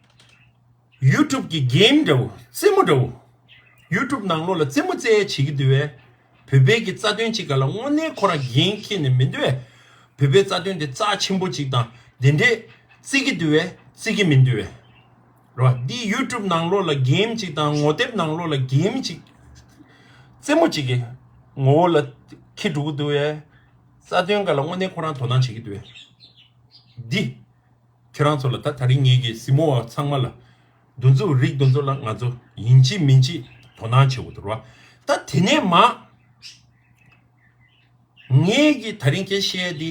ཡུ་ཊུབ་གི་གེམ་འདྲ་བོ་རྩེད་མོ་འདྲ་བོ། ཡུ་ཊུབ་ནང་ལོགས་ལ་རྩེད་མོ་རྩེ་ཡ་བྱེད་ཀྱི་འདུག་པས། བོད་པའི་གི་རྩ་དོན་གཅིག་ག་ལ་དངོས་གནས་ཁོ་རང་འགན་འཁྱེར་ནས་མི་འདུག་པས། བོད་པའི་རྩ་དོན་དེ་རྩ་ཆེན་པོ་གཅིག་དང་དེ་འདྲས་བརྩི་གི་འདུག་པས་བརྩི་གི་མི་འདུག་པས། རོ། འདི་ཡུ་ཊུབ་ནང་ལོགས་ལ་གེམ་གཅིག་དང་ངོ་དེབ་ནང་ལོགས་ལ་གེམ་གཅིག་རྩེད་མོ་གཅིག་གི་ངོ་བོ་ལ་འཁྱེར་འགྲོ་གི་འདུག་པས། རྩ་དོན་ག་ལ་དངོས་གནས་ཁོ་རང་དོ་སྣང་བྱེད་ཀྱི་འདུག་པས། འདི་ཁྱེད་རང་ཚོ་ལ་ད་ད་རིང་ངེད་ཀྱི་གཟིགས་མོ་བ་ཚང་མ་ལ་འདུ་འཛོམས་རིགས་འདུ་འཛོམས་ལ་ང་ཚོ་ཡིན་གཅིག་མིན་གཅིག་དོ་སྣང་བྱེད་དགོས་འདུག་རོ། ད་དེ་ནས་མ་ངེད་ཀྱི་ད་རིང་སྐད་བཤད་འདི་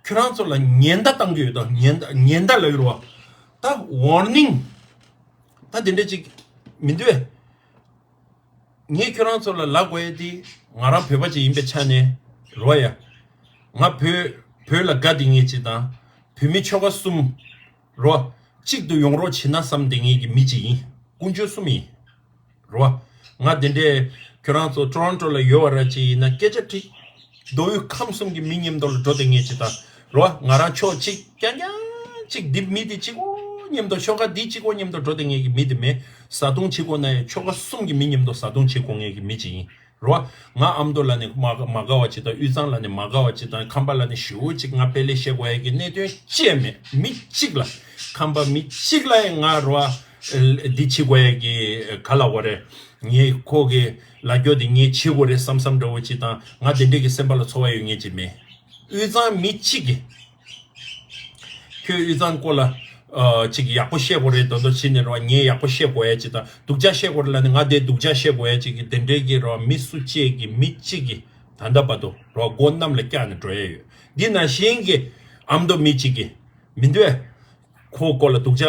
ཁྱོད་རང་ཚོ་ལ་ཉེན་བརྡ་བཏང་རྒྱུ་ཡོད་དོ། ཉེན་བརྡ་ཉེན་བརྡ་ལབ་ཀྱི་རེད་པ། ད་ཝར་ནིང་ད་དེ་འདྲ་ཅིག་མི་འདུག་པས། ངས་ཁྱོད་རང་ཚོ་ལ་ལབ་དགོས་ཡ་དེ་ང་རང་བོད་པ་ཅིག་ཡིན་པའི་ཆ་ནས་རེད་པ་ཡ། ང་བོད་བོད་ལ་དགའ་བསྡད་མཁན་ཅིག་དང་བོད་མི་ཆོལ་ཁ་གསུམ་རོ་གཅིག་ཏུ་ཡོང་རོགས་བྱེད་ན་བསམ་བསྡད་མཁན་གྱི་མི་ཅིག་ཡིན། ཀུན་སྤྱོད་གསུམ་ཡིན། རོ། ང་དེ་འདྲས་ཁྱོད་རང་ཚོ་ཊོ་རོན་ཊོ་ལ་ཡོད་པ་ར་ཅིག་ཡིན་ན་སྐད་ཆ་དྲིས། མདོ་དབུས་ཁམས་གསུམ་གྱི་མི་མཉམ་དུ་ལ་འགྲོ་བསྡད་མཁན་ཅིག་དང་། རོ། ང་རང་ཕྱོགས་གཅིག་རྐྱང་རྐྱང་གཅིག་འདི་མི་དེ་གཅིག་པོ་མཉམ་དུ་ཆོལ་ཁ་འདི་གཅིག་པོ་མཉམ་དུ་འགྲོ་བསྡད་མཁན་གྱི་མི་དེ་མེད། བཟའ་བཏུང་བྱེད་དགོས་ན་ཡང་ཆོལ་ཁ་གསུམ་གྱི་མི་མཉམ་དུ་བཟའ་བཏུང་བྱེད་དགོས་མཁན་གྱི་མི་ཅིག་ཡིན། རོ། ང་ཨ་མདོ་ལ་ནི་མ་མ་དགའ་བ་ཅིག་དང་དབུས་གཙང་ལ་ནི་མ་དགའ་བ་ཅིག་དང་ཁམས་པ་ལ་ནི་ཞེ་པོ་ཅིག་ང་དཔེ་ལེགས་བཤད་དགོས་ཡ་གི་གནད་དོན་ཅི་ཡང་མེད། མི་གཅིག་ལ་ཁམས་པ་མི་གཅིག་ལ་ཡང་ང་རོ་འདི་བྱེད་དགོས་ཡ་གི་ག་ལ་བ་རེད། ངས་ཁོ་གི་ལ་རྒྱོ་འདི་ངས་བྱེད་དགོས་རེད་བསམ་བསམ་འདྲ་བོ་ཅིག་དང་ང་དེ་འདྲས་ཀྱི་སེམས་པ་ལ་ཚོར་བ་ཡོད་མཁན་ཅིག་མེད། དབུས་གཙང་མི་གཅིག་གིས་ཁྱོད་དབུས་གཙང་སྐོར་ལ་ཨ་ཅིག་ཡག་པོ་བཤད་དགོས་རེད་དོ་དོ་བྱེད་ནས་རོ་ངས་ཡག་པོ་བཤད་དགོས་ཡ་ཅིག་དང་སྡུག་ཅག་བཤད་དགོས་རེད་ལབ་ནས་ང་དེ་སྡུག་ཅག་བཤད་དགོས་ཡ་ཅིག་གི་དེ་འདྲས་ཀྱི་རོ་མི་སུ་གཅིག་གིས་མི་གཅིག་གིས་ད་ལྟ་བར་དུ་རོ་མགོ་གནམ་ལ་བཀྱག་ནས་འགྲོ་ཡ་ཡོད། འདི་ནང་བཞིན་གྱི་ཨ་མདོ་མི་གཅིག་གིས་མི་འདོད། ཁོ་སྐོར་ལ་སྡུག་ཅག་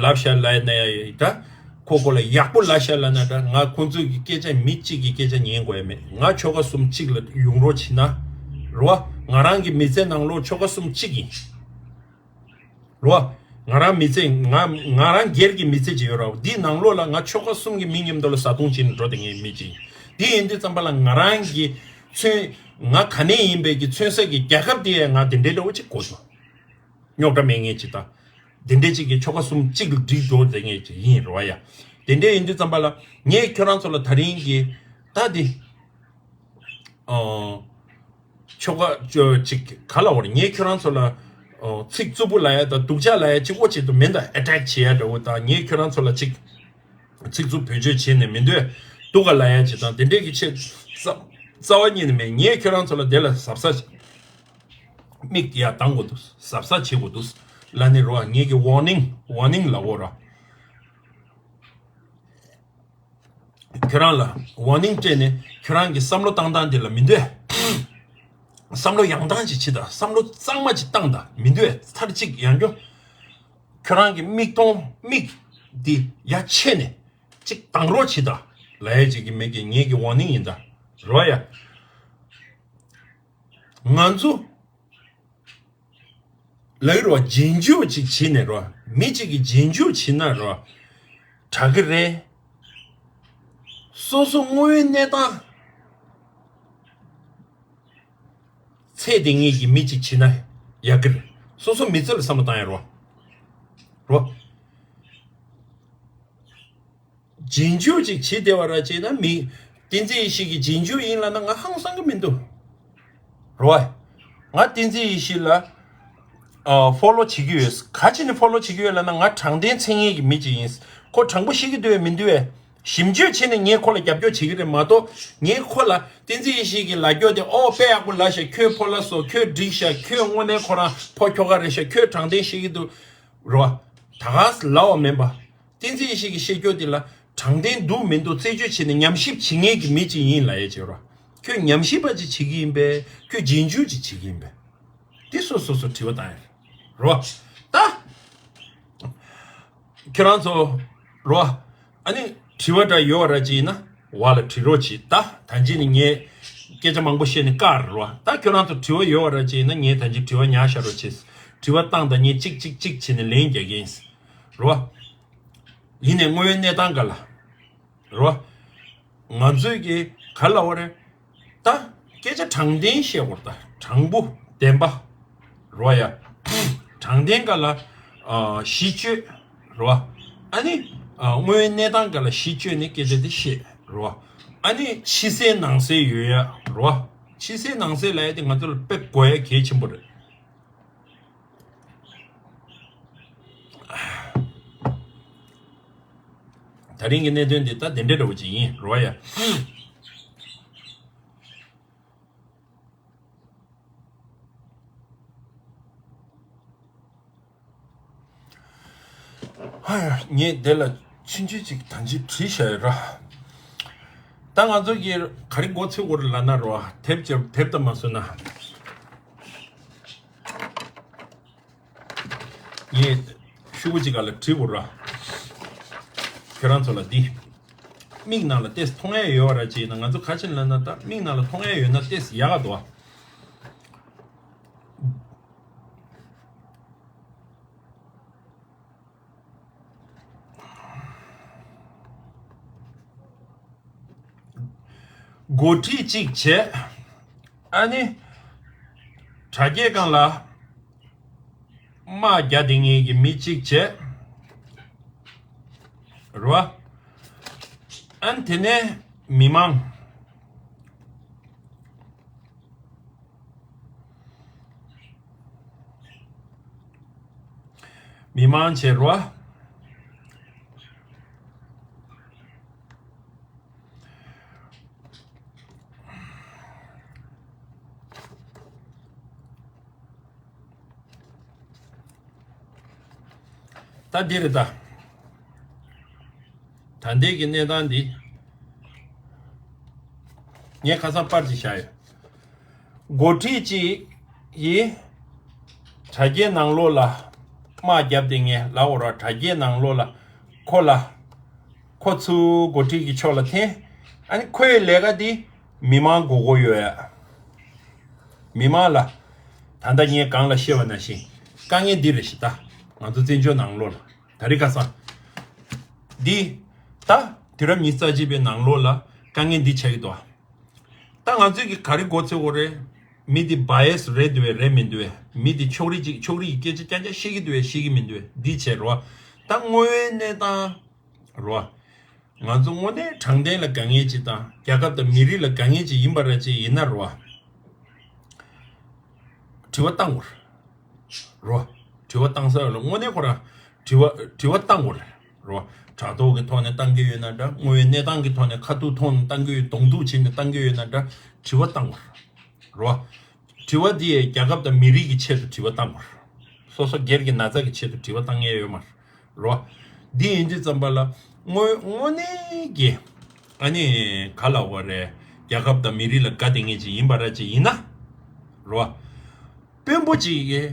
ལབ་ཤག་ལབ་ན་ཡ་ད། ཁོ་སྐོར་ལ་ཡག་པོ་ལབ་ཤག་ལབ་ན་ད་ང་ཁོང་ཚོའི་གི་སྐད་ཆ་མི་གཅིག་གི་སྐད་ཆ་ཉན་དགོས་ཡ་མེད། ང་ཆོལ་ཁ་གསུམ་གཅིག་ལ་ཡོང་རོགས་བྱེད་ན། རོ། ང་རང་གི་མི་ཚེ་ནང་ལོགས་ཆོལ་ཁ་གསུམ་གཅིག་ཡིན། རོ། ང་རང་མི་ཚེ་ང་ང་རང་སྒེར་གྱི་མི་ཚེ་ཅིག་ཡོད་ར་འདི་ནང་ལོགས་ལ་ང་ཆོལ་ཁ་གསུམ་གྱི་མི་མཉམ་དུ་ལ་བཟའ་བཏུང་བྱེད་ནས་འགྲོ་བསྡད་མཁན་མི་ཅིག་ཡིན། འདི་ཡིན་དུས་ཙམ་པ་ལ་ང་རང་གི་མཚོན་ང་ག་ནས་ཡིན་པའི་གི་མཚོན་ས་གི་རྒྱལ་ཁབ་དེ་ཡ་ང་དེ་འདྲའི་འདྲ་བོ་ཅིག་དགོས་འདུག་རྙོག་དྲ་མེད་མཁན་ཅིག་དང་ དེ་འདྲའི་གཅིག་གི་ཆོལ་ཁ་གསུམ་གཅིག་ལ་སྒྲིག་འགྲོ་དེ་ངས་ཅིག་ཡིན་རེད་བ་ཡ། དེ་འདྲའི་ཡིན་དུས་ཙམ་པ་ལ་ངས་ཁྱོད་རང་ཚོ་ལ་ད་རིང་གི་ད་དེ་ཨ། ཆོལ་ཁ་ཅོ་ཅིག་ག་ལ་བར་ངས་ཁྱོད་རང་ཚོ་ལ་ཨོ་ཚིག་རྩུབ་པོ་ལ་ཡ་དང་སྡུག་ཅག་ལ་ཡ་ཅིག་འོ་ཅིག་ཏུ་མིན་ད་ཨེ་ཊེག་བྱེད་ཡ་འདྲ་བོ་དང་ངས་ཁྱོད་རང་ཚོ་ལ་ཅིག་ཚིག་རྩུབ་བེད་སྤྱོད་བྱེད་ནས་མི་འདོད་སྡུག་ག་ལ་ཡ་ཅིག་དང་དེ་འདྲས་ཀྱི་ཆེད་རྩ་རྩ་བ་ཉིད་ནས་མེད། ངས་ཁྱོད་རང་ཚོ་ལ་དེ་ལ་གཟབ་གཟབ་མིག་ཡ་གདང་དགོས་འདུག་གཟབ་གཟབ་བྱེད་དགོས་འདུག་ལ་ནི་རོ་ངས་ཀྱི་ཝར་ནིང་ཝར་ནིང་ལ་འོ་རོ། ཁྱོད་རང་ལ་ཝར་ནིང་སྤྲད་ནས་ཁྱོད་རང་གི་བསམ་བློ་བཏང་སྟངས་འདི་ལ་མི་འདོད། བསམ་བློ་ཡང་དང་ཅིག་བྱེད་དང་བསམ་བློ་གཙང་མ་ཅིག་བཏང་དང་མི་འདོད་ཚར་གཅིག་ཡང་སྐྱོ། ཁྱོད་རང་གི་མིག་མཐོང་མིག་འདི་ཡ་ཆེ་ནས་ཅིག་དང་རོགས་བྱེད་དང་ལ་ཡ་ཅིག་གི་མིག་གི་ངེད་ཀྱི་ཝར་ནིང་ཡིན་ད་རོ་ཡ། ང་ཚོ་ལགས་རོ་རྗེས་འཇུག་ཅིག་བྱེད་ནས་རོ་མི་གཅིག་གི་རྗེས་འཇུག་བྱེད་ན་རོ་དྲག་གི་རེད། སོ་སོ་དངོས་ཡོད་གནས་སྟངས་ཚད་དེ་ངེས་ཀྱི་མི་གཅིག་བྱེད་ན་ཡག་གི་རེད། སོ་སོ་མི་ཚེ་ལ་བསམ་བློ་བཏང་ཡ་རོ་རོ། རྗེས་འཇུག་ཅིག་བྱེད་བདེ་བ་ར་བྱེད་ན་མི་བསྟན་འཛིན་ཡེ་ཤེས་ཀྱི་རྗེས་འཇུག་ཡིན་ལབ་ན་ང་ཧང་སང་གི་མི་འདུག་རོ། ང་བསྟན་འཛིན་ཡེ་ཤེས་ལ་ཨ་ཕོ་ལོ་བྱེད་ཀྱི་ཡོད། ག་ཅི་ནས་ཕོ་ལོ་བྱེད་ཀྱི་ཡོད་ལབ་ན་ང་དྲང་བདེན་མཚན་ཉིད་ཀྱི་མི་ཅིག་ཡིན། ཁོ་དྲང་པོ་བཤད་ཀྱི་འདུག་བས་མི་འདུག་བས། ཞིབ་འཇུག་བྱས་ནས་ངས་ཁོ་ལ་རྒྱབ་སྐྱོར་བྱེད་ཀྱི་རེད་མ་གཏོགས་ངས་ཁོ་ལ་བསྟན་འཛིན་ཡེ་ཤེས་ཀྱི་ལ་རྒྱོ་དེ་ཨོ་དཔེ་ཡག་པོ་ལ་ཤ་ཁྱོད་ཕོ་ལ་སོ་ཁྱོད་འགྲིག་ཤ་ཁྱོད་དངོས་གནས་ཁོ་རང་ཕོ་ཁྱོ་ག་རེད་ཤ་ཁྱོད་དྲང་བདེན་བཤད་ཀྱི་འདུག་རོ། ད་ག་ལ་བ་མིན་པ། བསྟན་འཛིན་ཡེ་ཤེས་ཀྱི་བཤད་རྒྱུ་དེ་ལ་དྲང་བདེན་འདུག་མི་འདུག་རྩད་གཅོད་བྱས་ནས་ཉམས་ཞིབ་བྱེད་མཁན་གྱི་མི་ཅིག་ཡིན་ལ་ཡ་བྱེད་རོ། ཁྱོད་ཉམས་ཞིབ་པ་ཅིག་བྱེད་ཀྱི་ཡིན་པས་ཁྱོད་རྗེས་འཇུག་ཅིག་བྱེད་ཀྱི་ཡིན་པས། དེ་སོ་སོ་སོ་དྲི་བ་བཏང་ཡ་རོ། ད་ཁྱོད་རང་ཚོ་རོ། ཨ་ནི་དྲི་བ་འདྲ་ཡོད་ར་ཅིག་ཡིན་ན་བ་ལ་དྲི་རོགས་གྱིས། ད་ད་ཅི་ནི་ངས་སྐད་ཆ་མང་པོ་བཤད་ནས་བཀག་རོ། ད་ཁྱོད་རང་ཚོ་དྲི་བ་ཡོད་ར་ཅིག་ཡིན་ན་ངས་ད་ཅི་དྲི་བ་ཉར་བཞག་རོགས་གྱིས། དྲི་བ་བཏང་ད་ངས་གཅིག་གཅིག་གཅིག་བྱས་ནས་ལན་རྒྱག་གི་ཡིན། རོ། ཡིན་ནའི་དངོས་ཡོད་གནས་སྟངས་ག་ལ། རོ། ང་ཚོས་ཀྱི་ག་ལ་བ་རེད། ད་སྐད་ཆ་དྲང་བདེན་བཤད་དགོས་ད་དྲང་པོ་བདེན་པ། རོ་ཡ། དྲང་བདེན་ག་ལ་ཨ་གཞི་བཅོལ། རོ། ཨ་ནི་ཨ་དངོས་ཡོད་གནས་སྟངས་ག་ལ་གཞི་བཅོལ་ནས་སྐད་ཆ་དེ་བཤད། རོ། ཨ་ནི་ཕྱི་གསལ་ནང་གསལ་ཡོད་ཡ། རོ། ཕྱི་གསལ་ནང་གསལ་ལབ་ཡ་དེ་ང་ཚོ་ལ་དཔེ་དགོས་ཡ་གལ་ཆེན་པོ་རེད། ད་རིང་གི་གནད་དོན་འདི་ད་དེ་འདྲའི་འདྲ་བོ་ཅིག་ཡིན་རོ་ཡ། ཧ་ཡ་ངས་དེ་ལ་ཆུང་ཆུང་ཅིག་ད་ཅི་བྲིས་བཞག་ཡོད་ར། ད་ང་ཚོ་གི་ག་རེ་མགོ་ཚོད་དགོས་རེད་ལབ་ན་རོ་དེབ་ཅིག་དེབ་ད་མ་བཟོས་ན། ངས་ཤུ་གུ་ཅིག་ག་ལ་བྲིས་འོ་ར། ཁྱོད་རང་ཚོ་ལ་འདི། མིག་ནང་ལ་ཏེས་མཐོང་ཡ་ཡོད་ར་ཅེ་ན་ང་ཚོ་ཁ་ཆེན་ལ་ན་ད་མིག་ནང་ལ་མཐོང་ཡ་ཡོད་ན་ཏེས་ཡག་ག་འདུག་ཨ། འགོ་ཁྲིད་ཅིག་བྱས། ཨ་ནི། དྲ་རྒྱའི་སྒང་ལ། དམག་རྒྱག་བསྡད་མཁན་གྱི་མི་གཅིག་བྱས། རེད་བ། ཨ་ནི་དེ་ནས་མི་མང་། མི་མང་བྱས་རེད་བ། ད་འདི་རེད་ད། ད་ལྟའི་གི་གནས་སྟངས་འདི། ངས་ཁ་སང་པར་ཅིག་བཞག་ཡོད། འགོ་ཁྲིད་ཅིག་གིས་དྲ་རྒྱའི་ནང་ལོགས་ལ་དམག་བརྒྱབ་སྟེ་ངས་ལབ་འོ་ར་དྲ་རྒྱའི་ནང་ལོགས་ལ་ཁོ་ལ། ཁོ་ཚུར་འགོ་ཁྲིད་ཀྱི་ཕྱོགས་ལ་འཐེན། ཨ་ནི་ཁོའི་ལས་ཀ་འདི་མི་མང་མགོ་སྐོར་ཡོད་ཡ། མི་མང་ལ། ད་ལྟ་ངས་གང་ལ་བཤད་པ་ནང་བཞིན་དཀའ་ངལ་འདི་རེད་ཤི་ད། ང་ཚོ་བཙན་བྱོལ་ནང་ལོགས་ལ་ད་རེས་ཁ་སང་། འདི། ད། དུས་རབས་ཉི་ཤུ་རྩ་གཅིག་པའི་ནང་ལོགས་ལ་དཀའ་ངལ་འདི་ཆགས་ཀྱི་འདུག་ཨ། ད་ང་ཚོས་ཀྱི་ག་རེ་མགོ་ཚོས་དགོས་རེད། མི་དེ་བྷ་ཡེ་སི་རེད་འདུག་བས་རེད་མི་འདུག་བས། མི་དེ་ཕྱོགས་རིས་ཅིག་ཕྱོགས་རིས་ཀྱི་སྐད་ཆ་རྐྱང་རྐྱང་བཤད་ཀྱི་འདུག་བས་བཤད་ཀྱི་མི་འདུག་བས། འདི་བྱས་རོ། ད་དངོས་ཡོད་གནས་སྟངས་རོ། ང་ཚོ་དངོས་གནས་དྲང་བདེན་ལ་དགའ་ངེས་ཅིག་དང་རྒྱལ་ཁབ་དང་མི་རིགས་ལ་དགའ་ངེས་ཅིག་ཡིན་པ་ར་ཅིག་ཡིན་ན་རོ། དྲི་བ་བཏང་དགོས་རོ། དྲི་བ་བཏང་ས་ཡོད་ལ་དངོས་གནས་ཁོ་རང་དྲི་བ་དྲི་བ་བཏང་དགོས་རེད་རོ། དྲ་ཐོག་གི་ཐོག་ནས་བཏང་གི་ཡོད་ན་འདྲ། དངོས་ཡོད་གནས་སྟངས་ཀྱི་ཐོག་ནས་ཁ་ཐུག་ཐོག་ནས་བཏང་གི་ཡོད། གདོང་ཐུག་བྱས་ནས་བཏང་གི་ཡོད་ན་འདྲ། དྲི་བ་བཏང་དགོས་རོ། དྲི་བ་འདི་ཡིས་རྒྱལ་ཁབ་དང་མི་རིགས་ཀྱི་ཆེད་དུ་དྲི་བ་བཏང་དགོས། སོ་སོ་སྒེར་གྱི་ན་ཚ་གི་ཆེད་དུ་དྲི་བ་བཏང་ཡས་ཡོད་མ་རེད་རོ། འདི་ཡིན་དུས་ཙམ་པ་ལ་དངོས་དངོས་གནས་ཀྱི་ཨ་ནི་ག་ལ་བ་རེད། རྒྱལ་ཁབ་དང་མི་རིགས་ལ་དགའ་བསྡད་མཁན་ཅིག་ཡིན་པ་ར་ཅིག་ཡིན་ན་རོ། དཔོན་པོ་ཅིག་གིས་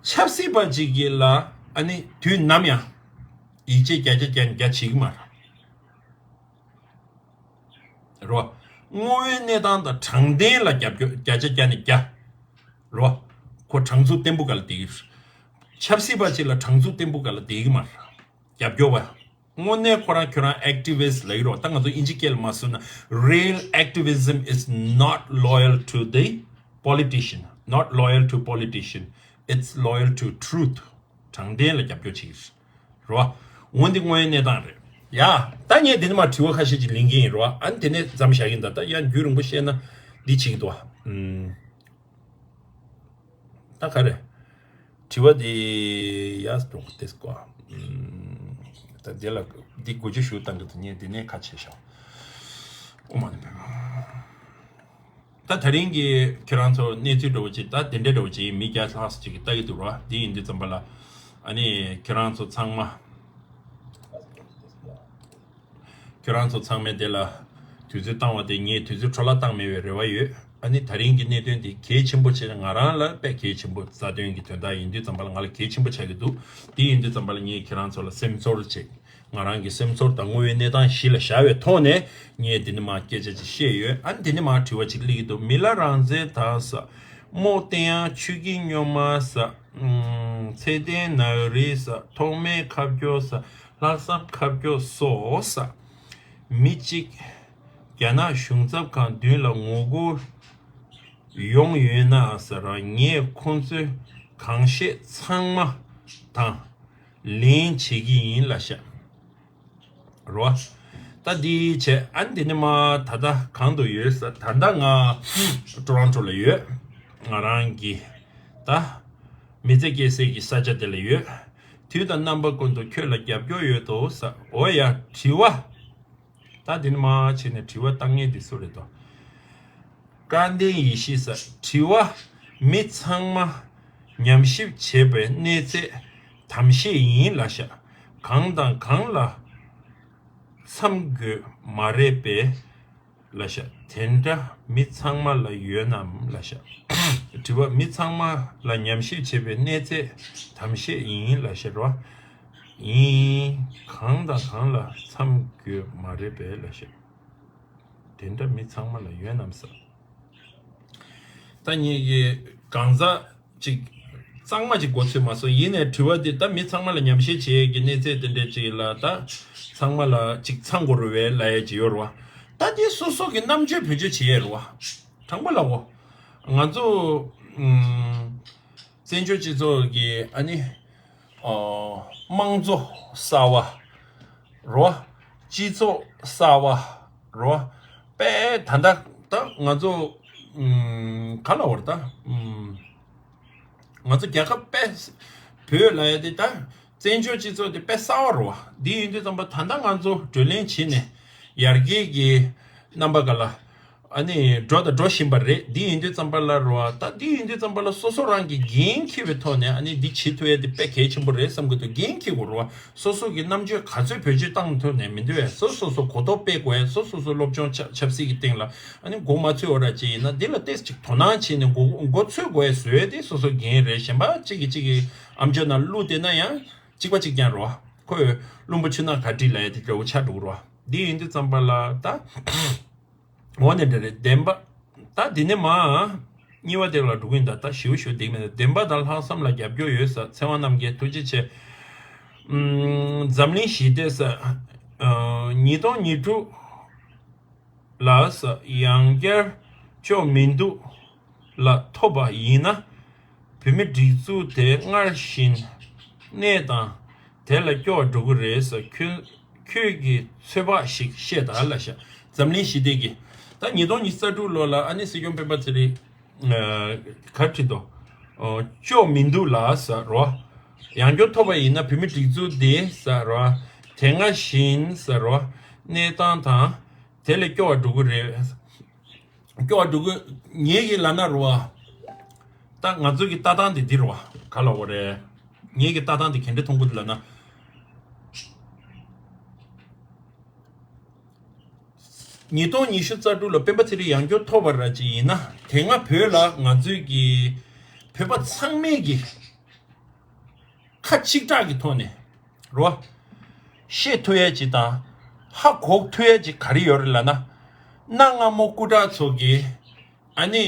ཆབ་སྲིད་པ་ཅིག་གིས་ལ་ཨ་ནི་དུས་ནམ་ཡང་ཡིད་ཆེས་བརྒྱ་ཆ་བརྒྱ་ནས་བརྒྱ་བྱེད་ཀྱི་མ་རེད། རོ། དངོས་ཡོད་གནས་སྟངས་དང་དྲང་བདེན་ལ་རྒྱབ་སྐྱོར་བརྒྱ་ཆ་བརྒྱ་ནས་བརྒྱ། རོ། ཁོ་དྲང་ཚུགས་བརྟན་པོ་ག་ལ་བསྡད་ཀྱི་རེད། ཆབ་སྲིད་པ་ཅིག་ལ་དྲང་ཚུགས་བརྟན་པོ་ག་ལ་བསྡད་ཀྱི་མ་རེད། རྒྱབ་སྐྱོར་བ། དངོས་གནས་ཁོ་རང་ཁྱོད་རང་ཨེག་ཊི་ཝི་སི་ལབ་ཀྱི་རོ། ད་ང་ཚོ་དབྱིན་ཇི་སྐད་ལ་མ་བཟོས་ན། Real activism is not loyal to the politician, not loyal to politician, it's loyal to truth. དྲང་བདེན་ལ་རྒྱབ་སྐྱོར་བྱེད་ཀྱི་རེད། རོ། འོན་ཏེ་དངོས་ཡོད་གནས་སྟངས་རེད། ཡ། ད་ངས་འདི་ནས་མར་དྲི་བ་ཁ་ཤས་ཅིག་ལེན་གྱི་ཡིན་རོ། ཨ་ནི་དེ་ནས་མཚམས་བཞག་གི་ཡིན། ད་ད་ཡང་རྒྱུན་རིང་པོ་བཤད་ན་འདི་བྱེད་ཀྱི་འདུག་བ། ཨུམ། ད་ག་རེ། དྲི་བ་འདི་ཡ་འགྲོ་ཏེ་སྐོ། ཨུམ། ད་འདི་ལ་འདི་དགུ་བཅུ་ཞུ་བཏང་གི་འདུག་ངས་འདི་ནས་ཁ་ཕྱེ་ཤོག་ཨོ་མ་ནི་པེ་མ། ད་དེ་རིང་གི་ཁྱེད་རང་ཚོ་གནས་ཚུལ་འདྲ་བོ་ཅིག་ད་དེ་འདྲ་འདྲ་བོ་ཅིག་མི་བརྒྱ་ལྷག་ཙམ་ཅིག་གིས་ལྟ་གི་འདུག་ར། འདི་ཡིན་དུས་ཙམ་པ་ལ་ཨ་ནི་ཁྱེད་རང་ཚོ་ཚང་མ་ཁྱེད་རང་ཚོ་ཚང་མས་དེ་ལ་དུས་ཚོད་བཏང་བ་དེ་ངས་དུས་ཚོད་འཕྲོ་བརླག་བཏང་མེད་པའི་རེ་བ་ཡོད། ཨ་ནི་དེ་རིང་གི་གནད་དོན་དེ་གལ་ཆེན་པོ་བྱས་ན་ང་རང་ལ་དཔེ་གལ་ཆེན་པོ་རྩ་དོན་གྱི་དོན་དག་ཡིན་དུས་ཙམ་པ་ལ་ང་ལ་གལ་ཆེན་པོ་ཆགས་ཀྱི་འདུག་དེ་ཡིན་དུས་ཙམ་པ་ལ་ངས་ཁྱེད་རང་ཚོ་ལ་སེམས་ཚོར་བྱེད། ང་རང་གི་སེམས་ཚོར་དང་དངོས་ཡོད་གནས་སྟངས་གཞི་ལ་བཞག་པའི་ཐོག་ནས་ངས་འདི་ནས་མར་སྐད་ཆ་ཅིག་བཤད་ཡོད། ཨ་ནི་འདི་ནས་མར་དྲི་བ་ཅིག་སླེབས་ཀྱི་འདུག་མི་ལ་རང་བཙན་དང་ས། རྨོ་བསྟན་ཡང་ཆོས་ཀྱི་སྨྱོན་མ་ས། ཨུམ། ཚེ་བརྟན་ནག་རིལ་ས། ཐོགས་མེད་ཁ་སྐྱོ་ས། ལྷག་བསམ་ཁ་སྐྱོ་སོགས་ས། མི་གཅིག་རྒྱ་ནག་གཞུང་ཚབ་ཁང་མདུན་ལ་ངོ་རྒོལ་ཡོང་ཡོད་ན་ཟེར་ར། ངས་ཁོང་ཚོའི་གང་བཤད་ཚང་མ་དང་ལེན་བྱེད་ཀྱི་ཡིན་ལབ་ཤག་རོ། ད་འདི་བྱས་ཨ་ནི་འདི་ནི་མ་ད་ལྟ་གང་དུ་ཡོད་ཟེར། ད་ལྟ་ང་ཊོ་རོན་ཊོ་ལ་ཡོད། ང་རང་གི་ད་མི་ཚེ་སྐྱེལ་སའི་གི་ས་ཆ་དེ་ལ་ཡོད། དུས་དང་རྣམ་པ་ཀུན་ཏུ་ཁྱོད་ལ་རྒྱབ་སྐྱོར་ཡོད་དོ་ཟེར། འོ་ཡ་དྲི་བ། ད་འདི་ནི་མ་བྱས་ནས་དྲི་བ་བཏང་མཁན་འདི་སུ་རེད་དོ། སྐལ་ལྡན་ཡེ་ཤེས་ཟེར། དྲི་བ། མི་ཚང་མ་ཉམས་ཞིབ་བྱས་པའི་གནས་ཚད་དམ་བཤད་ཡིན་ལབ་ཤག་གང་དང་གང་ལ་མཚམས་དགོས་མ་རེད་པས་ལབ་ཤག་དེ་འདྲ་མི་ཚང་མ་ལ་ཡོད་ནམ་ལབ་ཤག་དྲི་བ། མི་ཚང་མ་ལ་ཉམས་ཞིབ་བྱས་པའི་གནས་ཚད་དམ་བཤད་ཡིན་ལབ་ཤག་རོ། ཡིན། གང་དང་གང་ལ་མཚམས་དགོས་མ་རེད་པས་ལབ་ཤག་དེ་འདྲ་མི་ཚང་མ་ལ་ཡོད་ནམ་ཟེར། ད་ངེད་ཀྱི་གང་ཟག་ཅིག་གཙང་མ་ཅིག་མགོ་ཚོས་མ་སོང་། ཡིན་ནའི་དྲི་བ་འདི་ད་མི་ཚང་མ་ལ་ཉམས་ཞིབ་བྱེད་ཀྱི་གནས་ཚད་དེ་འདྲ་ཅིག་ལ་ད་ཚང་མ་ལ་ཅིག་ཚང་དགོས་རེད་པས་ལབ་ཡས་ཅིག་ཡོད་རེད་བ། ད་འདི་སོ་སོ་གི་རྣམ་དཔྱོད་བེད་སྤྱོད་བྱེད་ཡས་རེད་བ། དྲང་པོ་ལབ་གོ། ང་ཚོ་ཨུམ། བཙན་བྱོལ་སྤྱི་ཚོགས་ཀྱི་ཨ་ནི། ཨོ། དམངས་གཙོ་གསར་བ་རོ། སྤྱི་ཚོགས་གསར་བ་རོ། དཔེ་ད་ལྟ་ད་ང་ཚོ་ཨུམ། ག་ལ་བར་ད་ཨུམ། ང་ཚོ་རྒྱལ་ཁབ་དཔེ་བོད་ལ་ཡ་དེ་ད་བཙན་བྱོལ་སྤྱི་ཚོགས་དེ་དཔེ་གསར་བ་རོ། འདི་ཡིན་དུས་ཙམ་པ་ད་ལྟ་ང་ཚོ་བགྲོ་གླེང་བྱས་ནས་ཡར་རྒྱས་ཀྱི་རྣམ་པ་ག་ལ། ཨ་ནི་འགྲོ་དང་འགྲོ་བཞིན་པ་རེད། འདི་ཡིན་དུས་ཙམ་པ་ལ་རོ། ད་འདི་ཡིན་དུས་ཙམ་པ་ལ་སོ་སོ་རང་གི་འགན་འཁྱེར་བའི་ཐོག་ནས་ཨ་ནི་འདི་བྱེད་ཐུབ་ཡ་དེ་དཔེ་གལ་ཆེན་པོ་རེད་བསམ་གྱི་འདུག་འགན་འཁྱེར་དགོས་རོ། སོ་སོ་གི་རྣམ་དཔྱོད་ག་ཚོད་བེད་སྤྱོད་བཏང་ཐུབ་ནས་མི་འདུག་བས། སོ་སོ་སོ་གོ་རྟོགས་སྤེལ་དགོས་ཡ། སོ་སོ་སོ་སློབ་སྦྱོང་ཆབ་ཆབ་སྲིད་ཀྱི་སྟེང་ལ་ཨ་ནི་མགོ་མ་ཚོས་བ་ར་ཅིག་ཡིན་ན་འདི་ལ་ཏོག་ཙམ་ཅིག་དོ་སྣང་བྱས་ནས་མགོ་མགོ་ཚོས་དགོས་ཡ་བཟོ་ཡ་དེ་སོ་སོ་འགན་རེད། གཞན་པ་གཅིག་གིས་གཅིག་གི་ཨམ་ཅོག་ནང་བླུགས་བསྡད་ན་ཡང་གཅིག་པ་གཅིག་རྐྱང་རོ། ཁོས་བླུན་པོ་ཆུ་ནག་ག་བྲིས་ལབ་ཡ་དེ་འདྲ་བོ་ཆགས་འགྲོ་གི་རོ། འདི་ཡིན་དུས་ཙམ་པ་ལ་ད། འོ་ནས་འདྲ་རེད། བདེན་པ། ད་འདི་ནས་མ། གཉིས་པ་དེ་ལ་འགྲོ་གི་ཡིན། ད་ད་ཞིའུ་ཞིའུ་འདེགས་མེད་ན། བདེན་པ་དང་ལྷག་བསམ་ལ་རྒྱབ་སྐྱོར་ཡོད་ས། ཚེ་དབང་རྣམ་རྒྱལ་ཐུགས་རྗེ་ཆེ། ཨུམ། འཛམ་གླིང་ཞི་བདེ་ས། ཨ། ཉིས་སྟོང་ཉི་དྲུག་ལ་ས་ཡང་བསྐྱར་ཆོག་མི་འདུག་ལ་ཐོབ་པ་ཡིན་ན། བོད་མི་སྒྲིག་འཛུགས་དེ་སྔར་བཞིན་གནས་དང་དེ་ལས་སྐྱོ་བ་འགྲོ་གི་རེད་ཟེར། ཁྱོད་ཁྱོད་ཀྱིས་ཚོད་དཔག་ཞིག་བཤད་དང་ལབ་ཤག་འཛམ་གླིང་ཞི་བདེ་གི། ད་ཉིས་སྟོང་ཉི་ཤུ་རྩ་དྲུག་ལོ་ལ་ཨ་ནི་སྲིད་སྐྱོང་སྤེན་པ་ཚེ་རིང་ག་བྲིས་འདུག་ཅོག་མི་འདུག་ལ་ཟེར་རོ། ཡང་སྐྱོ་ཐོབ་པ་ཡིན་ན་བོད་མི་སྒྲིག་འཛུགས་འདི་ཟེར་རོ། དེ་སྔ་བཞིན་ཟེར་རོ། གནས་སྟངས་དང་དེ་ལས་སྐྱོ་བ་འགྲོ་གི་རེད། སྐྱོ་བ་འགྲོ་གི། ངེད་ཀྱི་ལ་ན་རོ། ད་ང་ཚོ་གི་ལྟ་སྟངས་དེ་འདི་རོ། ག་ལ་འོ་རེད། ངེད་ཀྱི་ལྟ་སྟངས་དེ་ག་འདྲ་མཐོང་གི་འདུག་ལབ་ན། ཉིས་སྟོང་ཉི་ཤུ་རྩ་དྲུག་ལ་སྤེན་པ་ཚེ་རིང་ཡང་སྐྱོ་ཐོབ་པ་ར་ཅིག་ཡིན་ན། དེ་སྔ་བོད་ལ་ང་ཚོས་ཀྱི་བོད་པ་ཚང་མས་ཀྱི་ཁ་གཅིག་གྲགས་ཀྱི་ཐོག་ནས་རོ། བཤད་ཐུབ་ཡས་ཅིག་དང་། ཧ་གོ་ཐུབ་ཡས་ཅིག་ག་རེ་ཡོད་རེད་ལབ་ན། གནའ་སྔ་མོ་སྐུ་དྲག་ཚོ་གི་ཨ་ནི་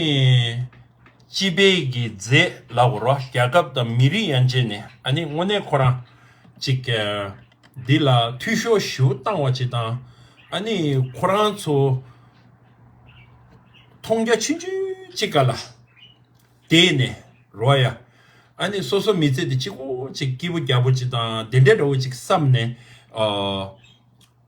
སྤྱི་པའི་གི་མཛད་ལབ་དགོས་རེད་བ། རྒྱལ་ཁབ་དང་མི་རིགས་ཡན་ཆད་ནས་ཨ་ནི་དངོས་གནས་ཁོ་རང་ཅིག་འདི་ལ་འཐུས་ཤོར་ཞེ་པོ་བཏང་བ་ཅིག་དང་། ཨ་ནི་ཁོ་རང་ཚོ་མཐོང་རྒྱ་ཆུང་ཆུང་ཅིག་ག་ལ་དེ་ནས་རོ་ཡ། ཨ་ནི་སོ་སོ་མི་ཚེ་དེ་གཅིག་པོ་ཅིག་སྐྱིད་པོ་རྒྱ་པོ་ཅིག་དང་དེ་འདྲའི་འདྲ་བོ་ཅིག་བསམ་ནས། ཨ།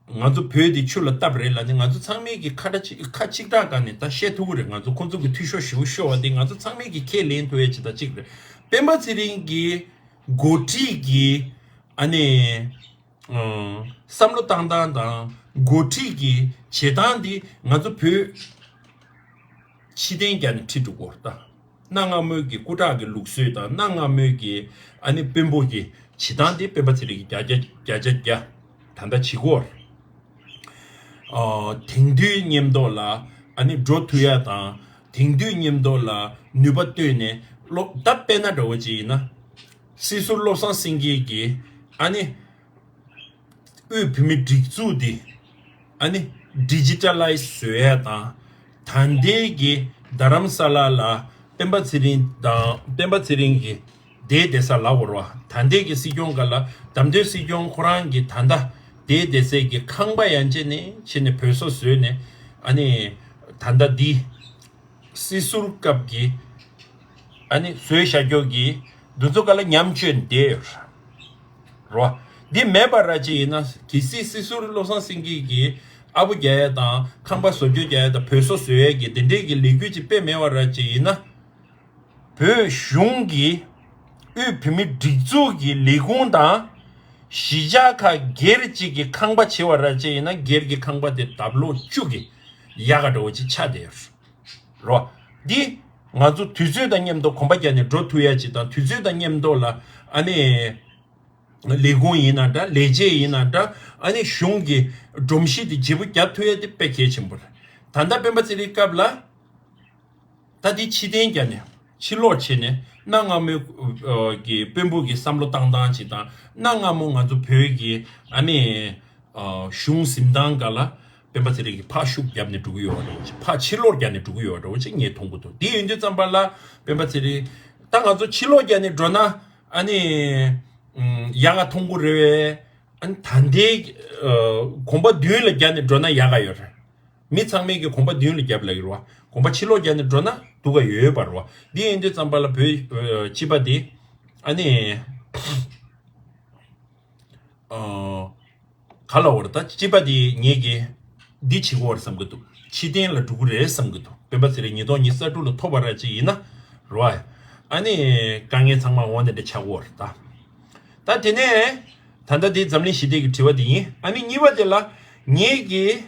ང་ཚོ་བོད་འདི་ཆུ་ལ་བཏབ་རེད་ལབ་ནས། ང་ཚོ་ཚང་མས་ཀྱི་ཁ་གྲག་ཅིག་ཁ་གཅིག་གྲགས་སྒང་ནས་ད་བཤད་ཐུབ་ཀྱི་རེད། ང་ཚོ་ཁོང་ཚོ་གི་འཐུས་ཤོར་ཞེ་པོ་ཤོར་བ་དེ་ང་ཚོ་ཚང་མས་ཀྱི་ཁས་ལེན་ཐུབ་ཡ་ཅིག་དང་གཅིག་རེད། སྤེན་པ་ཚེ་རིང་གི་འགོ་ཁྲིད་ཀྱི་ཨ་ནི་ཨང་བསམ་བློ་བཏང་སྟངས་དང་། འགོ་ཁྲིད་ཀྱི་བྱེད་སྟངས་འདི་ང་ཚོ་བོད་ཕྱི་རྟེན་རྒྱ་ནས་ཁྲིད་འགྲོ་དགོས་རེད་ད། གནའ་སྔ་མོའི་གི་སྐུ་དྲག་གི་ལུགས་སྲོལ་དང་། གནའ་སྔ་མོའི་གི་ཨ་ནི་དཔོན་པོ་གི་བྱེད་སྟངས་དེ་སྤེན་པ་ཚེ་རིང་གི་བརྒྱ་ཆ་བརྒྱ་ཆ་བརྒྱ་ད་ལྟ་བྱེད་ཀྱི་ཡོད་རེད། ཨ། དེང་དུས་མཉམ་དུ་ལ་ཨ་ནི་འགྲོ་ཐུབ་ཡ་དང་། དེང་དུས་མཉམ་དུ་ལ་ནུས་པ་བཏོན་ནས་སློབ། ད་དཔེར་ན་འདྲ་བོ་ཅིག་ཡིན་ན། སྲིད་ཟུར་བློ་བཟང་སེང་གེ་གིས་ཨ་ནི་དབུས་བོད་མིའི་སྒྲིག་འཛུགས་འདི་ཨ་ནི་ཌི་ཇི་ཊ་ལའི་ཛི་བཟོ་ཡས་དང་། ད་ལྟའི་གི་རྡ་རམ་ས་ལ་ལ་སྤེན་པ་ཚེ་རིང་དང་། སྤེན་པ་ཚེ་རིང་གི་བསྡད་བསྡད་ས་ལབ་དགོས་རེད་བ། ད་ལྟའི་གི་སྲིད་སྐྱོང་སྒང་ལ། བདམས་ཐོན་སྲིད་སྐྱོང་ཁོ་རང་གི་ད་ལྟ་བསྡད་བསྡད་སའི་གི་ཁང་པ་ཡན་ཆད་ནས་ཕྱིན་ནས་བོད་བཟོ་བཟོས་ནས། ཨ་ནི་ད་ལྟ་འདི་སྲིད་ཟུར་སྐབས་ཀྱི་ཨ་ནི་བཟོས་བཞག་རྒྱུ་གི་འདི་ཚོ་སྒང་ལ་ཉམས་བཅོས་བསྡད་ཡོད་རེད་བ། འདི་མེད་པ་ར་ཅིག་ཡིན་ན། གལ་སྲིད་སྲིད་ཟུར་བློ་བཟང་སེང་གེ་གི་ཨ་བོ་རྒྱག་ཡས་དང་། ཁང་པ་བཟོ་བཅོས་རྒྱག་ཡས་དང་། བོད་བཟོ་བཟོ་ཡས་ཀྱི་དེ་འདྲའི་གི་ལས་འགུལ་ཅིག་དཔེ་མེད་པ་ར་ཅིག་ཡིན་ན། བོད་གཞུང་གི་དབུས་བོད་མིའི་སྒྲིག་འཛུགས་ཀྱི་ལས་ཁུངས་དང་། གཞིས་ཆགས་ཁག་སྒེར་གཅིག་གི་ཁང་པ་བྱེད་པ་ར་ཅིག་ཡིན་ན། སྒེར་གྱི་ཁང་པ་དེ་ལྡབ་ལོག་བཅུ་གི་ཡག་ག་འདྲ་བོ་ཅིག་ཆགས་བསྡད་ཡོད་རེད་བ། འདི་ང་ཚོ་དུས་ཚོད་དང་མཉམ་དུ་གོམ་པ་རྒྱག་ནས་འགྲོ་ཐུབ་ཡ་ཅིག་དང་། དུས་ཚོད་དང་མཉམ་དུ་ལ་ཨ་ནི་ལས་ཁུངས་ཡིན་ན་འདྲ། ལས་བྱེད་ཡིན་ན་འདྲ། ཨ་ནི་གཞུང་གི་སྒྲོམ་གཞི་དེ་བརྗེ་པོ་རྒྱག་ཐུབ་ཡ་དེ་དཔེ་གལ་ཆེན་པོ་རེད། ད་ལྟ་སྤེན་པ་ཚེ་རིང་སྐབས་ལ། ད་འདི་ཕྱི་རྟེན་རྒྱག་ནས་ཕྱིར་ལོག་བྱས་ནས། གནའ་སྔ་མོའི་ཨ་གི་དཔོན་པོ་གི་བསམ་བློ་བཏང་སྟངས་ཅིག་དང་། གནའ་སྔ་མོ་ང་ཚོ་བོད་ཀྱི་ཨ་ནི་ཨ་གཞུང་འཛིན་སྟངས་སྒང་ལ་སྤེན་པ་ཚེ་རིང་གིས་ཕར་ཤུགས་བརྒྱབ་ནས་འགྲོ་གི་ཡོད་པ་འདྲ་བོ་ཅིག་ཕར་ཕྱིར་ལོག་རྒྱག་ནས་འགྲོ་གི་ཡོད་པ་འདྲ་བོ་ཅིག་ངས་མཐོང་གི་འདུག་འདི་ཡིན་དུས་ཙམ་པ་ལ་སྤེན་པ་ཚེ་རིང་། ད་ང་ཚོ་ཕྱིར་ལོག་རྒྱག་ནས་འགྲོ་ན་ཨ་ནི་ཨམ་ཡག་ག་མཐོང་གི་རེད་པས། ཨ་ནི་ད་ལྟའི་ཨ་གོམ་པ་མདུན་ལ་རྒྱག་ནས་འགྲོ་ན་ཡག་ག་ཡོད་རེད། མི་ཚང་མས་ཀྱི་གོམ་པ་མདུན་ལ་རྒྱབ་ལབ་ཀྱི་རེད་བ། གོམ་པ་ཕྱི་ལོགས་རྒྱབ་ནས་འགྲོ་ན་སྡུག་ག་ཡོད་པ་རེད་བ། འདི་ཡིན་དུས་ཙམ་པ་ལ་བོད་ཨ་སྤྱི་པ་འདི་ཨ་ནི་ཨ་ག་ལབ་དགོས་རེད། ད་སྤྱི་པ་འདི་ངེད་ཀྱིས་འདི་བྱེད་དགོས་རེད་བསམ་གྱི་འདུག་ཕྱི་རྟེན་ལ་འགྲོ་གི་རེད་བསམ་གྱི་འདུག་སྤེན་པ་ཚེ་རིང་ཉིས་སྟོང་ཉི་ཤུ་རྩ་དྲུག་ལ་ཐོབ་པ་ར་ཅིག་ཡིན་ན་རེད་བ། ཨ་ནི་དཀའ་ངལ་ཚང་མ་འོག་ནས་འདྲ་ཆགས་ཀྱི་ཡོད་རེད་ད། ད་དེ་ནས་ད་ལྟ་འདི་འཛམ་གླིང་ཞི་བདེ་གི་དྲི་བ་འདི་ཡིན། ཨ་ནི་གཉིས་པ་དེ་ལ་ངེད་ཀྱིས།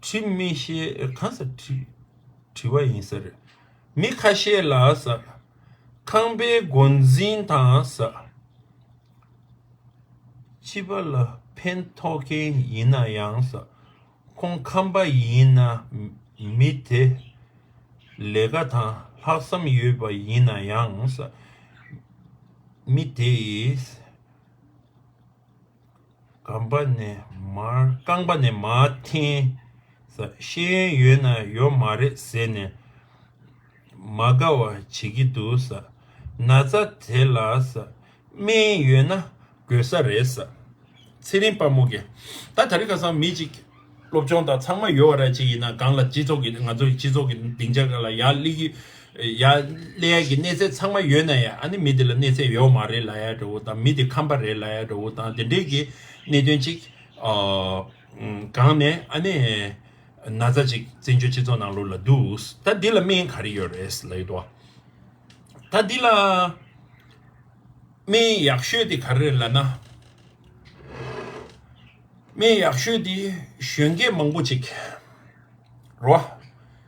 དྲི་མི་ཤེས། གང་ཟེར། དྲི་དྲི་བ་ཡིན་ས་རེད། མི་ཁ་ཤས་ལ་ཟེར། ཁང་པའི་འགོ་འཛིན་དང་ཟེར། སྤྱི་པ་ལ་ཕན་ཐོགས་མཁན་ཡིན་ན་ཡང་ཟེར། ཁོང་ཁམས་པ་ཡིན་ན་མི་དེ་ལས་ཀ་དང་ལྷག་བསམ་ཡོད་པ་ཡིན་ན་ཡང་ཟེར། མི་དེ་ཡིས། རྐང་པ་ནས་མར། རྐང་པ་ནས་མར་འཐེན་ས། ཤེས་ཡོན་ཡོད་ན་ཡོད་མ་རེད་ཟེར་ནས་མ་དགའ་བ་བྱེད་ཀྱི་འདུག་ས། ན་ཚ་དེ་ལ་ས་སྨན་ཡོད་ན་དགོས་ས་རེད་ས། ཚེ་རིང་དཔའ་མོ་གིས་ད་དེ་རིང་ཁ་སང་མི་གཅིག་ སློབ་སྦྱོང་དང་ཚང་མ་ཡོད་པ་ར་ཅིག་ཡིན་ན། གང་ལ་སྤྱི་ཚོགས་ཀྱི་ང་ཚོ་ཡི་སྤྱི་ཚོགས་ཀྱི་སྡིངས་ཆ་ག་ལ་ཡར་སླེབས་ཀྱི་ཡར་སླེབས་ཡ་གི་གནས་ཚད་ཚང་མ་ཡོད་ན་ཡང་། ཨ་ནི་མི་དེ་ལ་གནས་ཚད་ཡོད་མ་རེད་ལབ་ཡ་འདྲ་བོ་དང་། མི་དེ་ཁམས་པ་རེད་ལབ་ཡ་འདྲ་བོ་དང་། དེ་འདྲས་ཀྱི་གནད་དོན་ཅིག་ཨ་གང་ནས་ཨ་ནི་ན་ཚ་ཅིག་བཙན་བྱོལ་སྤྱི་ཚོགས་ནང་ལོགས་ལ་འདུག་ད་འདི་ལ་སྨན་ག་རེ་ཡོད་རེད་ལབ་ཡོད་དོ། ད་འདི་ལ་སྨན་ཡག་ཤོས་དེ་ག་རེ་རེད་ལབ་ན། སྨན་ཡག་ཤོས་དེ་གཞོན་སྐྱེས་མང་པོ་ཅིག་རོ།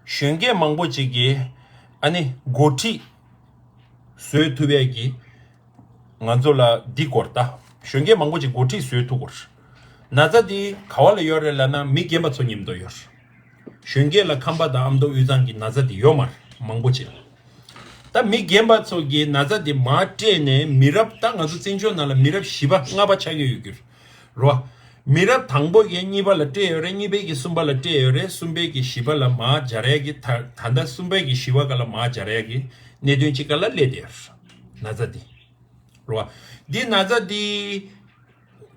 གཞོན་སྐྱེས་མང་པོ་ཅིག་གིས་ཨ་ནི་འགོ་ཁྲིད་བཟོས་ཐུབ་ཡས་ཀྱི་ང་ཚོ་ལ་འདི་དགོས་རེད། ད་གཞོན་སྐྱེས་མང་པོ་ཅིག་འགོ་ཁྲིད་བཟོས་ཐུབ་དགོས་རེད། ན་ཚ་འདི་ག་བ་ལ་ཡོད་རེད་ལབ་ན། མི་རྒན་པ་ཚོ་མཉམ་དུ་ཡོད་རེད། གཞོན་སྐྱེས་ལ་ཁམས་པ་དང་ཨ་མདོ་དབུས་གཙང་གི་ན་ཚ་འདི་ཡོད་མ་རེད། མང་པོ་ཅིག་ལ། ད་མི་རྒན་པ་ཚོ་གིས་ན་ཚ་འདི་མར་སྤྲད་ནས་མི་རབས། ད་ང་ཚོ་བཙན་བྱོལ་ནང་ལ་མི་རབས་བཞི་པ་ལྔ་པ་ཆགས་ཀྱི་ཡོད་ཀྱི་རེད་རོ། མི་རབས་དང་པོ་གིས་གཉིས་པ་ལ་སྤྲད་ཡོད་རེད། གཉིས་པའི་གིས་གསུམ་པ་ལ་སྤྲད་ཡོད་རེད། གསུམ་པའི་གིས་བཞི་པ་ལ་མར་སྦྱར་ཡ་གི། ད་ད་ལྟ་གསུམ་པའི་གིས་བཞི་པ་ག་ལ་མར་སྦྱར་ཡ་གི་གནད་དོན་ཅིག་ག་ལ་སླེབས་བསྡད་ཡོད་རེད། ན་ཚ་འདི་རོ། འདི་ན་ཚ་འདི་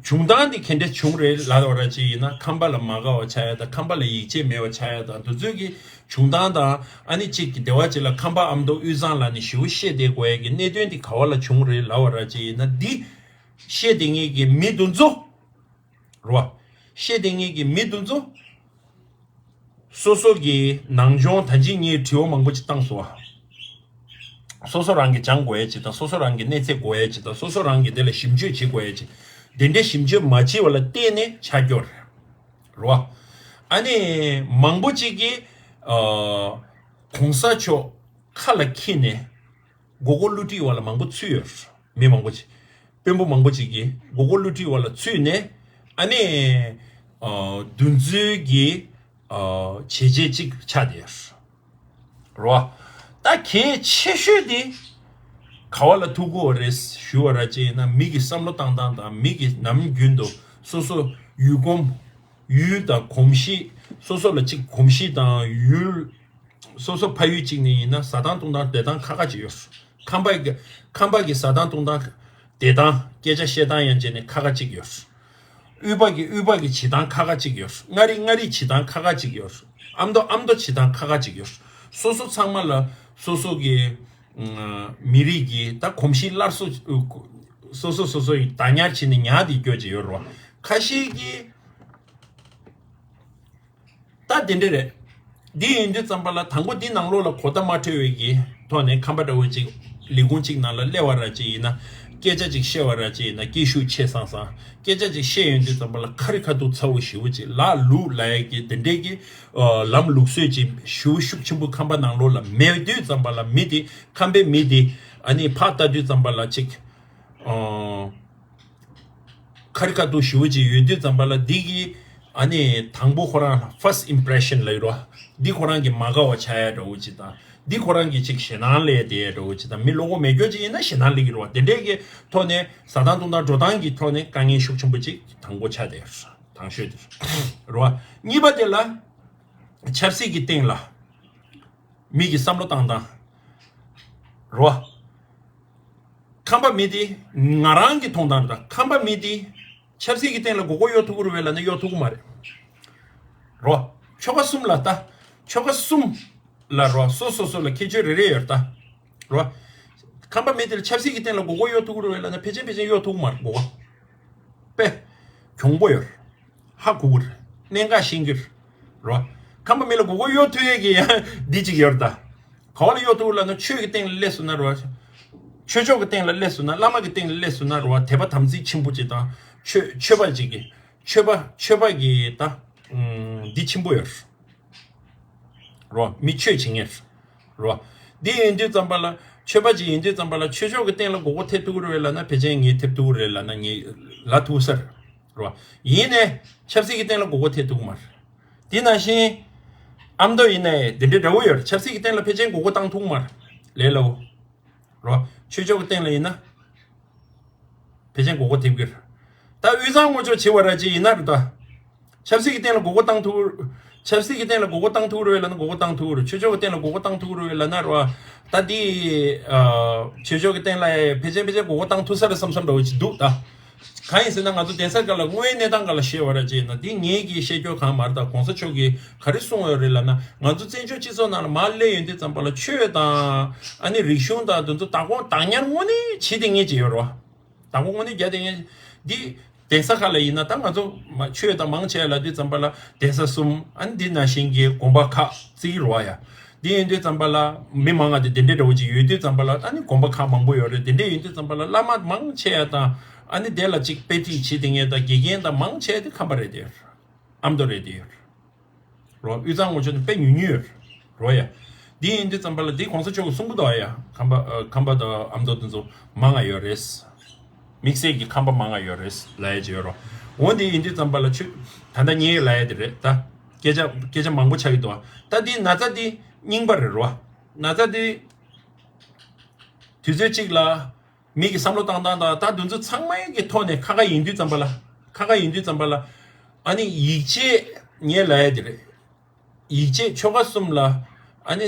བྱུང་སྟངས་འདི་ག་འདྲ་བྱུང་རེད་ལབ་པ་ར་ཅིག་ཡིན་ན། ཁམས་པ་ལ་མ་དགའ་བ་ཆགས་ཡ་དང་། ཁམས་པ་ལ་ཡིད་ཆེས་མེད་པ་ཆགས་ཡ་དང་། འདི་ཚོའི་གི་བྱུང་སྟངས་དང་། ཨ་ནི་གཅིག་གི་སྡེ་བ་གཅིག་ལ་ཁམས་པ་ཨ་མདོ་དབུས་གཙང་ལབ་ནས་ཞེ་པོ་བཤད་བསྡད་དགོས་ཡ་གི་གནད་དོན་འདི་ག་བ་ལ་བྱུང་རེད་ལབ་པ་ར་ཅིག་ཡིན་ན། འདི་བཤད་བསྡད་མཁན་གི་མི་འདི་ཚོ་རོ། བཤད་བསྡད་མཁན་གི་མི་འདི་ཚོ་སོ་སོ་གི་ནང་སྦྱོང་། ད་ཅི་ངས་དྲི་བ་མང་པོ་ཅིག་བཏང་སོང་ཨ། སོ་སོ་རང་གིས་སྦྱང་དགོས་ཡ་ཅིག་དང་། སོ་སོ་རང་གིས་གནས་ཚད་དགོས་ཡ་ཅིག་དང་། སོ་སོ་རང་གིས་དེ་ལ་ཞིབ་འཇུག་བྱེད་དགོས་ཡ་ཅིག་དེ་འདྲའི་ཞིབ་འཇུག་མ་བྱས་པ་ལ་བརྟེན་ནས་ཆགས་ཀྱི་ཡོད་རེད་རོ། ཨ་ནི་མང་པོ་ཅིག་གིས་ཨ་གོང་ས་མཆོག་ཁ་ལ་འཁྱེར་ནས་མགོ་སྐོར་བསླུ་བྲིད་པ་ལ་མང་པོ་ཚུད་ཡོད་རེད། མི་མང་པོ་ཅིག་དཔོན་པོ་མང་པོ་ཅིག་གིས་མགོ་སྐོར་བསླུ་བྲིད་པ་ལ་ཚུད་ནས། ཨ་ནི་ཨ་འདི་ཚོའི་གི་ཨ་བྱས་རྗེས་གཅིག་ཆགས་བསྡད་ཡོད་རེད་རོ། ད་གལ་ཆེ་ཤོས་དེ་ག་བ་ལ་ཐུག་གི་ཡོད་རེད་ཞུ་བ་ར་ཅིག་ཡིན་ན། མི་གི་བསམ་བློ་བཏང་སྟངས་དང་། མི་གི་ནམ་རྒྱུན་དུ་སོ་སོ་ཡུལ་གོམས་ཡུལ་དང་གོམས་གཤིས། སོ་སོ་ལ་གཅིག་གོམས་གཤིས་དང་ཡུལ། སོ་སོ་ཕ་ཡུལ་གཅིག་ནས་ཡིན་ན་ཟ་སྟངས་འཐུང་སྟངས་བསྡད་སྟངས་ཁ་ཁ་ཅིག་ཡོད། ཁམས་པ་གི་ཁམས་པ་གི་ཟ་སྟངས་འཐུང་སྟངས་བསྡད་སྟངས། སྐད་ཆ་བཤད་སྟངས་ཡན་ཆད་ནས་ཁ་ཁ་ཅིག་ཡོད། དབུས་པ་གི་དབུས་པ་གི་བྱེད་སྟངས་ཁ་ཁ་ཅིག་ཡོད། མངའ་རིས་མངའ་རིས་བྱེད་སྟངས་ཁ་ཁ་ཅིག་ཡོད། ཨ་མདོ་ཨ་མདོ་བྱེད་སྟངས་ཁ་ཁ་ཅིག་ཡོད། སོ་སོ་ཚང་མ་ལ་སོ་སོ་གི་ཨ་མི་རིགས་ཀྱི་ད་གོམས་གཤིས་སླར་གསོ། སོ་སོ་སོ་སོ་ཡི་བདག་ཉར་བྱས་ནས་ཉར་བསྡད་ཀྱི་ཡོད་ཅིག་ཡོད་རེད་བ། ཁ་ཤས་ཀྱིས། ད་དེ་འདྲ་རེད། འདི་ཡིན་དུས་ཙམ་པ་ལ། དང་པོ་འདི་ནང་ལོགས་ལ་གོ་བརྡ་མ་འཕྲོད་པའི་གི་ཐོག་ནས་ཁམས་པ་འདྲ་བོ་ཅིག་ལས་ཁུངས་གཅིག་ནང་ལ་སླེབས་པ་ར་ཅིག་ཡིན་ན། སྐད་ཆ་ཅིག་བཤད་པ་ར་ཅིག་ཡིན་ན། སྐད་ཤུགས་ཆེ་སང་སང་སྐད་ཆ་ཅིག་བཤད་ཡོང་དུས་ཙམ་པ་ལ། ཁ་རི་ཁ་ཐུག་ཚ་བོ་ཞེ་པོ་ཅིག་ལ། ལུག་ལ་ཡ་གི་དེ་འདྲའི་གི་ཨ་ལམ་ལུགས་སྲོལ་ཅིག་ཞེ་པོ་ཤུགས་ཆེན་པོ་ཁམས་པ་ནང་ལོགས་ལ་མེད་དུས་ཙམ་པ་ལ། མི་དེ་ཁམས་པའི་མི་དེ་ཨ་ནི་ཕར་ལྟ་དུས་ཙམ་པ་ལ་ཅིག་ཨ། ཁ་རི་ཁ་ཐུག་ཞེ་པོ་ཅིག་ཡོད་དུས་ཙམ་པ་ལ། འདི་གི་ཨ་ནི་དང་པོ་ཁོ་རང་first impression ལབ་ཡོད་རེད་བ། འདི་ཁོ་རང་གི་མ་དགའ་བ་ཆགས་ཡ་འདྲ་བོ་ཅིག་དང་། འདི་ཁོ་རང་གི་ཅིག་ཞེད་སྣང་སླེབས་བསྡད་ཡ་འདྲ་བོ་ཅིག་དང་། མི་བློ་ཁོག་མེད་སྐྱོ་ཅིག་ཡིན་ན་ཞེད་སྣང་སླེབས་ཀྱི་རེད་བ། དེ་འདྲའི་གི་ཐོག་ནས་ཟ་སྟངས་འཐུང་སྟངས་འགྲོ་སྟངས་ཀྱི་ཐོག་ནས་དཀའ་ངལ་ཤུགས་ཆེན་པོ་ཅིག་དང་པོ་ཆགས་བསྡད་ཡོད་རེད། དང་ཤོས་དེ་རེད་བ། གཉིས་པ་དེ་ལ་ཆབ་སྲིད་ཀྱི་སྟེང་ལ་མི་གི་བསམ་བློ་བཏང་སྟངས་རེད་བ། ཁམས་པ་མི་དེ་ང་རང་གི་མཐོང་སྟངས་དང་། ཁམས་པ་མི་དེ་ཆབ་སྲིད་ཀྱི་སྟེང་ལ་མགོ་སྐོར་གཡོག་ཐུབ་ཀྱི་རེད་པས་ལབ་ན་གཡོག་ཐུབ་ཀྱི་མ་རེད། རོ། ཆོལ་ཁ་གསུམ་ལ་ལྟ། ཆོལ་ཁ་གསུམ་ལ་རོ། སོ་སོ་སོ་ལ་ཁྱད་ཆོས་རེ་རེ་ཡོད་ད། རོ། ཁམས་པ་མི་དེ་ལ་ཆབ་སྲིད་ཀྱི་སྟེང་ལ་མགོ་སྐོར་གཡོག་ཐུབ་ཀྱི་རེད་པས་ལབ་ན་ཕལ་ཆེར་ཕལ་ཆེར་གཡོག་ཐུབ་ཀྱི་མ་རེད། མགོ་སྐོར་དཔེ། གྱོང་པོ་ཡོད་རེད། ཧ་གོ་གི་རེད། གནད་འགག་ཤེས་ཀྱི་རེད། རོ། ཁམས་པ་མི་ལ་མགོ་སྐོར་གཡོག་ཐུབ་ཡས་ཀྱི་ཡང་འདི་གཅིག་ཡོད་རེད་ད། ག་བ་ལ་གཡོག་ཐུབ་ལབ་ན། ཆོས་ཀྱི་སྟེང་ལ་སླེབས་སོང་ན་རོ། ཆོས་ཕྱོགས་ཀྱི་སྟེང་ལ་སླེབས་སོང་ན། བླ་མ་གི་སྟེང་ལ་སླེབས་སོང་ན་རོ། དད་པ་དམ་ཚིག་ཆེན་པོ་ཅིག་དང་། ཆོས་ཆོས་པ་ཅིག་གི་ཆོས་པ་ཆོས་པ་གི་ད་ཨུམ་འདི་ཆེན་པོ་ཡོད་རེད། རོ། མི་ཆོས་བྱེད་མཁན་རོ། འདི་ཡིན་དུས་ཙམ་པ་ལ། ཆོས་པ་ཅིག་ཡིན་དུས་ཙམ་པ་ལ། ཆོས་ཕྱོགས་ཀྱི་སྟེང་ལ་མགོ་སྐོར་ཐེབས་ཐུབ་ཀྱི་རེད་པས་ལབ་ན་ཕལ་ཆེར་ངས་ཐེབས་ཐུབ་ཀྱི་རེད་ལབ་ན་ངས་ལབ་ཐུབ་ས་རེད། རོ། ཡིན་ནའི་ཆབ་སྲིད་ཀྱི་སྟེང་ལ་མགོ་སྐོར་ཐེབས་ཐུབ་ཀྱི་མ་རེད། དེ་ནང་བཞིན་ཨ་མདོ་ཡིན་ནའི་དེ་འདྲའི་འདྲ་བོ་ཡོད་རེད། ཆབ་སྲིད་ཀྱི་སྟེང་ལ་ཕལ་ཆེར་མགོ་སྐོར་བཏང་ཐུབ་ཀྱི་མ་རེད། ལས་སླ་བོ། རོ། ཆོས་ཕྱོགས་ཀྱི་སྟེང་ལ་ཡིན་ན་ཕལ་ཆེར་མགོ་སྐོར་ཐེབས་ཀྱི་རེད། ད་དབུས་གཙང་ངོ་ཅོག་བྱེད་པ་ར་ཅིག་ཡིན་ན་རེད་ད། ཆབ་སྲིད་ཀྱི་སྟེང་ལ་མགོ་སྐོར་བཏང་ཐུབ། ཆབ་སྲིད་ཀྱི་སྟེང་ལ་མགོ་སྐོར་བཏང་ཐུབ་རེད་པས་ལབ་ན་མགོ་སྐོར་བཏང་ཐུབ་རེད། ཆོས་ཕྱོགས་ཀྱི་སྟེང་ལ་མགོ་སྐོར་བཏང་ཐུབ་རེད་པས་ལབ་ན་རོ། ད་འདི་ཨ་ཆོས་ཕྱོགས་ཀྱི་སྟེང་ལ་ཕལ་ཆེར་ཕལ་ཆེར་མགོ་སྐོར་བཏང་ཐུབ་ས་རེད་བསམ་བསམ་འདྲ་བོ་ཅིག་འདུག་ད། གང་ཡིན་ཟེར་ན་ང་ཚོ་གདན་ས་སྒང་ལ་དངོས་ཡོད་གནས་སྟངས་སྒང་ལ་བཤད་པ་ར་ཅིག་ཡིན་ན་འདི་ངེད་ཀྱིས་བཤད་རྒྱུ་གང་མ་རེད། ད་གོང་ས་མཆོག་གིས་ག་རེ་གསུངས་ཡོད་རེད་ལབ་ན་ང་ཚོ་བཙན་བྱོལ་སྤྱི་ཚོགས་ནང་ལ་མར་སླེབས་ཡོང་དུས་ཙམ་པ་ལ་ཆོས་དང་ཨ་ནི་རིག་གཞུང་དང་དེ་ཚོ་བདག་པོ་བདག་ཉར་དངོས་གནས་བྱེད་བསྡད་མཁན་ཅིག་ཡོད་རེད་བ། བདག་པོ་དངོས་གནས་རྒྱག་བསྡད་མཁན་འདི་གདན་ས་ཁག་ལ་ཡིན་ན་ད་ང་ཚོ་མ་ཆོས་དང་མང་ཆེ་བ་ལབ་དུས་ཙམ་པ་ལ་གདན་ས་གསུམ་ཨ་ནི་འདི་ནང་བཞིན་གྱི་དགོན་པ་ཁག་བརྩི་གི་རེད་བ་ཡ། འདི་ཡིན་དུས་ཙམ་པ་ལ་མི་མང་ང་དེ་དེ་འདྲའི་འདྲ་བོ་ཅིག་ཡོད་དུས་ཙམ་པ་ལ་ཨ་ནི་དགོན་པ་ཁག་མང་པོ་ཡོད་རེད། དེ་འདྲའི་ཡིན་དུས་ཙམ་པ་ལ་བླ་མ་མང་ཆེ་བ་དང་ཨ་ནི་དེ་ལ་ཅིག་དཔེ་ཁྲིད་བྱེད་བསྡད་མཁན་དང་དགེ་རྒན་དང་མང་ཆེ་བ་དེ་ཁམས་པ་རེད་དེ། ཨ་མདོ་རེད་དེ། རོ། དབུས་གཙང་ངོ་ཆོ་ནི་དཔེ་ཉུང་ཉུང་ཡོད་རོ་ཡ། འདི་ཡིན་དུས་ཙམ་པ་ལ་འདི་གོང་ས་མཆོག་གིས་གསུང་གི་འདུག་ཡ། ཁམས་པ་ཨ་ཁམས་པ་དང་ཨ་མདོ་དེ་ཚོ་མང་ང་ཡོད་རེད། དམིགས་བསལ་གྱི་ཁམས་པ་མང་ང་ཡོད་རེད་ལབ་ཡ་ཅིག་ཡོད་རོ། འོ་འདི་ཡིན་དུས་ཙམ་པ་ལ་ཆུ་ད་ལྟ་ངས་ལབ་ཡ་དེ་རེད་ད། སྐད་ཆ་སྐད་ཆ་མང་པོ་ཆགས་ཀྱི་འདུག་ད་འདི་ན་ཚ་འདི་རྙིང་པ་རེད་རོ། ན་ཚ་འདི་དུས་ཚོད་གཅིག་ལ། མི་གི་བསམ་བློ་བཏང་སྟངས་དང་ད་དུས་ཚོད་ཚང་མའི་གི་ཐོག་ནས་ཁ་ཁ་ཡིན་དུས་ཙམ་པ་ལ་ཁ་ཁ་ཡིན་དུས་ཙམ་པ་ལ་ཨ་ནི་ཡིད་ཆེས་ངས་ལབ་ཡ་དེ་རེད། ཡིད་ཆེས་ཆོལ་ཁ་གསུམ་ལ་ཨ་ནི་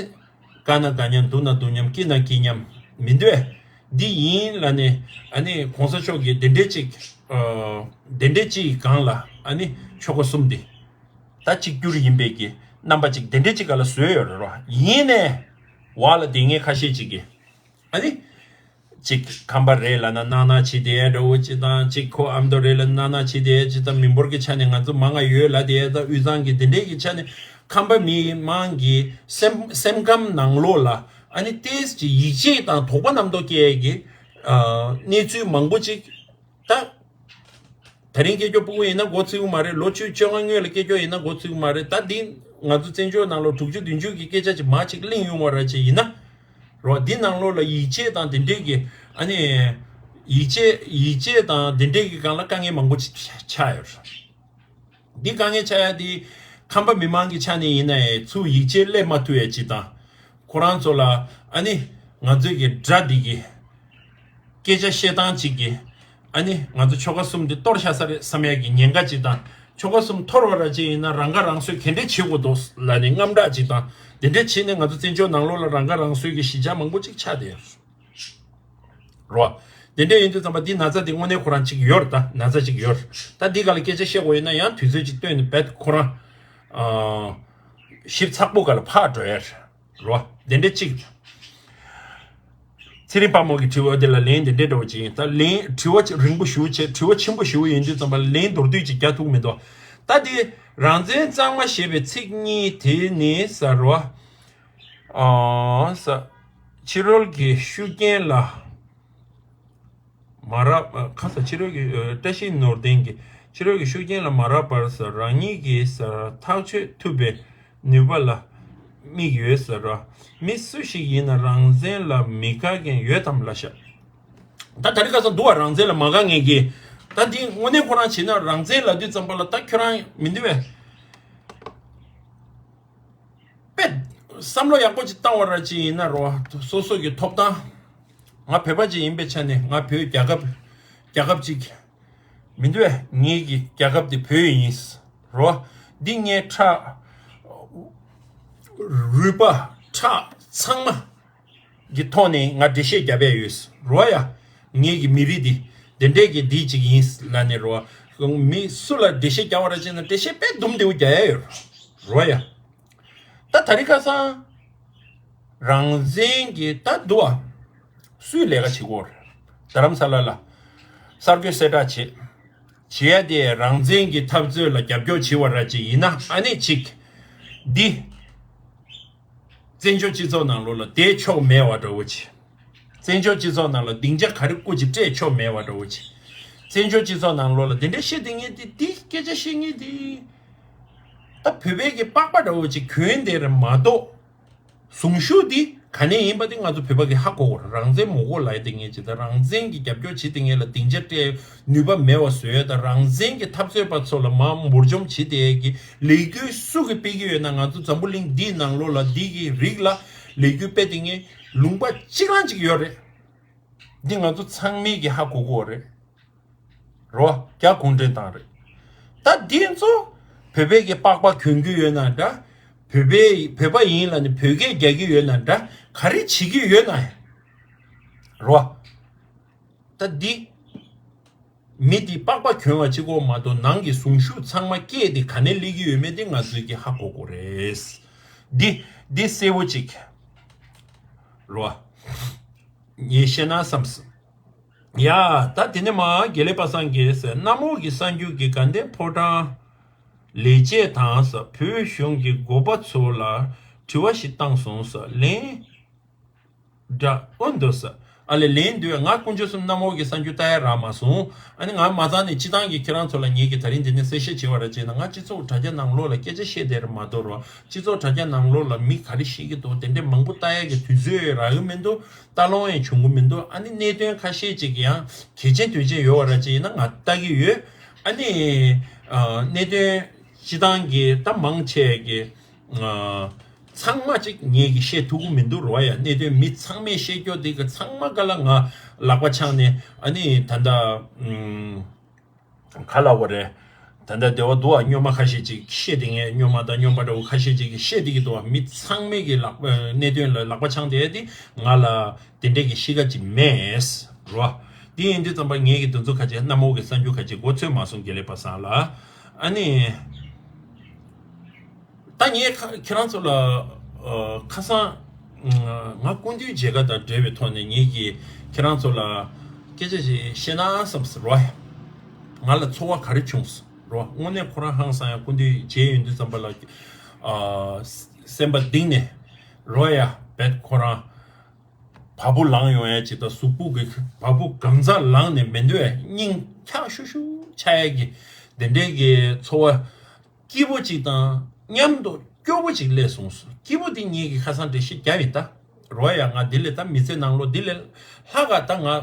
དགའ་ན་དགའ་མཉམ་སྡུག་ན་སྡུག་མཉམ་སྐྱིད་ན་སྐྱིད་མཉམ་མི་འདུག་ཨེ། འདི་ཡིན་ལབ་ནས་ཨ་ནི་གོང་ས་མཆོག་གིས་དེ་འདྲའི་ཅིག་དེ་འདྲའི་ཅིག་གི་སྒང་ལ་ཨ་ནི་ཆོལ་ཁ་གསུམ་དེ་ད་གཅིག་གྱུར་ཡིན་པའི་གི་རྣམ་པ་ཅིག་དེ་འདྲའི་ཅིག་སྒང་ལ་བཟོས་ཡོད་རེད་རོ། ཡིན་ནས་བར་ལ་དེ་ངས་ཁ་ཤས་ཅིག་གིས། ཨ་ནི། གཅིག་ཁམས་པ་རེད་ལབ་ན་སྣང་སྣང་བྱེད་བསྡད་ཡ་འདྲ་བོ་ཅིག་དང་གཅིག་ཁོ་ཨ་མདོ་རེད་ལབ་ན་སྣང་སྣང་བྱེད་བསྡད་ཡ་ཅིག་དང་མི་འབོར་གྱི་ཆ་ནས་ང་ཚོ་མང་ང་ཡོད་ལབ་བསྡད་ཡ་དང་དབུས་གཙང་གི་འདི་འདྲས་ཀྱི་ཆ་ནས་ཁམས་པ་མི་མང་གི་སེམས་སེམས་ཁམས་ནང་ལོགས་ལ་ཨ་ནི་ཏོག་ཙམ་ཅིག་ཡིད་ཆེས་དང་དོགས་པ་རྣམ་རྟོག་སྐྱེ་ཡ་གི་ཨ་གནས་ཚུལ་མང་པོ་ཅིག་ད། དེ་རིང་སྐད་ཅོག་སྤུ་གུ་ཡིན་ན་མགོ་ཚོས་ཀྱི་མ་རེད། ལོ་བཅུ་བཅོ་ལྔ་སྔོན་ལ་སྐད་ཅོག་ཡིན་ན་མགོ་ཚོས་ཀྱི་མ་རེད། ད་འདི་ང་ཚོ་བཙན་བྱོལ་ནང་ལོ་དྲུག་ཅུ་བདུན་ཅུ་གི་སྐད་ཆ་ཅིག་མ་ཅིག་གླེང་ཡོང་བ་ར་ཅིག་ཡིན་ན། རོ། འདི་ནང་ལོགས་ལ་ཡིད་ཆེས་དང་དེ་འདྲས་ཀྱི་ཨ་ནི། ཡིད་ཆེས་ཡིད་ཆེས་དང་དེ་འདྲས་ཀྱི་སྒང་ལ་དཀའ་ངལ་མང་པོ་ཅིག་ཆགས་ཡོད་རེད། འདི་དཀའ་ངལ་ཆགས་ཡ་འདི་ཁམས་པ་མི་མང་གི་ཆ་ནས་ཡིན་ན་ཡང་ཚུར་ཡིད་ཆེས་སླེབས་མ་ཐུབ་ཡ་ཅིག་དང་། ཁོ་རང་ཚོ་ལ་ཨ་ནི་ང་ཚོའི་གི་དགྲ་འདི་གི་སྐད་ཆ་བཤད་སྟངས་གཅིག་གིས་ཨ་ནི་ང་ཚོ་ཆོལ་ཁ་གསུམ་འདི་གཏོར་བཞག་ས་རེད་བསམ་ཡ་གི་ཉེན་ཁ་གཅིག་དང་། ཆོལ་ཁ་གསུམ་འཐོར་བ་ར་གཅིག་ཡིན་ན་རང་ཁ་རང་གསོ་ག་འདྲས་བྱེད་དགོས་འདུག་ལབ་ནས་དངངས་སྐྲག་གཅིག་དང་། དེ་འདྲས་བྱས་ནས་ང་ཚོ་བཙན་བྱོལ་ནང་ལོགས་ལ་རང་ཁ་རང་གསོའི་གི་གཞིས་ཆགས་མང་པོ་གཅིག་ཆགས་བསྡད་ཡོད་རེད། དེ་འདྲས་ཡིན་དུས་ཙམ་པ་འདི་ན་ཚ་འདི་དངོས་གནས་ཁོ་རང་གཅིག་ཡོད་རེད། ད་ན་ཚ་གཅིག་ཡོད་རེད། ད་འདི་ག་ལ་སྐད་ཆ་བཤད་དགོས་ཡིན་ན་ཡང་དུས་ཚོད་གཅིག་བཏོན་ནས་རྦད་ཁོ་རང་ཨ་ཞིབ་ཚགས་པོ་ག་ལ་ཕར་འགྲོ་ཡ་རེད། རོ། དེ་འདྲ་གཅིག་ཚེ་རིང་དཔལ་མོ་གི་དྲི་བ་དེ་ལ་ལན་དེ་འདྲ་འདྲ་བོ་ཅིག་ཡིན། ད་ལན་དྲི་བ་ཅིག་རིང་པོ་ཞེ་པོ་བྱས། དྲི་བ་ཆེན་པོ་ཞེ་པོ་ཡིན་དུས་ཙམ་པ་ལ་ལན་མདོར་བསྡུས་ཅིག་རྒྱག་ཐུབ་མི་འདུག་ད་དེ་རང་བཙན་གཙང་མ་ཞེས་པའི་ཚིག་གཉིས་དེ་ནི་ཟེར་བ། ཨ་ས། ཕྱི་རོལ་གྱི་ཤུགས་རྐྱེན་ལ། མ་རག་ཁ་ས་ཕྱི་རོལ་གྱི་ཨ་བཀྲ་ཤིས་ནོར་ལྡན་གྱིས་ཕྱི་རོལ་གྱི་ཤུགས་རྐྱེན་ལ་མ་རག་པར་ཟེར་རང་ཉིད་ཀྱིས་ཟེར་ཐག་གཅོད་ཐུབ་པའི་ནུས་པ་ལ་དམིགས་ཡོད་ཟེར་རོ། མི་སུ་ཞིག་ཡིན་ན་རང་བཙན་ལ་མི་དགའ་མཁན་ཡོད་དམ་ལབ་ཤག་ད་དེ་རིང་ཁ་སང་འདུག་བ། རང་བཙན་ལ་མ་དགའ་མཁན་གྱི་ད་འདི་དངོས་གནས་ཁོ་རང་བྱས་ན་རང་བཙན་ལབ་དུས་ཙམ་པ་ལ་ད་ཁྱོད་རང་མི་འདུག་བས། དཔེ་བསམ་བློ་ཡག་པོ་ཅིག་བཏང་བ་ར་ཅིག་ཡིན་ན་རོ། སོ་སོ་གི་ཐོབ་ཐང་། ང་བོད་པ་ཅིག་ཡིན་པའི་ཆ་ནས་ང་བོད་རྒྱལ་ཁབ་རྒྱལ་ཁབ་ཅིག་མི་འདུག་བས། ངེད་ཀྱི་རྒྱལ་ཁབ་དེ་བོད་ཡིན་རོ། འདི་ངའི་ཁྲག་རུས་པ་ཁྲག་ཚང་མ་གི་ཐོག་ནས་ང་འགྲེལ་བཤད་རྒྱབ་ཡ་ཡོད་རོ་ཡ། ངེད་ཀྱི་མི་རིགས་འདི་དེ་འདྲས་ཀྱི་འདི་ཅིག་ཡིན་ལབ་ནས་རོ། མི་སུ་ལ་འགྲེལ་བཤད་རྒྱབ་པ་ར་ཅིག་ན་འགྲེལ་བཤད་དཔེ་དུམ་བདེ་བོ་རྒྱག་ཡ་ཡོད་རོ་ཡ། ད་དེ་རིང་ཁ་སང་རང་བཙན་གྱི་ད་འདུག་བ། སུས་ལས་ཀ་བྱེད་དགོས་རེད། རྡ་རམ་ས་ལ་ལ་གསར་འགོད་གསལ་བསྒྲགས་བྱེད། བྱེད་ཡ་དེ་རང་བཙན་གྱི་འཐབ་རྩོད་ལ་རྒྱབ་སྐྱོར་བྱེད་པ་ར་ཅིག་ཡིན་ན་ཨ་ནི་ཅིག་འདི་བཙན་བྱོལ་སྤྱི་ཚོགས་ནང་ལོགས་ལ་བསྡད་ཆོག་མེད་པ་འདྲ་བོ་ཅིག་བཙན་བྱོལ་སྤྱི་ཚོགས་ནང་ལ་སྡིངས་ཆ་ག་རེ་སྐུ་ཅིག་སྤྲད་ཆོག་མེད་པ་འདྲ་བོ་ཅིག་བཙན་བྱོལ་སྤྱི་ཚོགས་ནང་ལོགས་ལ་དེ་འདྲ་བཤད་བསྡད་མཁན་དེ་འདི་སྐད་ཆ་བཤད་མཁན་དེ་ད་བོད་པའི་གི་པགས་པ་འདྲ་བོ་ཅིག་གྱོན་བསྡད་རེད་མ་གཏོགས། གཟུངས་གཞུག་འདི་ག་ནས་ཡིན་པ་འདི་ང་ཚོ་བོད་པ་གི་ཧ་གོ་གོ་རེད། རང་བཙན་མོ་གོ་ལབ་ཡ་དེ་ངས་ཇི་ལྟར་རང་བཙན་གྱི་རྒྱབ་སྐྱོར་བྱེད་དེ་ངས་ལ་སྡིངས་ཆ་སྤྲད་ནུས་པ་མེད་པ་བཟོས་ཡ་དང་རང་བཙན་གྱི་འཐབ་རྩོད་པ་ཚོ་ལ་མར་འབུར་འཇོམས་བྱེད་དེ་གི་ལས་འགུལ་སུ་གི་སྤེལ་གི་ཡོད་ན་ང་ཚོ་འཛམ་བུ་གླིང་འདིའི་ནང་ལོགས་ལ་འདི་གི་རིགས་ལ་ལས་འགུལ་སྤེལ་དེ་ངས་ལུང་པ་གཅིག་རང་གཅིག་ཡོད་རེད། འདི་ང་ཚོ་ཚང་མས་ཀྱི་ཧ་གོ་གོ་རེད། རོ། རྒྱ་གུང་ཁྲན་ཏང་རེད། ད་འདི་ཚོ་བོད་པའི་གི་པགས་པ་གྱོན་གི་ཡོད་ན་འདྲ། བོད་པའི་བོད་པ་ཡིན་ལ་ནི་བོད་སྐད་རྒྱག་གི་ཡོད་ན་འདྲ། ག་རེ་བྱེད་ཀྱི་ཡོད་ན་ཡང་། རོ། ད་འདི་ མི་དེ་པགས་པ་གྱོན་པ་གཅིག་པོ་མ་གཏོགས་ནང་གི་གཟུངས་གཞུག་ཚང་མ་སྐད་དེ་ག་ནས་སླེབས་ཀྱི་ཡོད་མེད་དེ་ང་ཚོས་ཀྱི་ཧ་གོ་དགོས་རེད། འདི་འདི་གསལ་པོ་གཅིག་རོ། ངས་བཤད་ན་བསམས། ཡ། ད་དེ་ནས་མ་དགེ་ལེགས་པ་སངས་རྒྱས་ཟེར། གནམ་འོག་གི་གསར་འགྱུར་གྱི་དགའ་ལྡན་ཕོ་བྲང་ལས་བྱེད་དང་ཟེར། བོད་གཞུང་གི་འགོ་པ་ཚོ་ལ་དྲི་བ་ཞིག་བཏང་སོང་ཟེར། ལན་འདྲ་ཨོ་འདུག་ཟེར། ཨ་ལས་ལན་འདུག་ང་དཀོན་མཆོག་གསུམ་གནམ་འོག་གི་གསར་འགྱུར་ལྟ་ཡ་རག་མ་སོང་། ཨ་ནི་ང་མ་ཚང་ནས་སྤྱི་བཏང་གི་ཁྱེད་རང་ཚོ་ལ་ངེད་ཀྱིས་ད་རིང་འདི་ནས་གསལ་བཤད་བྱེད་པ་ར་བྱས་ན། ང་སྤྱི་ཚོགས་དྲ་རྒྱ་ནང་ལོགས་ལ་སྐད་ཆ་བཤད་བསྡད་ར་མ་གཏོགས་རོ། སྤྱི་ཚོགས་དྲ་རྒྱ་ནང་ལོགས་ལ་མི་ག་རེ་བཤད་ཀྱི་འདུག་དེ་འདྲས་མང་པོ་ལྟ་ཡ་གི་དུས་ཚོད་རག་གི་མི་འདུག་ལྟ་ལོང་ཡང་བྱུང་གི་མི་འདུག་ཨ་ནི་གནད་དོན་ཁ་ཤས་ཅིག་ཡང་གལ་ཆེན་དོན་ཆེན་ཡོད་པ་ར་ཅིག་ཡིན་ན་ང་ལྟ་གི་ཡོད། ཨ་ནི་ཨ་གནད་དོན་སྤྱི་བཏང་གི་ད་མང་ཆེ་གི་ཨ་ཚང་མ་ཅིག་ངེད་ཀྱིས་བཤད་ཐུབ་ཀྱི་མི་འདུག་རོ། ཡ་གནད་དོན་མི་ཚང་མས་བཤད་རྒྱུ་དེ་གི་ཚང་མ་ག་ལ་ང་ལག་པ་འཆང་ནས་ཨ་ནི་ད་ལྟ་ཨུམ། ག་ལ་བ་རེད། ད་ལྟ་བདེ་བ་འདུག་ཨ། སྨྱོན་མ་ཁ་ཤས་ཅིག་བཤད་དེ་ངས་སྨྱོན་མ་དང་སྨྱོན་པ་འདྲ་བོ་ཁ་ཤས་ཅིག་གིས་བཤད་དེ་གི་འདུག་ཨ། མི་ཚང་མས་ཀྱི་ལག་པ་གནད་དོན་ལ་ལག་པ་འཆང་བསྡད་དེ་ང་ལ་དེ་འདྲས་ཀྱི་གཤིས་ཀ་ཅིག་མེད་རོ། དེ་ཡིན་དུས་ཙམ་པ་ངས་ཀྱི་དེ་ཚོ་ཁ་ཅིག་གནམ་འོག་གི་གསར་འགྱུར་ཁ་ཅིག་མགོ་ཚོད་མ་སོང་དགེ་ལེགས་པ་སངས་ལ། ཨ་ནི། ད་ངས་ཁ་ཁྱེད་རང་ཚོ་ལ་ཨ་ཁ་སང་ང་སྐུ་མདུན་མཇལ་ཁ་དང་འབྲེལ་བའི་ཐོག་ནས་ངེད་ཀྱིས་ཁྱེད་རང་ཚོ་ལ་སྐད་ཆ་ཞིག་བཤད་ན་བསམ་ཟེར་རོ། ང་ལ་ཚོར་བ་ག་རེ་བྱུང་ཟེར་རོ། དངོས་གནས་ཁོ་རང་ཧང་སང་ཡང་སྐུ་མདུན་མཇལ་ཡོང་དུས་ཙམ་པ་ལ་ཨ་སེམས་པ་གཏིང་ནས་རོ་ཡ་བེད་ཁོ་རང་བ་སྤུ་ལངས་ཡོང་ཡ་ཅིག་དང་གཟུགས་པོ་གི་བ་སྤུ་གང་ཚ་ལངས་ནས་མི་འདོད་སྙིང་འཁྱག་ཤུ་ཤུ་ཆགས་ཡ་གི་དེ་འདྲའི་གི་ཚོར་བ། སྐྱིད་པོ་གཅིག་དང་མཉམ་དུ་སྐྱོ་པོ་གཅིག་སླེབས་སོང་ཟེར། སྐྱིད་པོ་འདི་ངེད་ཀྱི་ཁ་སང་འགྲེལ་བཤད་བརྒྱབ་ཡིན་ད། རོ་ཡ་ང་འདི་ལས་ད་མི་ཚེ་ནང་ལོགས་འདི་ལས་ལྷག་ག་ད་ང་ཨ་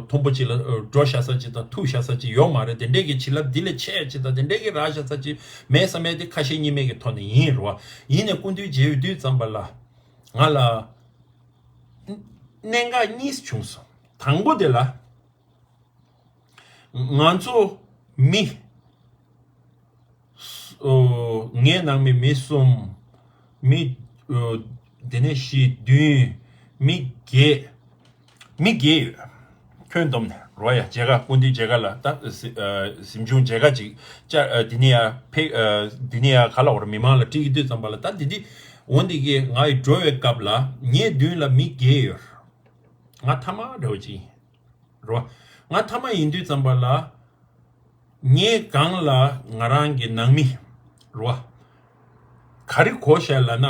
མཐོན་པོ་གཅིག་ལ་ཨ་འགྲོ་བཞག་ས་གཅིག་དང་ཐུག་བཞག་ས་གཅིག་ཡོད་མ་རེད། དེ་འདྲས་ཀྱི་བྱིན་རླབས་འདི་ལས་ཆེ་གཅིག་དང་དེ་འདྲས་ཀྱི་རག་བཞག་ས་གཅིག་མེད་ས་མེད་དེ་ཁ་ཞེ་གཉིས་མེད་ཀྱི་ཐོག་ནས་ཡིན་རོ། ཡིན་ནས་སྐུ་མདུན་མཇལ་ཡོང་དུས་ཙམ་པ་ལ་ང་ལ་གནད་འགག་གཉིས་བྱུང་སོང་། དང་པོ་དེ་ལ། ང་ཚོ་མི། ཨོ། ངའི་ནང་མི་མི་གསུམ། མི། ཨོ། དེ་ནས་བཞི་བདུན། མི་བརྒྱད། མི་བརྒྱད་ཡོད། ཁྱོན་བསྡོམས་ནས་རོ་ཡ་མཇལ་ཁ་སྐུ་མདུན་མཇལ་ཁ་ལ་ད་གཟིམ་ཨ་གཟིམ་ཆུང་མཇལ་ཁ་ཅིག་བཅར་ཨ་དེ་ནས་ཡ་ཕེབས་ཨ་དེ་ནས་ཡ་ག་ལ་བར་མི་མང་ལ་དྲི་གི་དུས་ཙམ་པ་ལ་ད་དེ་དེ་འོ་འདི་གི་ང་ཡི་འགྲོ་བའི་སྐབས་ལ་ངའི་མདུན་ལ་མི་བརྒྱད་ཡོད། ང་ཐ་མ་འདྲ་བོ་ཅིག་ཡིན། རོ། ང་ཐ་མ་ཡིན་དུས་ཙམ་པ་ལ། ངའི་སྒང་ལ་ང་རང་གི་ནང་མི། རོ། ག་རེ་གོ་ཤག་ལབ་ན།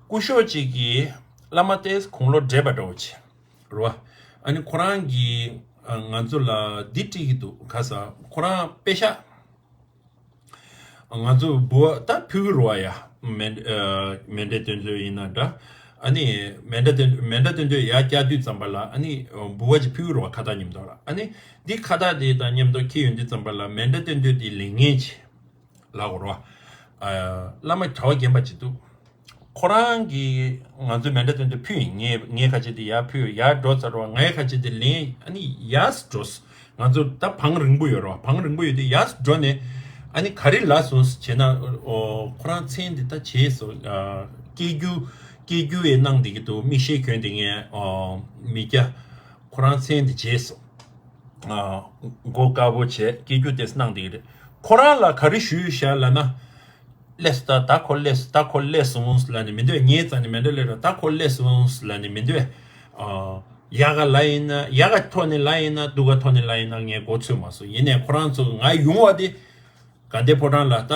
སྐུ་ཞབས་ཅིག་གིས་བླ་མ་ཏེས་དགུང་ལོ་བགྲེས་པ་འདྲ་བོ་ཅིག་རོ། ཨ་ནི་ཁོ་རང་གིས་ང་ཚོ་ལ་འདི་དྲིས་ཀྱི་འདུག་ག་ས་ཁོ་རང་པེ་ཤག་ང་ཚོ་འབུལ་བ་ད་ཕུལ་གི་རེད་བ་ཡ། མེ་ཨ་མཎྜལ་སྟོན་ཚུལ་ཡིན་ན་འདྲ། ཨ་ནི་མཎྜལ་སྟོན་མཎྜལ་སྟོན་ཚུལ་ཡར་བསྐྱར་དུས་ཙམ་པ་ལ་ཨ་ནི་འབུལ་བ་ཅིག་ཕུལ་གི་རེད་བ་ཁ་བཏགས་མཉམ་དུ་ལ། ཨ་ནི་འདི་ཁ་བཏགས་དེ་དང་མཉམ་དུ་འཁྱེར་ཡོང་དུས་ཙམ་པ་ལ་མཎྜལ་སྟོན་ཚུལ་དེ་ལེན་མཁན་ཅིག་ལབ་དགོས་རེད་བ། ཨ་བླ་མ་གྲྭ་པ་རྒན་པ་ཅིག་འདུག་ཁོ་རང་གིས་ང་ཚོའི་མཎྜལ་སྟོན་དུས་ཕུལ་ཡིན། ངའི་ངའི་ཁ་ཆེ་དེ་ཡར་ཕུལ། ཡར་འགྲོ་ཚར་བ་ངའི་ཁ་ཆེ་དེ་ལེན། ཨ་ནི་ཡར་འགྲོ། ང་ཚོ་ད་བང་རིང་པོ་ཡོད་རེད་བ། བང་རིང་པོ་ཡོད་དུས་ཡར་འགྲོ་ནས་ཨ་ནི་ག་རེ་ལབ་སོང་ཟེར་ན། ཨོ་ཁོ་རང་མཚན་དེ་ད་བྱས་སོ། ཨ་སྐྱེ་རྒྱུ་སྐྱེ་རྒྱུ་ཡི་གནང་བསྡད་ཀྱི་འདུག་མིག་ཤེལ་གྱོན་བསྡད་མཁན་ཨོ་མི་སྐྱ་ཁོ་རང་མཚན་དེ་བྱས་སོ། ཨ་མགོ་དཀར་པོ་བྱས་སྐྱེ་རྒྱུ་དེ་གནང་བསྡད་ཀྱི་རེད། ཁོ་རང་ལ་ག་རེ་ཞུས་ཤག་ལབ་ན། སླེབས་སོང་། ད་ད་ཁོ་སླེབས་སོང་། ད་ཁོ་སླེབས་སོང་ལབ་ནས་མི་འདོད། ངའི་རྩ་ནས་མཎྜལ་སླེབས་ར། ད་ཁོ་སླེབས་སོང་ལབ་ནས་མི་འདོད། ཨ་ཡག་ག་ལབ་ཡིན་ན་ཡག་ག་ཐོག་ནས་ལབ་ཡིན་ན་སྡུག་ག་ཐོག་ནས་ལབ་ཡིན་ན་ངས་མགོ་ཚོད་མ་སོང་། ཡིན་ནའི་ཁོ་རང་ཚོ་ང་ཡོང་བ་དེ་དགའ་ལྡན་ཕོ་བྲང་ལ་ད་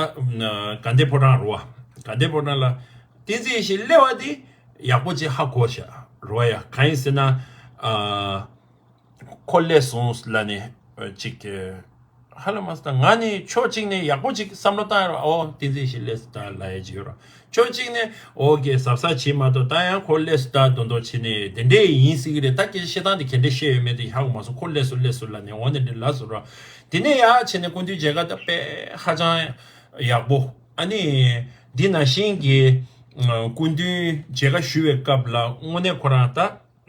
དགའ་ལྡན་ཕོ་བྲང་རུ་བ་དགའ་ལྡན་ཕོ་བྲང་ལ་བསྟན་འཛིན་ཡེ་ཤེས་སླེབས་པ་དེ་ཡག་པོ་ཅིག་ཧ་གོ་ཤག་རུ་བ་ཡ། གང་ཡིན་ཟེར་ན་ཨ། ཁོ་སླེབས་སོང་ལབ་ནས་ཅིག་ཧ་ལས་མ་སོང་། ད་ང་ནི་ཕྱོགས་གཅིག་ནས་ཡག་པོ་ཅིག་བསམ་བློ་བཏང་ཡོད། ཨོ་བསྟན་འཛིན་ཡེ་ཤེས་སླེབས་སོང་ད་ལབ་ཡ་ཅིག་ཡོད་ར། ཕྱོགས་གཅིག་ནས་ཨོ་གེ་གཟབ་གཟབ་བྱེད་མ་གཏོགས་ད་ཡང་ཁོ་སླེབས་སོང་ད་མདོག་མདོག་བྱེད་ནས་དེ་འདྲས་ཡིན་སྲིད་ཀྱི་རེད། ད་སྐད་ཆ་བཤད་སྟངས་དེ་ག་འདྲས་བཤད་ཡོད་མེད་དེ་ཧ་གོ་མ་སོང་། ཁོ་སླེབས་སོང་སླེབས་སོང་ལབ་ནས་འོ་ནས་འདྲས་ལབ་སོང་ར། དེ་ནས་ཡར་བྱས་ནས་སྐུ་མདུན་མཇལ་ཁ་ད་དཔེ་ཧ་ཅང་ཡག་པོ། ཨ་ནི་འདི་ནང་བཞིན་གྱི་སྐུ་མདུན་མཇལ་ཁ་ཞུ་བའི་སྐབས་ལ་དངོས་གནས་ཁོ་རང་ད།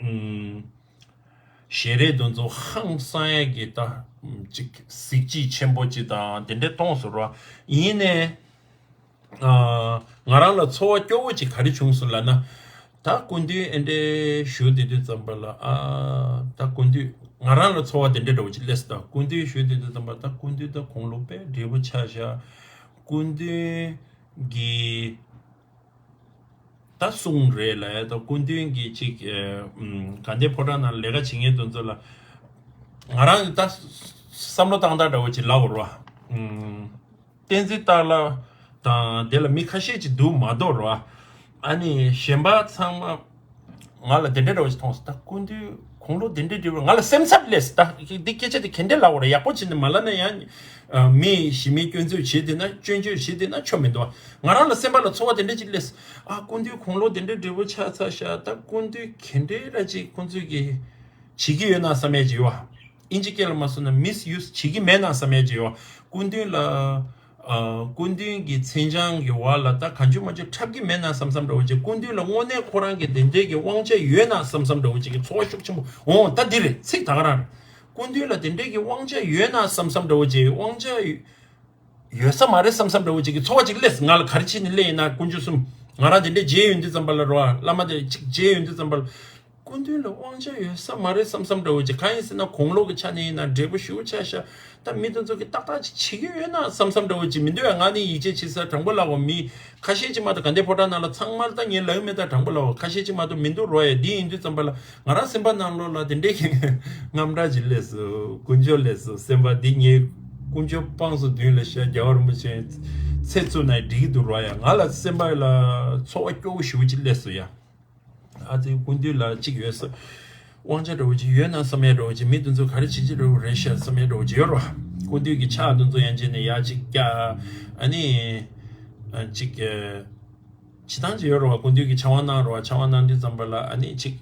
ཨུམ། ཞལ་རས་དེ་ཚོ་ཧང་སང་ཡ་གི་ད་ཅིག་གཟི་བརྗིད་ཆེན་པོ་ཅིག་དང་དེ་འདྲའི་མཐོང་སོང་ར། ཡིན་ནའི་ཨ་ང་རང་ལ་ཚོར་བ་སྐྱོ་བོ་ཅིག་ག་རེ་བྱུང་སོང་ལབ་ན། ད་སྐུ་མདུན་ཨེ་འདྲའི་བཞུགས་བསྡད་དུས་ཙམ་པ་ལ་ཨ་ད་སྐུ་མདུན་ ང་རང་ལ་ཚོར་བ་དེ་འདྲ་འདྲ་བོ་ཅིག་སླེབས་སོང་། ད་སྐུ་མདུན་ཞུས་དུས་དུས་ཙམ་པ་ད་སྐུ་མདུན་ད་དགུང་ལོ་དཔེ་བགྲེས་པོ་ཆགས་ཤག་སྐུ་མདུན་གྱི་ད་གསུང་རེད་ལ་ཡ། ད་སྐུ་མདུན་གྱི་ཅིག་ཨ་ཨམ་དགའ་ལྡན་ཕོ་བྲང་ནང་ལས་ཀ་བྱེད་མཁན་དེ་ཚོ་ལ་ང་རང་ད་བསམ་བློ་བཏང་སྟངས་འདྲ་བོ་ཅིག་ལབ་དགོས་རེད་བ། ཨམ། བསྟན་འཛིན་སྟག་ལྷ་དང་དེ་ལ་མི་ཁ་ཤས་ཅིག་འདུག་མ་གཏོགས་རོ། ཨ་ནི་གཞན་པ་ཚང་མ་ང་ལ་དེ་འདྲ་འདྲ་བོ་ཞིག་མཐོང་སོང་། ད་སྐུ་མདུན་དགུང་ལོ་དེ་འདྲ་འདྲ་བོ་ང་ལ་སེམས་འཚབ་སླེབས་སོང་། ད་འདི་སྐད་ཆ་དེ་ག་འདྲ་ལབ་དགོས་རེད། ཡག་པོ་བྱས་ནས་མ་ལབ་ན་ཡང་མི་ཞི་མིའི་སྐྱོན་འཛུགས་བྱས་བསྡད་ན་སྐྱོན་བརྗོད་བྱས་བསྡད་ན་ཆོ་མི་འདུག་ང་རང་ལ་སེམས་པ་ལ་ཚོར་བ་དེ་འདྲ་ཅིག་སླེབས་སོང་། ཨ་སྐུ་མདུན་དགུང་ལོ་དེ་འདྲ་འདྲ་བོ་ཆགས་ཚར་ཤག་ད་སྐུ་མདུན་ག་འདྲ་ར་ཅིག་ཁོང་ཚོས་ཀྱི་བྱེད་ཀྱི་ཡོད་ན་བསམ་ཡས་ཅིག་ཡོད་བ། ཨིན་ཇི་སྐད་ལ་མ་སོང་ན་མིས་ཡུ་སི་བྱེད་ཀྱི་མེད་ན་བསམ་ཡས་ཅིག་ཡོད། སྐུ་མདུན་ལ། ཨ། སྐུ་མདུན་གྱི་མཚན་བྱང་གི་འོག་ལ་ད་གང་བྱུང་མང་བྱུང་འཁྲབ་ཀྱི་མེད་ན་བསམ་བསམ་འདྲ་བོ་ཅིག་སྐུ་མདུན་ལ་དངོས་གནས་ཁོ་རང་གི་དེ་འདྲའི་གི་དབང་ཆ་ཡོད་ན་བསམ་བསམ་འདྲ་བོ་ཅིག་གི་ཚོར་བ་ཤུགས་ཆེན་པོ་འོང་། ད་འདི་རེད། ཚིག་ད་ག་རང་རེད། སྐུ་མདུན་ལ་དེ་འདྲའི་གི་དབང་ཆ་ཡོད་ན་བསམ་བསམ་འདྲ་བོ་ཅིག་དབང་ཆ་ཡོད་ས་མ་རེད་བསམ་བསམ་འདྲ་བོ་ཅིག་གི་ཚོར་བ་ཅིག་སླེབས། ང་ལ་ག་རེ་བྱས་ནས་སླེབས་ཡིན་ན། དཀོན་མཆོག་གསུམ། ང་རང་དེ་འདྲའི་མཇལ་ཡོང་དུས་ཙམ་པ་ལ་རོ། བླ་མ་དེ་ཅིག་མཇལ་ཡོང་དུས་ཙམ་པ་ལ། སྐུ་མདུན་ལ་དབང་ཆ་ཡོད་ས་མ་རེད་བསམ་བསམ་འདྲ་བོ་ཅིག་གང་ཡིན་ཟེར་ན་དགུང་ལོ་གི་ཆ་ནས་ཡིན་ན་བགྲེས་པོ་ཞེ་པོ་ཆགས་ཤག་ད་མི་དེ་ཚོ་གིས་ཏག་ཏག་ཅིག་བྱེད་ཀྱི་ཡོད་ན་བསམ་བསམ་འདྲ་བོ་ཅིག་མི་འདུག་ཡ། ང་ནི་ཡིད་ཆེས་བྱེད་ས་དྲང་པོ་ལབ་དགོས། མི་ཁ་ཤས་ཅིག་མ་གཏོགས་དགའ་ལྡན་ཕོ་བྲང་ནང་ལ་ཚང་མ་ལ་ད་ངས་ལབ་ཀྱི་མེད། ད་དྲང་པོ་ལབ་དགོས། ཁ་ཤས་ཅིག་མ་གཏོགས་མི་འདུག་རོ་ཡ། འདི་ཡིན་དུས་ཙམ་པ་ལ་ང་རང་སེམས་པ་ནང་ལོགས་ལ་དེ་འདྲའི་གི་དངངས་སྐྲག་ཅིག་སླེབས་སོང་། དཀོན་མཆོག་སླེབས་སོང་། སེམས་པ་འདི་ངས་དཀོན་མཆོག་དཔང་སོ་མདུན་ལ་བཞག་རྒྱལ་བ་རིན་པོ་ཆེ་ཚེ་བཙུགས་ན་འགྲིག་གི་འདུག་རོ་ཡ། ང་ལ་སེམས་པ་ལ་ཚོར་བ་སྐྱོ་བོ་ཞེ་པོ་ཅིག་སླེབས་སོང་ཡ། ཨ་ཙི་སྐུ་མདུན་ལ་གཅིག་ཡོད་ས། དབང་ཆ་འདྲ་བོ་ཅིག་ཡོད་ན་བསམ་ཡས་འདྲ་བོ་ཅིག་མི་དེ་ཚོ་ག་རེ་བྱེད་ཀྱི་འདྲ་བོ་རེད་ཤག་བསམ་ཡས་འདྲ་བོ་ཅིག་ཡོད་རེད་བ། སྐུ་མདུན་གྱི་ཕྱག་དེ་ཚོ་ཡང་བྱས་ནས་ཡར་གཅིག་བཀྱག་ཨ་ནི། ཨ་གཅིག་ཨ། བྱེད་སྟངས་ཅིག་ཡོད་རེད་བ། སྐུ་མདུན་གྱི་ཕྱག་དབང་གནང་རེད་བ། ཕྱག་དབང་གནང་དུས་ཙམ་པ་ལ་ཨ་ནི་གཅིག་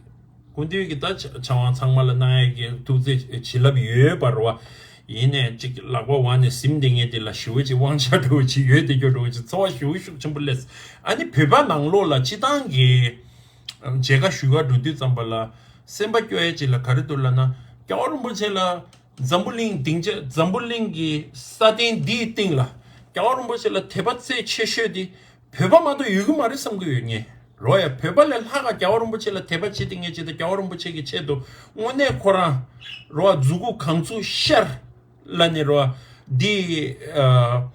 སྐུ་མདུན་གྱི་ད་ཕྱག་ཕྱག་དབང་ཚང་མ་ལ་གནང་ཡས་ཀྱི་ཐུགས་བརྩེ་བྱིན་རླབས་ཡོད་པ་རེད་བ། ཡིན་ནས་གཅིག་ལག་པ་འོག་ནས་ཟིན་བསྡད་མཁན་དེ་ལ་ཞེ་པོ་ཅིག་དབང་ཆ་འདྲ་བོ་ཅིག་ཡོད་བསྡད་རྒྱུ་འདྲ་བོ་ཅིག་ཚོར་བ་ཞེ་པོ་ཤུགས་ཆེན་པོ་སླེབས། ཨ་ནི་བོད་པ་ནང་ལོགས་ལ་སྤྱིར་བཏང་གི་མཇལ་ཁ་ཞུ་ག་འགྲོ་དུས་ཙམ་པ་ལ་སེམས་པ་སྐྱོ་ཡས་ཅིག་ལ་ག་རེ་འདུག་ལབ་ན། རྒྱལ་བ་རིན་པོ་ཆེ་ལ་འཛམ་བུ་གླིང་སྡིངས་ཆ་འཛམ་བུ་གླིང་གི་ས་སྟེང་འདིའི་སྟེང་ལ་རྒྱལ་བ་རིན་པོ་ཆེ་ལ་དད་པ་ཚད་ཆེ་ཤོས་དེ་བོད་པ་མ་གཏོགས་ཡོད་གི་མ་རེད་བསམ་གི་ཡོད་ངས་རོ་ཡ། བོད་པ་ལས་ལྷག་ག་རྒྱལ་བ་རིན་པོ་ཆེ་ལ་དད་པ་བྱེད་དེ་ངས་བྱེད་དེ་རྒྱལ་བ་རིན་པོ་ཆེ་གི་ཆེད་དུ་དངོས་གནས་ཁོ་རང་རོ་མཛུ་གུ་གང་ཚུགས་ཤར་ལ་ནི་རོ་འདི་ཨ།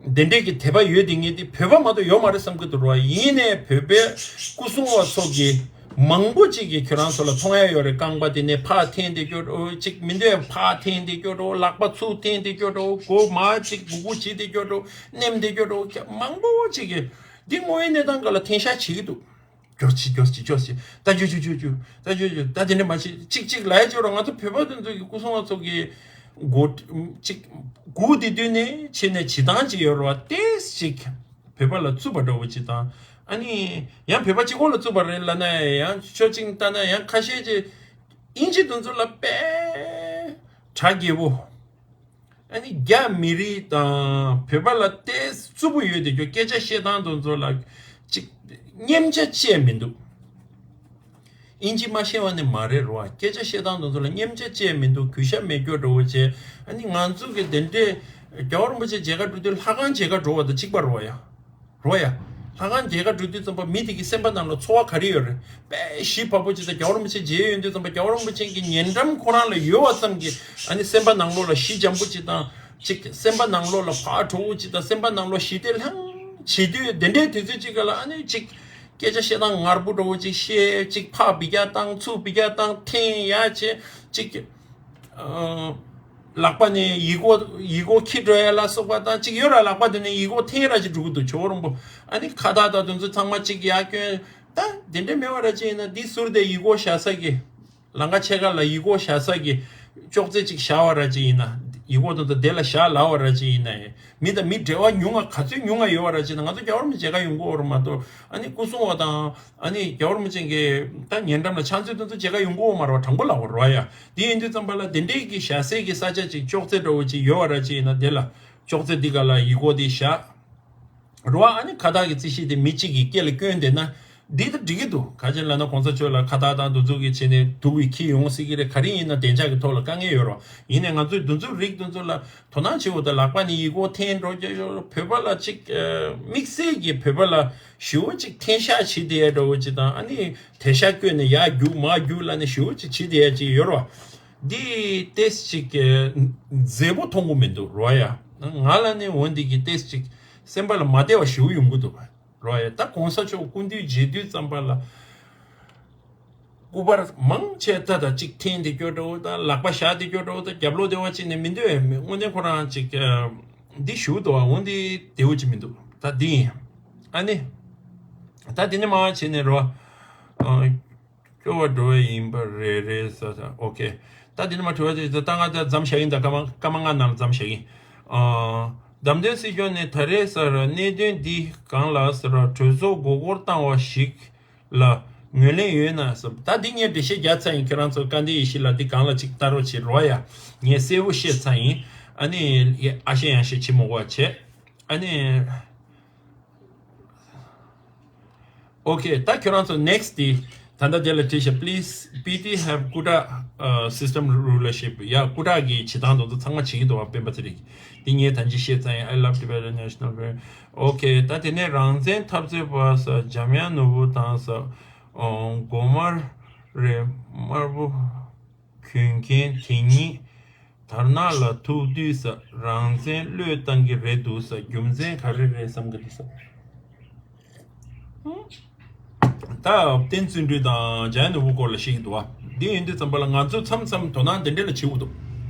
དེ་འདྲས་ཀྱི་དད་པ་ཡོད་དེ་ངས་དེ་བོད་པ་མ་གཏོགས་ཡོད་མ་རེད་བསམ་གི་འདུག་རོ། ཡིན་ནའི་བོད་པའི་སྐུ་སྲུང་བ་ཚོ་གི་མང་པོ་ཅིག་གིས་ཁྱོད་རང་ཚོ་ལ་མཐོང་ཡ་ཡོད་རེད། རྐང་པ་དེ་ནས་ཕར་འཐེན་དེ་སྐྱོ་འགྲོ་ཅིག་མི་འདོད་ཡ་ཕར་འཐེན་དེ་སྐྱོ་འགྲོ། ལག་པ་ཚུར་འཐེན་དེ་སྐྱོ་འགྲོ། མགོ་མར་ཅིག་སྒུར་སྒུར་བྱེད་དེ་སྐྱོ་འགྲོ། མནན་དེ་སྐྱོ་འགྲོ། མང་པོ་ཅིག་གིས་འདི་དངོས་ཡོད་གནས་སྟངས་སྒང་ལ་འཐེན་ཤག་བྱེད་ཀྱི་འདུག་སྐྱོ་ཅིག་སྐྱོ་ཅིག་སྐྱོ་ཅིག་ད་ཅོ་ཅོ་ཅོ་ཅོ་ད་ཅོ་ཅོ་ད་དེ་འདྲ་མ་བྱེད་ཅིག་ཅིག་ལབ་ཡ་ཅིག་ཡོད་རེད། ང་ཚོ་བོད་པ་དེ་ཚོ་གི་སྐུ་སྲུང་བ་ཚོ་གི་མགོ་ཅིག་སྒུག་བསྡད་དུས་ནས་བྱས་ནས་བྱེད་སྟངས་ཅིག་ཡོད་རེད་བ། ཏོག་ཙམ་ཅིག་བོད་པ་ལ་རྩུབ་པ་འདྲ་བོ་ཅིག་དང་། ཨ་ནི་ཡང་བོད་པ་གཅིག་པོ་ལ་རྩུབ་པ་རེད་ལབ་ན་ཡང་ཕྱོགས་གཅིག་ནས་ལྟ་ན་ཡང་ཁ་ཤས་ཀྱིས་དབྱིན་ཇི་དེ་ཚོ་ལ་དཔེ་གྲ་རྒྱས་པོ། ཨ་ནི་རྒྱ་མི་རིགས་དང་བོད་པ་ལ་ཏོག་ཙམ་རྩུབ་པོ་ཡོད་དེ། ཁྱོད་སྐད་ཆ་བཤད་སྟངས་དེ་ཚོ་ལ་ཅིག་སྙེམས་ཆ་བཅས་མི་འདུག་དབྱིན་ཇི་མ་ཤེས་པ་ནི་མ་རེད་རོ། སྐད་ཆ་བཤད་སྟངས་དེ་ཚོ་ལ་སྙེམས་ཆ་བཅས་མི་འདུག་གུས་ཞབས་མེད་རྒྱུ་འདྲ་བོ་བྱས། ཨ་ནི་ང་ཚོ་གི་དེ་འདྲས་རྒྱལ་བ་རིན་པོ་ཆེ་མཇལ་ཁ་འགྲོ་དུས་ལྷ་ཁང་མཇལ་ཁ་འགྲོ་བ་དང་གཅིག་པ་རོ་ཡ། རོ་ཡ། ལྷ་ཁང་མཇལ་ཁ་འགྲོ་དུས་ཙམ་པ་མི་དེ་གི་སེམས་པ་ནང་ལ་ཚོར་བ་ག་རེ་ཡོད་རེད། དཔེ་གཞི་བབ་པོ་ཅིག་དང་རྒྱལ་བ་རིན་པོ་ཆེ་མཇལ་ཡོང་དུས་ཙམ་པ་རྒྱལ་བ་རིན་པོ་ཆེ་གི་ཉེ་འགྲམ་ཁོ་རང་ལ་ཡོད་པ་ཙམ་གྱིས་ཨ་ནི་སེམས་པ་ནང་ལོགས་ལ་ཞི་འཇམ་པོ་ཅིག་དང་ཅིག་སེམས་པ་ནང་ལོགས་ལ་ཕར་དྲོ་བོ་ཅིག་དང་སེམས་པ་ནང་ལོགས་ཞི་བདེ་ལྷང་བྱེད་དུས་དེ་འདྲའི་དུས་ཚོད་ཅིག་ག་ལ་ཨ་ནི་ཅིག་སྐད་ཆ་བཤད་སྟངས་ངར་པོ་འདྲ་བོ་ཅིག་བཤད། ཅིག་ཕར་འབུད་རྒྱག་བཏང་ཚུར་འབུད་རྒྱག་བཏང་འཐེན་ཡ་བྱེད་ཅིག་ཨ། ལག་པ་ནས་ཡིག་མགོ་ཡིག་མགོ་འཁྱེར་འགྲོ་ཡ་ལ་སོགས་པ་དང་གཅིག་ཡོད་ར། ལག་པ་དེ་ནས་ཡིག་མགོ་འཐེན་ར་ཅིག་འགྲོ་གི་འདུག་ཇོ་བོ་རིན་པོ། ཨ་ནི་ཁ་བཏགས་དང་དེ་ཚོ་ཚང་མ་གཅིག་ཡར་བསྐྱོན། ད་དེ་འདྲ་མེད་པ་ར་ཅིག་ཡིན་ན་འདི་ཟུར་དེ་ཡིག་མགོ་བཞག་ས་གི་ལམ་ཁ་ཕྱེད་ཀ་ལ་ཡིག་མགོ་བཞག་ས་གི་ཅོག་ཙེ་གཅིག་བཞག་པ་ར་ཅིག་ཡིན་ན། ཡིག་མགོ་དེ་ཚོ་དེ་ལ་བཞག་ལབ་པ་ར་ཅིག་ཡིན་ན། མི་དང་མི་འབྲེལ་བ་ཉུང་ང་ག་ཚོད་ཉུང་ང་ཡོད་པ་ར་ཅིག་ན་ང་ཚོ་རྒྱལ་བ་རིན་པོ་ཆེ་མཇལ་ཁ་ཡོང་གི་ཡོད་རེད་མ་གཏོགས། ཨ་ནི་སྐུ་སྲུང་བ་དང་ཨ་ནི་རྒྱལ་བ་རིན་པོ་ཆེ་གི་ད་ཉེ་འགྲམ་ལ་ཕྱག་མཛོད་དེ་ཚོ་མཇལ་ཁ་ཡོང་གི་ཡོད་མ་རེད་བ། དྲང་པོ་ལབ་པ་རོ་ཡ། དེ་ཡིན་དུས་ཙམ་པ་ལ་དེ་འདྲའི་གི་བཞག་སའི་གི་ས་ཆ་ཅིག་ཅོག་ཙེ་འདྲ་བོ་ཅིག་ཡོད་པ་ར་ཅིག་ཡིན་ན་དེ་ལ་ཅོག་ཙེ་འདི་ག་ལ་ཡིག་མགོ་དེ་བཞག་རོ། ཨ་ནི་ཁ་བཏགས་ཀྱི་རྩིས་གཞི་དེ་མི་གཅིག་གི་སྐེ་ལ་བསྐྱོན་བསྡད་ན་འདི་ད་འགྲིག་གི་འདུག་ག་ཅི་ལབ་ན་གོང་ས་མཆོག་ལ་ཁ་བཏགས་དང་འདི་ཚོ་གི་བྱས་ནས་སྡུག་པའི་ཁྱི་ཡོང་སྲིད་ཀྱི་རེད། ག་རེ་ཡིན་ན་བདེ་འཇགས་ཀྱི་ཐོག་ལ་དཀའ་ངལ་ཡོད་རོ། ཡིན་ནའི་ང་ཚོས་འདི་ཚོའི་རིགས་འདི་ཚོ་ལ་དོ་སྣང་བྱེད་དགོས། ད་ལག་པ་ནས་ཡིག་མགོ་འཐེན་འགྲོ་རྒྱུ་བོད་པ་ལ་ཅིག་དམིགས་བསལ་གྱི་བོད་པ་ལ་ཞེ་པོ་ཅིག་འཐེན་ཤག་བྱེད་བསྡད་ཡ་འདྲ་བོ་ཅིག་དང་ཨ་ནི་དེད་ཤག་བསྐྱོན་ནས་ཡར་རྒྱུག་མར་རྒྱུག་ལབ་ནས་ཞེ་པོ་ཅིག་བྱེད་བསྡད་ཡ་ཅིག་ཡོད་རོ། འདི་ཏེས་ཅིག་གི་མཛེས་པོ་མཐོང་གི་མི་འདུག་རོ་ཡ། ང་ལ་ནི་འོ་འདི་གི་ཏེས་ཅིག་སེམས་པ་ལ་མ་བདེ་བ་ཞིག་ཡོང་གི་འདུག་རོ་ཡ། ད་གོང་ས་མཆོག་སྐུ་མདུན་མཇལ་དུས་ཙམ་པ་ལ། སྐུ་པར་མང་ཆེ་ད་ད་ཅིག་འཐེན་དེ་སྐྱོ་འདྲ་བོ་དང་ལག་པ་བཞག་དེ་སྐྱོ་འདྲ་བོ་དང་རྒྱབ་ལོག་དེ་བ་ཅིག་ནས་མི་འདོད་མི་དངོས་གནས་ཁོ་རང་ཅིག་འདི་ཞུ་འདུག་འོ་འདི་བདེ་བོ་ཅིག་མི་འདུག་ད་འདི་ཡིན། ཨ་ནི། ད་འདི་ནས་མ་བྱས་ནས་རོ། སྐྱོ་བ་འགྲོ་བ་ཡིན་པ་རེད་རེད་ས་ས་ཨོ་ཁེ། ད་འདི་ནས་མ་དྲི་བ་དེ་ད་ང་ད་མཚམས་བཞག་ཡིན། ད་སྐར་མ་སྐར་མ་ལྔ་ནང་ལ་མཚམས་བཞག་ཡིན། བདམས་ཐོན་སྲིད་སྐྱོང་ནས་ད་རེས་སར་གནད་དོན་འདི་སྒང་ལ་སར་གྲོས་ཚོགས་མགོ་སྐོར་བཏང་བ་ཞིག་ལ་ངོས་ལེན་ཡོད་ན་ཟེར། ད་འདི་ངས་འགྲེལ་བཤད་རྒྱག་ཚར་ཡིན། ཁྱེད་རང་ཚོ་སྐལ་ལྡན་ཡེ་ཤེས་ལགས་འདི་སྒང་ལ་ཅིག་ལྟ་རོགས་བྱེད་རོགས་ཡ། ངས་གསལ་པོ་བཤད་ཚར་ཡིན། ཨ་ནི་ཨ་ཤེ་ཡང་ཤེ་ཆི་མོ་བ་བྱས། ཨ་ནི་ཨོ་ཁེ། ད་ཁྱེད་རང་ཚོ་next དེ་ད་ལྟ་དེ་ལ་བྲིས་ཤག Please P T have Kuta uh, system rulership. ཡ་ཀུ་ཊ་གི་བྱེད་སྟངས་དེ་ཚོ་ཚང་མ་བྱེད་ཀྱི་འདུག་བ། སྤེན་པ་ཚེ་རིང་། འདི་ངས་ད་ཅི་བཤད་ཚར་ཡིན། I love Tibetan national prayer. ཨོ་ཁེ། ད་དེ་ནས་རང་བཙན་འཐབ་རྩོད་པ་ས་འཇམ་དབྱངས་ནོར་བུ་དང་ས་འོ་མགོ་དམར་རེད། དམར་པོ་གྱོན་མཁན་དེ་གཉིས་དར་ནག་ལ་ཐུག་དུས་ས་རང་བཙན་བློས་བཏང་གི་རེད་འདུག་ས། རྒྱུ་མཚན་ག་རེ་རེད་བསམ་གི་འདུག་ས། ད་བསྟན་བརྩོན་འགྲུས་དང་འཇམ་དབྱངས་ནོར་བུ་སྐོར་ལ་བཤད་ཀྱི་འདུག་བ། འདི་ཡིན་དུས་ཙམ་པ་ལ་ང་ཚོ་མཚམས་མཚམས་དོ་སྣང་འདི་འདྲ་ལ་བྱེད་དགོས་འདུག་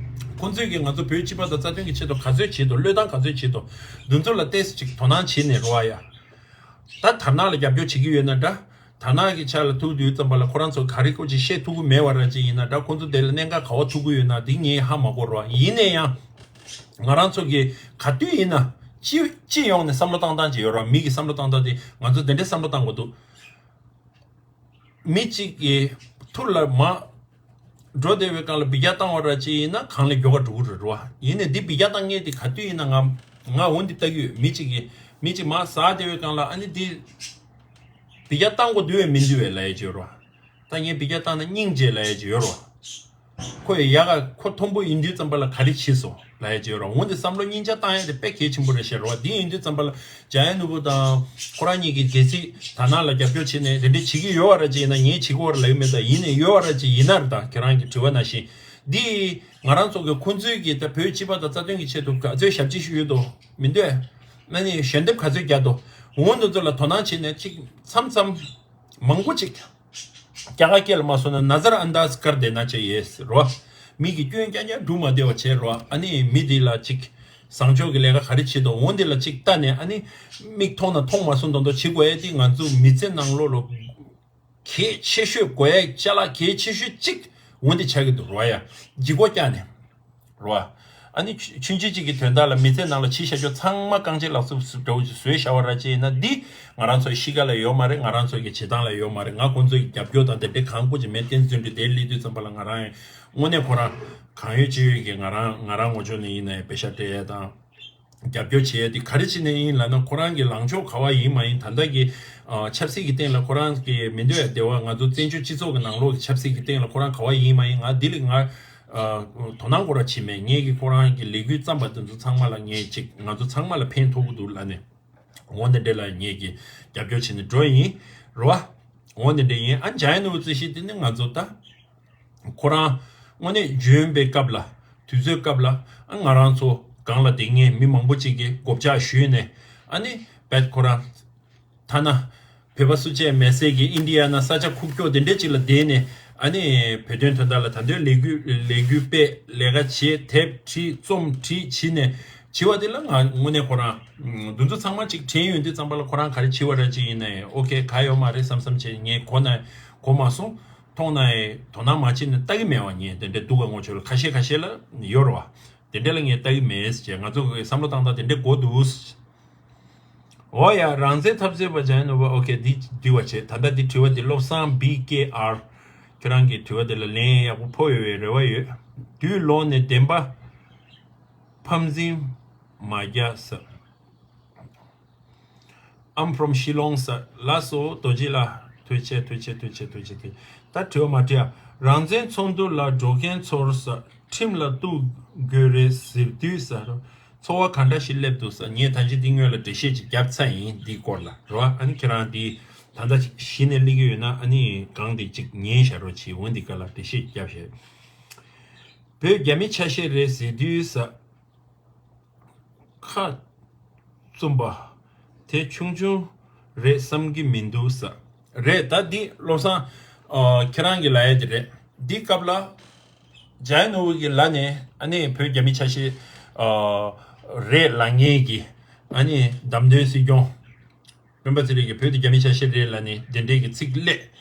ཁོང་ཚོས་ཀྱིས་ང་ཚོ་བོད་སྤྱི་པ་དང་རྩ་དོན་གྱི་ཆེད་དུ་ག་ཚོད་བྱེད་དོ། བློས་བཏང་ག་ཚོད་བྱེད་དོ། འདི་ཚོ་ལ་ཏོག་ཙམ་ཅིག་དོ་སྣང་བྱེད་ནས་རོ་ཨ་ཡ། ད་དར་ནག་ལ་རྒྱབ་སྐྱོར་བྱེད་ཀྱི་ཡོད་ན་འདྲ། དར་ནག་གི་ཆ་ལ་ཐུག་དུས་ཙམ་པ་ལ་ཁོ་རང་ཚོ་ག་རེ་ཁོ་ཅིག་བཤད་ཐུབ་ཀྱི་མེད་པ་ར་ཅིག་ཡིན་ན་འདྲ། ཁོང་ཚོ་དེ་ལ་གནད་འགག་ག་བ་ཐུག་གི་ཡོད་ན་འདི་ངས་ཧ་མ་གོ་རོགས། ཡིན་ན་ཡང་ང་རང་ཚོ་གི་ག་དུས་ཡིན་ན་སྤྱི་སྤྱི་ཡོངས་ནས་བསམ་བློ་བཏང་སྟངས་ཅིག་ཡོད་རོགས། མི་གི་བསམ་བློ་བཏང་སྟངས་དེ་ང་ཚོ་དེ་འདྲའི་བསམ་བློ་བཏང་དགོས་འདུག་མི་གཅིག་གི་ཐུར་ལ་མ་འགྲོ་བདེ་བའི་སྒང་ལ་འབུད་རྒྱག་བཏང་བ་ར་ཅིག་ཡིན་ན་གང་ལ་མགྱོགས་ག་འགྲོ་གི་རེད་རོ། ཡིན་ནས་འདི་འབུད་རྒྱག་བཏང་མཁན་དེ་ག་དུས་ཡིན་ན་ང་ང་འོ་འདི་ལྟ་གི་ཡོད། མི་གཅིག་གི་མི་གཅིག་མ་ཟ་བདེ་བའི་སྒང་ལ་ཨ་ནི་འདི་འབུད་རྒྱག་བཏང་དགོས་འདུག་བས་མི་འདུག་བས་ལབ་ཡས་ཅིག་ཡོད་རོ། ད་ངས་འབུད་རྒྱག་བཏང་ན་སྙིང་རྗེ་ལབ་ཡས་ཅིག་ཡོད་རོ། ཁོ་ཡི་ཡ་ག་ཁོ་མཐོན་པོ་ཡིན་དུས་ཙམ་པ་ལ་ག་རེ་བྱེད་སོང་ལབ་ཡས་ཅིག་ཡོད་རོ། འོ་འདི་བསམ་བློ་སྙིང་རྗེ་བཏང་ཡས་དེ་དཔེ་གལ་ཆེན་པོ་རེད་ཤག་རོ། འདི་ཡིན་དུས་ཙམ་པ་ལ་འཇམ་དབྱངས་ནོར་བུ་དང་ཁོ་རང་གཉིས་ཀྱིས་གལ་སྲིད་དར་ནག་ལ་རྒྱབ་སྐྱོར་བྱས་ནས་དེ་འདྲས་བྱེད་ཀྱི་ཡོད་པ་ར་ཅིག་ཡིན་ན། ངས་བྱེད་ཀྱི་ཡོད་པ་ར་ལབ་ཀྱི་མེད། ད་ཡིན་ནས་ཡོད་པ་ར་ཅིག་ཡིན་ན་ར། ད་ཁྱེད་རང་གི་དྲི་བ་ནང་བཞིན་འདི་ང་རང་ཚོ་གི་ཁོང་ཚོའི་གི་ད་བོད་སྤྱི་པ་དང་རྩ་དོན་གྱི་ཆེད་དུ་ག་ཚོད་ཞབས་ཕྱི་ཞུས་ཡོད་དོ་མི་འདོད། ཨ་ནི་ཞལ་འདེབས་ག་ཚོད་རྒྱག་དོ། འོ་འདི་ཚོ་ལ་དོ་སྣང་བྱས་ནས་ཅིག་མཚམས་མཚམས་མང་པོ་ཅིག་རྒྱ་གར་སྐད་ལ་མ་སོང་ན་ནཱ་ཛར་ཨན་དཱཛ་ཀར་དེ་ན་ཅེ་ཡེས་རོ། མི་གི་སྐྱོན་རྐྱང་རྐྱང་སྒྲུབ་མ་བདེ་བ་བྱས་རོ། ཨ་ནི་མི་དེ་ལ་ཅིག་བཟང་ཕྱོགས་ཀྱི་ལས་ཀ་ག་རེ་བྱེད་དོ་འོ་འདི་ལ་ཅིག་ལྟ་ནས། ཨ་ནི་མིག་མཐོང་ན་མཐོང་མ་སོང་མདོག་མདོག་བྱེད་དགོས་ཡ་དེ་ང་ཚོ་མི་ཚེ་ནང་ལོགས་ལ་གལ་ཆེ་ཤོས་དགོས་ཡ་ཅ་ལག་གལ་ཆེ་ཤོས་ཅིག་འོ་འདི་ཆགས་ཀྱི་འདུག་རོ་ཡ། ལྗིད་ཁོག་བཀྱགས་ནས། རོ། ཨ་ནི་ཆུ་ཆུང་ཆུང་གཅིག་གི་དོན་དག་ལ་མི་ཚེ་ནང་ལ་ཕྱི་བཤད་ཕྱོགས་ཚང་མ་རྐང་རྗེས་ལག་སུབ་སུབ་འདྲ་བོ་ཞིག་བཟོས་བཞག་པ་ར་ཅིག་ཡིན་ན། འདི་ང་རང་ཚོའི་གཤིས་ཀ་ལ་ཡོད་མ་རེད། ང་རང་ཚོ་གི་བྱེད་སྟངས་ལ་ཡོད་མ་རེད། ང་ཁོང་ཚོ་གི་རྒྱབ་སྐྱོར་དང་དེ་འདྲའི་གང་དགོས་ཀྱི་མེད། བསྟན་བརྩོན་འགྲུས་དེར་སླེབས་དུས་ཙམ་པ་ལ་ང་རང་ཡང་དངོས་གནས་ཁོ་རང་གང་ཡོད་ཅི་ཡོད་ཀྱི་ང་རང་ང་རང་ངོ་ཕྱོགས་ནས་ཡིན་ན་ཡང་པེ་ཤ་སྤྲད་ཡ་དང་རྒྱབ་སྐྱོར་བྱེད་ཡ་དེ་ག་རེ་བྱས་ནས་ཡིན་ལབ་ན། ཁོ་རང་གི་ལངས་ཕྱོགས་ག་བ་ཡིན་མ་ཡིན། ད་ལྟ་གི་ཆབ་སྲིད་ཀྱི་སྟེང་ལ་ཁོ་རང་གི་མི་འདོད་ཡ་དེ་བ་ང་ཚོ་བཙན་བྱོལ་སྤྱི་ཚོགས་ཀྱི་ནང་ལོགས་ཀྱི་ཆབ་སྲིད་ཀྱི་སྟེང་ལ་ཁོ་རང་ག་བ་ཡིན་མ་ཡིན། ང་འདི་ལ་ང་དོ་སྣང་ཁོ་རང་བྱེད་མེད། ངས་ཀྱི་ཁོ་རང་གི་ལས་འགུལ་བརྩམས་པ་དེ་ཚོ་ཚང་མ་ལ་ངས་ཅིག་ང་ཚོ་ཚང་མ་ལ་ཕན་ཐོགས་ཀྱི་འདུག་ལབ་ནས། འོ་འདི་འདྲ་ལ་ངས་ཀྱི་རྒྱབ་སྐྱོར་བྱས་ནས་འགྲོ་ཡིན་རོ། འོ་འདི་འདྲ་ཡིན། ཨ་འཇམ་དབྱངས་ནོར་བུ་རྩིས་གཞི་དེ་ནི་ང་ཚོ་ད་ཁོ་རང་དངོས་གནས་འཇོན་པའི་སྐབས་ལ་དུས་ཚོད་སྐབས་ལ་ཨ་ང་རང་ཚོ་སྒང་ལ་བསྡད་མཁན་མི་མང་པོ་ཅིག་གིས་བགོ་བཤའ་ཞུས་ནས། ཨ་ནི་བེད་ཁོ་རང་ཐ་ན་བོད་པ་སུ་གཅིག་མེད་སའི་གི་ཨིན་ཌི་ཡ་ན་ས་ཆ་ཁུག་ཀྱོག་དེ་འདྲས་ཅིག་ལ་བསྡད་ནས། ཨ་ནི་བོད་དོན་དོན་དག་ལ་ད་དུང་ལས་འགུལ་ལས་འགུལ་སྤེལ། ལས་ཀ་བྱེད། དེབ་བྲིས། རྩོམ་བྲིས་བྱས་ནས་བྱས་པ་དེ་ལ་ང་དངོས་གནས་ཁོ་རང་འདི་ཚོ་ཚང་མ་ཅིག་དྲན་ཡོང་དུས་ཙམ་པ་ལ་ཁོ་རང་ག་རེ་བྱས་པ་ར་ཅིག་ཡིན་ན་ཡང་ཨོ་ཁེ་ག་ཡོད་མ་རེད་བསམ་བསམ་བྱས། ངས་གོ་ན་གོ་མ་སོང་། མཐོང་ན་ཡང་དོ་སྣང་མ་བྱས་ནས་ལྟ་གི་མེད་པ། ངས་དེ་འདྲའི་སྡུག་ག་ངོ་ཆོད་ལ་ཁ་ཤས་ཁ་ཤས་ལ་ཡོད་རེད་བ། དེ་འདྲ་ལ་ངས་ལྟ་གི་མེད་ཅེས། ང་ཚོ་གི་བསམ་བློ་བཏང་སྟངས་དེ་འདྲ་གོ་འདུག་འོ་ཡ། རང་བཙན་འཐབ་རྩོད་པ་འཇམ་དབྱངས་ནོར་བུ། ཨོ་ཁེ། འདི་འདི་བ་བྱེད། ད་ལྟ་འདི་དྲི་བ་འདི་བློ་བཟང་བི་ཀེ་ཨར། ཁྱོད་རང་གི་དྲི་བ་འདི་ལ་ལན་ཡག་པོ་ཕོག་ཡོད་པའི་རེ་བ་ཡོད། དུས་ལོག་ནས་བདེན་པ་ཕམ་འཛིན་མ་རྒྱག་ས། I'm from Shillong ས། ལགས་སོ་རྡོ་རྗེ་ལགས། ཐུགས་རྗེ་ཆེ་ཐུགས་རྗེ་ཆེ་ཐུགས་རྗེ་ཆེ་ཐུགས་རྗེ་ཆེ། ད་དྲི་བ་མ་དྲི་ཨ། རང་བཙན་ཚོགས་འདུ་ལ་འགྲོ་མཁན་ཚོར་ས་ཁྲིམས་ལ་གཏུག་དགོས་རེད་ཟེར་དུས་ས་རོ། ཚོར་བ་ག་འདྲ་ཞིག་སླེབས་འདུག་ས། ངས་ད་ཅི་འདི་སྔོན་ལ་འགྲེལ་བཤད་ཅིག་བརྒྱབ་ཚར་ཡིན་འདིའི་སྐོར་ལ་རོ། ཨ་ནི་ཁྱེད་རང་འདི་ད་ལྟ་ཅིག་གཞི་ནས་སླེབས་ཀྱི་ཡོད་ན་ཨ་ནི་གང་འདི་ཅིག་ཉན་བཞག་རོགས་བྱེད། འོ་འདི་ག་ལ་འགྲེལ་བཤད་བརྒྱབ་བཞག་བོད་རྒྱ་མི་ཆ་ཤས་རེད་ཟེར་དུས་ས། ཁ་བཙུམ་པ་དེ་ཆུང་ཆུང་རེད་བསམ་གྱི་མི་འདུག་ས། རེད་ད་འདི་བློ་བཟང་ཨ། ཁྱེད་རང་གི་ལ་ཡ་དེ་རེད། འདི་སྐབས་ལ་ཇའི་ནུ་ཝུ་གི་ལ་ནས་ཨ་ནི་བོད་རྒྱ་མི་ཆ་ཤས་ཨ། རེད་ལ་ངེས་ཀྱི་ཨ་ནི་བདམས་ཐོན་སྲིད་སྐྱོང་སྤེན་པ་ཚེ་རིང་གིས་བོད་དེ་རྒྱ་མི་ཆ་ཤས་རེད་ལ་ནི་དེ་འདྲའི་གི་ཚིག་སླེབས།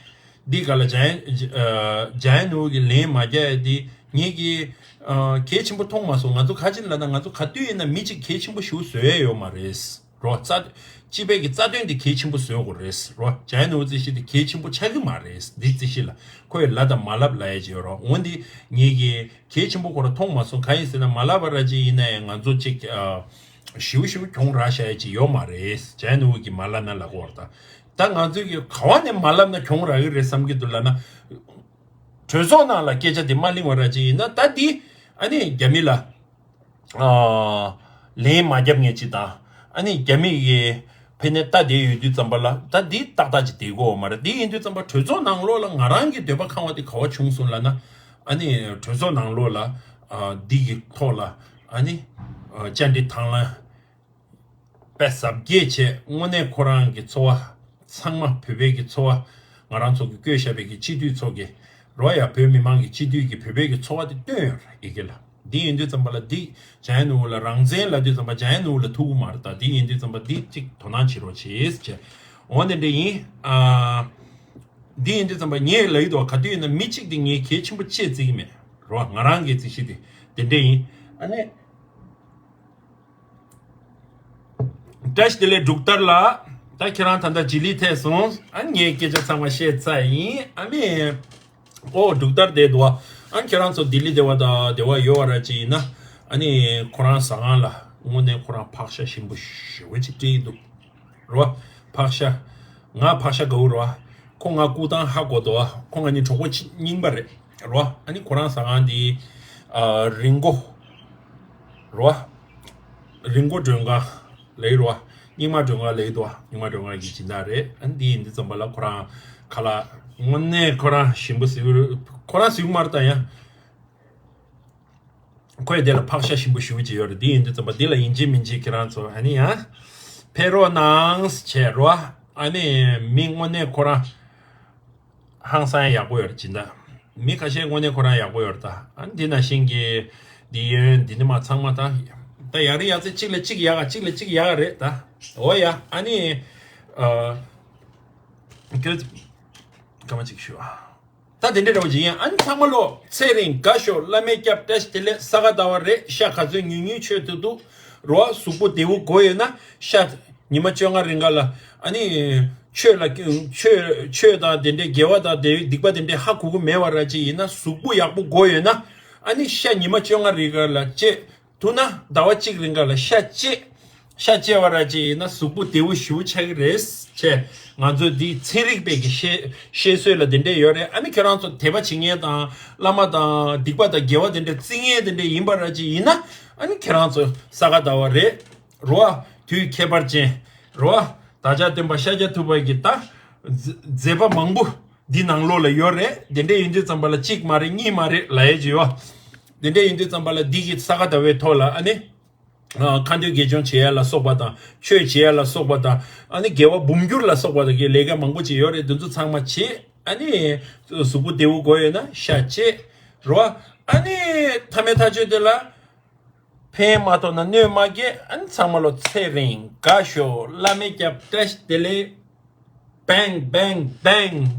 འདི་ག་ལ་ཇའི་ཨ། ཇའི་ནུ་ཝུ་གི་ལན་མ་རྒྱག་ཡ་འདི་ངེད་ཀྱིས་ཨ། གལ་ཆེན་པོ་མཐོང་མ་སོང་། ང་ཚོ་ག་ཅི་ལ་ན་ང་ཚོ་ག་དུས་ཡིན་ན་མི་གཅིག་གལ་ཆེན་པོ་ཞིག་བཟོ་ཡ་ཡོད་མ་རེད། རོ། རྩ། སྤྱི་པའི་གི་རྩ་དོན་དེ་གལ་ཆེན་པོ་བཟོ་དགོས་རེད། རོ། ཇའི་ནུ་ཝུ་རྩིས་གཞི་དེ་གལ་ཆེན་པོ་ཆགས་ཀྱི་མ་རེད། འདི་རྩིས་གཞི་ལ་ཁོས་ལབ་དང་མ་ལབ་ལབ་ཡ་ཅིག་ཡོད་རོ། འོན་ཏེ་ངེད་ཀྱིས་གལ་ཆེན་པོ་ཁོ་ར་མཐོང་མ་སོང་། གང་ཡིན་ཟེར་ན་མ་ལབ་པ་ར་ཅིག་ཡིན་ན་ཡང་ང་ཚོ་ཅིག་ཨ། ཞིའུ་ཞིའུ་གྱོང་རག་ཤ་ཡ་ཅིག་ཡོད་མ་རེད། ཇའི་ནུ་ཝུ་གིས་མ་ལབ་ན་ལབ་དགོས་རེད་ད། ད་ང་ཚོས་ཀྱི་ག་བ་ནས་མ་ལབ་ན་གྱོང་རག་གི་རེད་བསམ་གྱི་འདུག་ལབ་ན། གྲོས་ཚོགས་ནང་ལ་སྐད་ཆ་དེ་མ་གླེང་བ་ར་ཅིག་ཡིན་ན་ད་འདི་ཨ་ནི་རྒྱ་མི་ལ། ཨ། ལན་མ་རྒྱབ་མཁན་ཅིག་དང་། ཨ་ནི་རྒྱ་མི་གི་ཕན་ནས་ལྟ་བསྡད་ཡོད་དུས་ཙམ་པ་ལ་ད་འདི་ཏག་ཏག་ཅིག་བསྡད་དགོས་མ་རེད། འདི་ཡིན་དུས་ཙམ་པ་གྲོས་ཚོགས་ནང་ལོགས་ལ་ང་རང་གི་འདོད་པ་ཁེངས་པ་དེ་ག་བ་བྱུང་སོང་ལབ་ན། ཨ་ནི་གྲོས་ཚོགས་ནང་ལོགས་ལ་ཨ། འདི་གི་ཐོག་ལ་ཨ་ནི་ཨ། བཅར་འདྲི་དང་བླངས་དཔེ་གཟབ་རྒྱས་བྱས། དངོས་གནས་ཁོ་རང་གི་ཚོར་བ་ཚང་མ་བོད་པའི་གི་ཚོར་བ། ང་རང་ཚོ་གི་བསྐོས་བཞག་པའི་གི་སྤྱི་འཐུས་ཚོ་གི་རོ། ཡ་བོད་མི་མང་གི་སྤྱི་འཐུས་ཀྱི་བོད་པའི་གི་ཚོར་བ་དེ་བཏོན་ཡོད་རེད་ཡི་གེ་ལ། འདི་ཡིན་དུས་ཙམ་པ་ལ་འདི་ཇའི་ནུ་ཝུ་ལ་རང་བཙན་ལབ་དུས་ཙམ་པ་ཇའི་ནུ་ཝུ་ལ་ཐུག་གི་མ་རེད། ད་འདི་ཡིན་དུས་ཙམ་པ་འདི་གཅིག་དོ་སྣང་བྱེད་རོགས་བྱེད་ཅེས། འོ་འདི་འདྲ་ཡིན། ཨ། འདི་ཡིན་དུས་ཙམ་པ་ངས་ལབ་ཀྱི་འདུག་ག་དུས་ཡིན་ན་མི་གཅིག་དེ་ངས་གལ་ཆེན་པོ་བྱས་བརྩི་གི་མེད་རོ། ང་རང་གི་རྩིས་གཞི་དེ་དེ་འདྲ་ཡིན། ཨ་ནི། བཀྲ་ཤིས་བདེ་ལེགས་འབྲུག་ལྟར་ལགས། ད་ཁྱེད་རང་ད་ལྟ་ལྡི་ལི་ཐད་སོང་། ཨ་ངས་སྐད་ཆ་ཚང་མ་བཤད་ཚར་ཡིན། ཨ་ནི། ཨོ་འབྲུག་ལྟར་བསྡད་འདུག་ཨ་ཁྱེད་རང་ཚོ་ལྡི་ལི་བསྡད་པ་དང་བསྡད་པ་ཡོད་པ་ར་ཅིག་ཡིན་ན། ཨ་ནི་ཁོ་རང་ཟ་ཁང་ལ་དངོས་གནས་ཁོ་རང་ཕག་ཤ་ཞིམ་པོ་ཞེ་པོ་ཅིག་སྤྲད་ཀྱི་འདུག་རོ། ཕག་ཤ། ང་ཕག་ཤ་དགའ་བོ་རོ། ཁོ་ང་སྐུ་ཐང་ཧ་གོ་འདུག་ཁོ་ང་གཉིས་གྲོགས་པོ་གཅིག་རྙིང་པ་རེད་རོ། ཨ་ནི་ཁོ་རང་ཟ་ཁང་དེ་ཨ། རི་མགོ་རོ། རི་མགོ་མགྲོན་ཁང་ལབ་ཀྱི་རོ། རྙིང་མ་མགྲོན་ཁང་ལབ་ཀྱི་འདུག་རྙིང་མ་མགྲོན་ཁང་གི་སྦྱིན་བདག་རེད། ཨ་ནི་དེ་ཡིན་དུས་ཙམ་པ་ལ་ཁོ་རང་ཁ་ལག་དངོས་གནས་ཁོ་རང་ཞིམ་པོ་ཟེར་གྱི་རེད། ཁོ་རང་ཟེར་གྱི་མ་རེད་ད་ཡ། ཁོས་དེ་ལ་ཕག་ཤ་ཞིམ་པོ་ཞེ་པོ་ཅིག་ཡོད་རེད། དེ་ཡིན་དུས་ཙམ་པ་འདི་ལ་ཡིན་གཅིག་མིན་གཅིག་ཁྱེད་རང་ཚོ་ཨ་ནི་ཡ། ཕེབས་རོགས་གནང་བྱས་རོ། ཨ་ནི་མི་དངོས་གནས་ཁོ་རང་ཧང་སང་ཡག་པོ་ཡོད་རེད་སྦྱིན་བདག་མི་ཁ་ཤས་དངོས་གནས་ཁོ་རང་ཡག་པོ་ཡོད་རེད་ད། ཨ་ནི་འདི་ནང་བཞིན་གྱི་འདི་ཡོན་འདི་ནི་མ་ཚང་མ་ད། ད་ཡག་རེད་ཡག་ཚད་གཅིག་ལ་གཅིག་ཡག་ག་གཅིག་ལ་གཅིག་ཡག་ག་རེད་ད། འོ་ཡ་ཨ་ནི། ཨ། ཁྱོད། སྐར་མ་གཅིག་ཞུ་ཨ། ད་དེ་འདྲ་འདྲ་བོ་ཅིག་ཡིན། ཨ་ནི་ཚང་མ་ལོ་ཚེ་རིང་དགའ་ཤོག་བླ་མའི་སྐྱབས་བཀྲ་ཤིས་བདེ་ལེགས། ས་ག་ཟླ་བ་རེད། ཤ་ག་ཚོད་ཉུང་ཉུང་མཆོད་ཐུབ་འདུག་རོ། གཟུགས་པོ་བདེ་བོ་དགོས་ཡོད་ན་ཤ་ཉི་མ་བཅོ་ལྔ་རིང་ག་ལ་ཨ་ནི་ཆོས་ལ་ཆོས་ཆོས་དང་དེ་འདྲའི་དགེ་བ་དང་དེ་སྡིག་པ་དེ་འདྲའི་ཧ་གོ་གི་མེད་པ་ར་ཅིག་ཡིན་ན་གཟུགས་པོ་ཡག་པོ་དགོས་ཡོད་ན་ཨ་ནི་ཤ་ཉི་མ་བཅོ་ལྔ་རིང་ག་ལ་བཅད། ཐུབ་ན་ཟླ་བ་གཅིག་རིང་ག་ལ་ཤ་བཅད། ཤ་བཅད་པ་ར་ཅིག་ཡིན་ན་གཟུགས་པོ་བདེ་བོ་ཞེ་པོ་ཆགས་ཀྱི་རེད། ཅེས་ང་ཚོས་འདི་ཚན་རིག་པའི་གི་བཤད་བཤད་སྲོལ་ལ་དེ་འདྲས་ཡོད་རེད། ཨ་ནི་ཁྱེད་རང་ཚོ་དད་པ་བྱེད་མཁན་དང་བླ་མ་དང་སྡིག་པ་དང་དགེ་བ་དེ་འདྲས་བརྩི་མཁན་དེ་འདྲས་ཡིན་པ་ར་ཅིག་ཡིན་ན་ཨ་ནི་ཁྱེད་རང་ཚོ་ས་ག་ཟླ་བ་རེད་རོ། དུས་ཁྱད་པར་ཅན་རོ། བདག་ཅག་སྟོན་པ་ཤཱཀྱ་ཐུབ་པ་གི་ད་མཛད་པ་མང་པོ་འདི་ནང་ལོགས་ལ་ཡོད་རེད། དེ་འདྲས་ཡིན་དུས་ཙམ་པ་ལ་གཅིག་མ་རེད་གཉིས་མ་རེད་ལབ་ཡས་ཅིག་ཡོད། དེ་འདྲས་ཡིན་དུས་ཙམ་པ་ལ་འདི་གི་ས་ག་ཟླ་བའི་ཐོག་ལ་ཨ་ནི། ཁ་འདོན་དགེ་སྦྱོང་བྱེད་ཡ་ལ་སོགས་པ་དང་ཆོས་བྱེད་ཡ་ལ་སོགས་པ་དང་ཨ་ནི་དགེ་བ་འབུམ་འགྱུར་ལ་སོགས་པ་དང་གི་ལས་ཀ་མང་པོ་ཅིག་ཡོད་རེད། འདི་ཚོ་ཚང་མ་བྱེད། ཨ་ནི་གཟུགས་པོ་བདེ་བོ་དགོས་ཡོད་ན་ཤ་བཅད་རོ། ཨ་ནི་ཐ་མའི་ཐག་གཅོད་དེ་ལ་ཕན་མ་ཐོགས་ན་གནོད་མ་སྐྱེལ། ཨ་ནི་ཚང་མ་ལོ་ཚེ་རིང་དགའ་ཤོག་བླ་མའི་སྐྱབས་བཀྲ་ཤིས་བདེ་ལེགས། Bang bang bang།